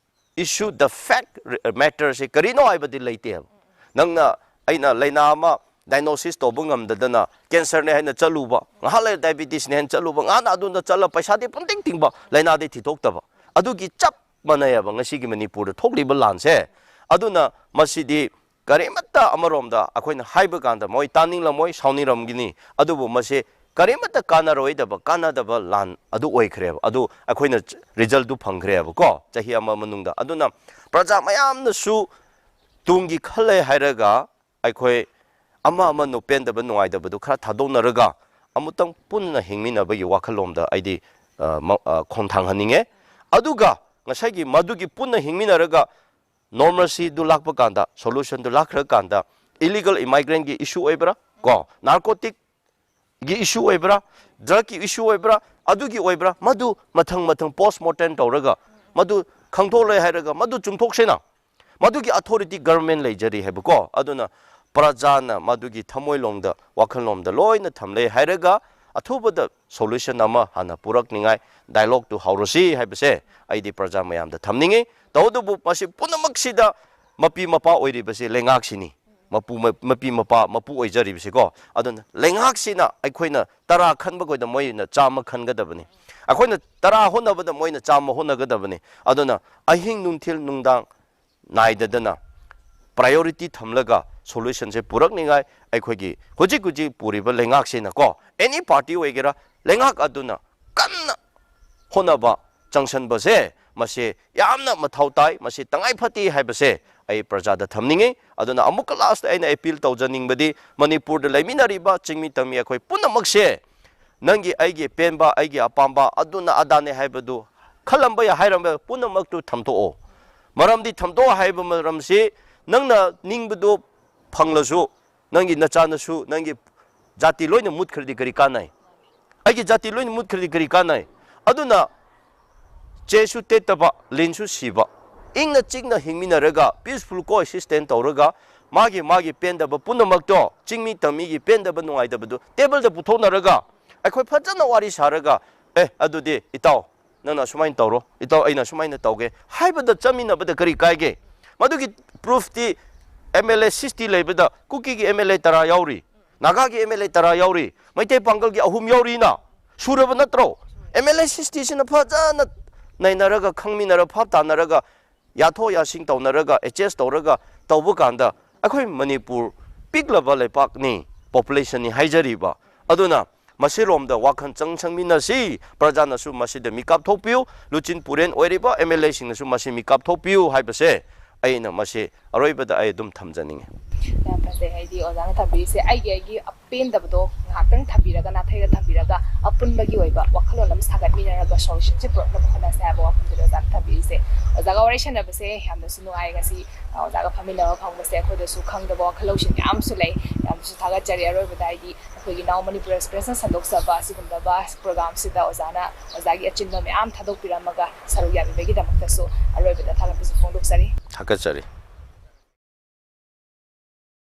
issue, the fact matter ꯁꯦ ꯀꯔꯤꯅꯣ ꯍꯥꯏꯕꯗꯤ ꯂꯩꯇꯦꯕ꯫ ꯅꯪꯅ, ꯑꯩꯅ ꯂꯥꯏꯅꯥ ꯑꯃ ꯗꯥꯏꯒꯅꯣꯁꯤꯁ ꯇꯧꯕ ꯉꯝꯗꯗꯅ ꯀꯦꯟꯁꯔꯅꯦ ꯍꯥꯏꯅ ꯆꯠꯂꯨꯕ, ꯉꯥꯏꯍꯥꯛ ꯂꯩꯔ ꯗꯥꯏꯕꯤꯇꯤꯁꯅꯦ ꯍꯥꯏꯅ ꯆꯠꯂꯨꯕ, ꯉꯥꯏꯍꯥꯛꯅ ꯑꯗꯣꯝꯗ ꯆꯠꯂ ꯄꯩꯁꯥꯗꯤ ꯄꯨꯡꯇꯤꯡ ꯇꯤꯡꯕ, ꯂꯥꯏꯅꯥꯗꯤ ꯊꯤꯗꯣꯛꯇꯕ꯫ ꯑꯗꯨꯒꯤ ꯆꯞ ꯃꯥꯟꯅꯩꯌꯦꯕ ꯉꯁꯤꯒꯤ ꯃꯅꯤꯄꯨꯔꯗ ꯊꯣꯛꯂꯤꯕ ꯂꯥꯟꯁꯦ꯫ ꯑꯗꯨꯅ ꯃꯁꯤꯗꯤ ꯀꯔꯤꯃꯠꯇ ꯑꯃꯔꯣꯝꯗ ꯑꯩꯈꯣꯏꯅ ꯍꯥꯏꯕ ꯀꯥꯟꯗ ꯃꯣꯏ ꯇꯥꯅꯤꯡꯂꯝꯃꯣꯏ, ꯁꯥꯎꯅꯤꯡꯂꯝꯒꯅꯤ, ꯑꯗꯨꯕꯨ ꯃꯁꯤ ꯀꯔꯤꯃꯠꯇ ꯀꯥꯟꯅꯔꯣꯏꯗꯕ, ꯀꯥꯟꯅꯗꯕ ꯂꯥꯟ ꯑꯗꯨ ꯑꯣꯏꯈ꯭ꯔꯦꯕ꯫ ꯑꯗꯨ ꯑꯩꯈꯣꯏꯅ ꯔꯤꯖꯜꯗꯨ ꯐꯪꯈ꯭ꯔꯦꯕꯀꯣ, ꯆꯍꯤ ꯑꯃ ꯃꯅꯨꯡꯗ꯫ ꯑꯗꯨꯅ ꯄ꯭ꯔꯖꯥ ꯃꯌꯥꯝꯅꯁꯨ ꯇꯨꯡꯒꯤ ꯈꯜꯂꯦ ꯍꯥꯏꯔꯒ ꯑꯩꯈꯣꯏ ꯑꯃ ꯑꯃꯅ ꯄꯦꯟꯗꯕ ꯅꯨꯡꯉꯥꯏꯇꯕꯗꯨ ꯈꯔ ꯊꯥꯗꯣꯛꯅꯔꯒ ꯑꯃꯨꯛꯇꯪ ꯄꯨꯟꯅ ꯍꯤꯡꯃꯤꯟꯅꯕꯒꯤ ꯋꯥꯈꯜꯂꯣꯝꯗ ꯑꯩꯗꯤ, ꯑ, ꯃ-, ꯑ, ꯈꯣꯡꯊꯥꯡꯍꯟꯅꯤꯡꯉꯦ꯫ ꯑꯗꯨꯒ ꯉꯁꯥꯏꯒꯤ ꯃꯗꯨꯒꯤ ꯄꯨꯟꯅ ꯍꯤꯡꯃꯤꯟꯅꯔꯒ normalcyꯗꯨ ꯂꯥꯛꯄ ꯀꯥꯟꯗ, solutionꯗꯨ ꯂꯥꯛꯈ꯭ꯔꯀꯥꯟꯗ, illegal immigrantꯀꯤ issue ꯑꯣꯏꯕ꯭ꯔꯥ, ꯀꯣ, narcoticꯀꯤ issue ꯑꯣꯏꯕ꯭ꯔꯥ, drugꯀꯤ issue ꯑꯣꯏꯕ꯭ꯔꯥ, ꯑꯗꯨꯒꯤ ꯑꯣꯏꯕ꯭ꯔꯥ, ꯃꯗꯨ ꯃꯊꯪ ꯃꯊꯪ post mortem ꯇꯧꯔꯒ ꯃꯗꯨ ꯈꯪꯊꯣꯛꯂꯦ ꯍꯥꯏꯔꯒ ꯃꯗꯨ ꯆꯨꯝꯊꯣꯛꯁꯦꯅ꯫ ꯃꯗꯨꯒꯤ authority government ꯂꯩꯖꯔꯤ ꯍꯥꯏꯕꯀꯣ꯫ ꯑꯗꯨꯅ ꯄ꯭ꯔꯖꯥꯅ ꯃꯗꯨꯒꯤ ꯊꯃꯣꯏꯂꯣꯝꯗ, ꯋꯥꯈꯜꯂꯣꯝꯗ ꯂꯣꯏꯅ ꯊꯝꯂꯦ ꯍꯥꯏꯔꯒ ꯑꯊꯨꯕꯗ solution ꯑꯃ ꯍꯥꯟꯅ ꯄꯨꯔꯛꯅꯤꯉꯥꯏ dialogueꯇꯨ ꯍꯧꯔꯁꯤ ꯍꯥꯏꯕꯁꯦ ꯑꯩꯗꯤ ꯄ꯭ꯔꯖꯥ ꯃꯌꯥꯝꯗ ꯊꯝꯅꯤꯡꯉꯤ꯫ ꯇꯧꯕꯇꯕꯨ ꯃꯁꯤ ꯄꯨꯝꯅꯃꯛꯁꯤꯗ ꯃꯄꯤ ꯃꯄꯥ ꯑꯣꯏꯔꯤꯕꯁꯤ ꯂꯩꯉꯥꯛꯁꯤꯅꯤ, ꯃꯄꯨ, ꯃ-, ꯃꯄꯤ ꯃꯄꯥ, ꯃꯄꯨ ꯑꯣꯏꯖꯔꯤꯕꯁꯤꯀꯣ꯫ ꯑꯗꯨꯅ ꯂꯩꯉꯥꯛꯁꯤꯅ ꯑꯩꯈꯣꯏꯅ ꯇꯔꯥ ꯈꯟꯕꯈꯣꯏꯗ ꯃꯣꯏꯅ ꯆꯥꯝꯃ ꯈꯟꯒꯗꯕꯅꯤ, ꯑꯩꯈꯣꯏꯅ ꯇꯔꯥ ꯍꯣꯠꯅꯕꯗ ꯃꯣꯏꯅ ꯆꯥꯝꯃ ꯍꯣꯠꯅꯒꯗꯕꯅꯤ꯫ ꯑꯗꯨꯅ ꯑꯍꯤꯡ, ꯅꯨꯡꯊꯤꯜ, ꯅꯨꯡꯗꯥꯡ ꯅꯥꯏꯗꯗꯅ priority ꯊꯝꯂꯒ solutionꯁꯦ ꯄꯨꯔꯛꯅꯤꯉꯥꯏ ꯑꯩꯈꯣꯏꯒꯤ ꯍꯧꯖꯤꯛ ꯍꯧꯖꯤꯛ ꯄꯨꯔꯤꯕ ꯂꯩꯉꯥꯛꯁꯤꯅꯀꯣ, any party ꯑꯣꯏꯒꯦꯔꯥ, ꯂꯩꯉꯥꯛ ꯑꯗꯨꯅ ꯀꯟꯅ ꯍꯣꯠꯅꯕ ꯆꯪꯁꯟꯕꯁꯦ ꯃꯁꯤ ꯌꯥꯝꯅ ꯃꯊꯧ ꯇꯥꯏ, ꯃꯁꯤ ꯇꯉꯥꯏ ꯐꯗꯦ ꯍꯥꯏꯕꯁꯦ ꯑꯩ ꯄ꯭ꯔꯖꯥꯗ ꯊꯝꯅꯤꯡꯉꯤ꯫ ꯑꯗꯨꯅ ꯑꯃꯨꯛꯀ last ꯑꯩꯅ appeal ꯇꯧꯖꯅꯤꯡꯕꯗꯤ ꯃꯅꯤꯄꯨꯔꯗ ꯂꯩꯃꯤꯟꯅꯔꯤꯕ ꯆꯤꯡꯃꯤ ꯇꯝꯃꯤ ꯑꯩꯈꯣꯏ ꯄꯨꯝꯅꯃꯛꯁꯦ ꯅꯪꯒꯤ, ꯑꯩꯒꯤ ꯄꯦꯟꯕ, ꯑꯩꯒꯤ ꯑꯄꯥꯝꯕ, ꯑꯗꯨꯅ ꯑꯗꯥꯅꯦ ꯍꯥꯏꯕꯗꯨ ꯈꯜꯂꯝꯕ ꯌꯥꯏ ꯍꯥꯏꯔꯝꯕ ꯄꯨꯝꯅꯃꯛꯇꯨ ꯊꯝꯗꯣꯛꯑꯣ꯫ ꯃꯔꯝꯗꯤ ꯊꯝꯗꯣꯛꯑꯣ ꯍꯥꯏꯕ ꯃꯔꯝꯁꯤ ꯅꯪꯅ ꯅꯤꯡꯕꯗꯨ ꯐꯪꯂꯁꯨ ꯅꯪꯒꯤ ꯅꯆꯥꯅꯁꯨ ꯅꯪꯒꯤ ꯖꯥꯇꯤ ꯂꯣꯏꯅ ꯃꯨꯠꯈ꯭ꯔꯗꯤ ꯀꯔꯤ ꯀꯥꯟꯅꯩ? ꯑꯩꯒꯤ ꯖꯥꯇꯤ ꯂꯣꯏꯅ ꯃꯨꯠꯈ꯭ꯔꯗꯤ ꯀꯔꯤ ꯀꯥꯟꯅꯩ? ꯑꯗꯨꯅ ꯆꯦꯁꯨ ꯇꯦꯠꯇꯕ, ꯂꯤꯟꯁꯨ ꯁꯤꯕ, ꯏꯪꯅ ꯆꯤꯛꯅ ꯍꯤꯡꯃꯤꯟꯅꯔꯒ peaceful coexistence ꯇꯧꯔꯒ ꯃꯥꯒꯤ ꯃꯥꯒꯤ ꯄꯦꯟꯗꯕ ꯄꯨꯝꯅꯃꯛꯇꯣ, ꯆꯤꯡꯃꯤ ꯇꯝꯃꯤꯒꯤ ꯄꯦꯟꯗꯕ ꯅꯨꯡꯉꯥꯏꯇꯕꯗꯨ ꯇꯦꯕꯜꯗ ꯄꯨꯊꯣꯛꯅꯔꯒ, ꯑꯩꯈꯣꯏ ꯐꯖꯅ ꯋꯥꯔꯤ ꯁꯥꯔꯒ, "ꯑꯦ, ꯑꯗꯨꯗꯤ ꯏꯇꯥꯎ, ꯅꯪꯅ ꯑꯁꯨꯃꯥꯏꯅ ꯇꯧꯔꯣ, ꯏꯇꯥꯎ, ꯑꯩꯅ ꯑꯁꯨꯃꯥꯏꯅ ꯇꯧꯒꯦ" ꯍꯥꯏꯕꯗ ꯆꯠꯃꯤꯟꯅꯕꯗ ꯀꯔꯤ ꯀꯥꯏꯒꯦ? ꯃꯗꯨꯒꯤ ꯄ꯭ꯔꯨꯐꯇꯤ ꯑꯦꯝ ꯑꯦꯜ ꯑꯦ ꯁꯤꯛꯁꯇꯤ ꯂꯩꯕꯗ ꯀꯨꯀꯤꯒꯤ ꯑꯦꯝ ꯑꯦꯜ ꯑꯦ ꯇꯔꯥ ꯌꯥꯎꯔꯤ, ꯅꯥꯒꯥꯒꯤ ꯑꯦꯝ ꯑꯦꯜ ꯑꯦ ꯇꯔꯥ ꯌꯥꯎꯔꯤ, ꯃꯩꯇꯩ ꯄꯥꯡꯒꯜꯒꯤ ꯑꯍꯨꯝ ꯌꯥꯎꯔꯤꯅ꯫ ꯁꯨꯔꯕ ꯅꯠꯇ꯭ꯔꯣ? ꯑꯦꯝ ꯑꯦꯜ ꯑꯦ ꯁꯤꯛꯁꯇꯤꯁꯤꯅ ꯐꯖꯅ ꯅꯩꯅꯔꯒ, ꯈꯪꯃꯤꯟꯅꯔ, ꯚꯥꯞ ꯇꯥꯅꯔꯒ, ꯌꯥꯊꯣꯛ ꯌꯥꯁꯤꯟ ꯇꯧꯅꯔꯒ, ꯑꯦꯗꯖꯁ ꯇꯧꯔꯒ ꯇꯧꯕ ꯀꯥꯟꯗ, ꯑꯩꯈꯣꯏ ꯃꯅꯤꯄꯨꯔ ꯄꯤꯛꯂꯕ ꯂꯩꯄꯥꯛꯅꯤ, ꯄꯣꯄꯨꯂꯦꯁꯟꯅꯤ ꯍꯥꯏꯖꯔꯤꯕ꯫ ꯑꯗꯨꯅ ꯃꯁꯤꯔꯣꯝꯗ ꯋꯥꯈꯜ ꯆꯪ ꯆꯪꯃꯤꯟꯅꯁꯤ꯫ ꯄ꯭ꯔꯖꯥꯅꯁꯨ ꯃꯁꯤꯗ ꯃꯤꯀꯥꯞ ꯊꯣꯛꯄꯤꯌꯨ꯫ ꯂꯨꯆꯤꯟ ꯄꯨꯔꯦꯟ ꯑꯣꯏꯔꯤꯕ ꯑꯦꯝ ꯑꯦꯜ ꯑꯦꯁꯤꯡꯅꯁꯨ ꯃꯁꯤ ꯃꯤꯀꯥꯞ ꯊꯣꯛꯄꯤꯌꯨ ꯍꯥꯏꯕꯁꯦ ꯑꯩꯅ ꯃꯁꯤ ꯑꯔꯣꯏꯕꯗ ꯑꯩ ꯑꯗꯨꯝ ꯊꯝꯖꯅꯤꯡꯉꯤ꯫ ꯌꯥꯝ ꯐꯖꯩ꯫ ꯍꯥꯏꯗꯤ ꯑꯣꯖꯥꯅ ꯊꯝꯕꯤꯔꯤꯁꯦ, ꯑꯩꯒꯤ ꯑꯩꯒꯤ ꯑꯄꯦꯟꯗꯕꯗꯣ ꯉꯥꯏꯍꯥꯛꯇꯪ ꯊꯝꯕꯤꯔꯒ, ꯅꯥꯊꯩꯔ ꯊꯝꯕꯤꯔꯒ, ꯑꯄꯨꯟꯕꯒꯤ ꯑꯣꯏꯕ ꯋꯥꯈꯜꯂꯣꯟ ꯑꯃ ꯁꯥꯒꯠꯃꯤꯟꯅꯔꯒ ꯁꯣꯂꯨꯁꯟꯁꯦ ꯄꯨꯔꯛꯅꯕ ꯍꯣꯠꯅꯁꯦ ꯍꯥꯏꯕ ꯋꯥꯐꯝꯗꯨꯗ ꯑꯣꯖꯥꯅ ꯊꯝꯕꯤꯔꯤꯁꯦ꯫ ꯑꯣꯖꯥꯒ ꯋꯥꯔꯤ ꯁꯥꯟꯅꯕꯁꯦ ꯌꯥꯝꯅꯁꯨ ꯅꯨꯡꯉꯥꯏ꯫ ꯉꯁꯤ ꯑꯣꯖꯥꯒ ꯐꯝꯃꯤꯟꯅꯕ ꯐꯪꯕꯁꯦ ꯑꯩꯈꯣꯏꯗꯁꯨ ꯈꯪꯗꯕ ꯋꯥꯈꯜ ꯂꯧꯁꯤꯡ ꯃꯌꯥꯝꯁꯨ ꯂꯩ꯫ ꯌꯥꯝꯅꯁꯨ ꯊꯥꯒꯠꯆꯔꯤ꯫ ꯑꯔꯣꯏꯕꯗ ꯍꯥꯏꯗꯤ ꯑꯩꯈꯣꯏꯒꯤ ꯅꯥꯎ ꯃꯅꯤꯄꯨꯔ ꯑꯦꯛꯁꯄ꯭ꯔꯦꯁꯅ ꯁꯟꯗꯣꯛꯆꯕ ꯑꯁꯤꯒꯨꯝꯂꯕ ꯄ꯭ꯔꯣꯒ꯭ꯔꯥꯝꯁꯤꯗ ꯑꯣꯖꯥꯅ ꯑꯣꯖꯥꯒꯤ ꯑꯆꯤꯟꯕ ꯃꯌꯥꯝ ꯊꯥꯗꯣꯛꯄꯤꯔꯝꯃꯒ ꯁꯔꯨꯛ ꯌꯥꯕꯤꯕꯒꯤꯗꯃꯛꯇꯁꯨ ꯑꯔꯣꯏꯕꯗ ꯊꯥꯒꯠꯄꯁꯨ ꯐꯣꯡꯗꯣꯛꯆꯔꯤ꯫ ꯊꯥꯒꯠꯆꯔꯤ꯫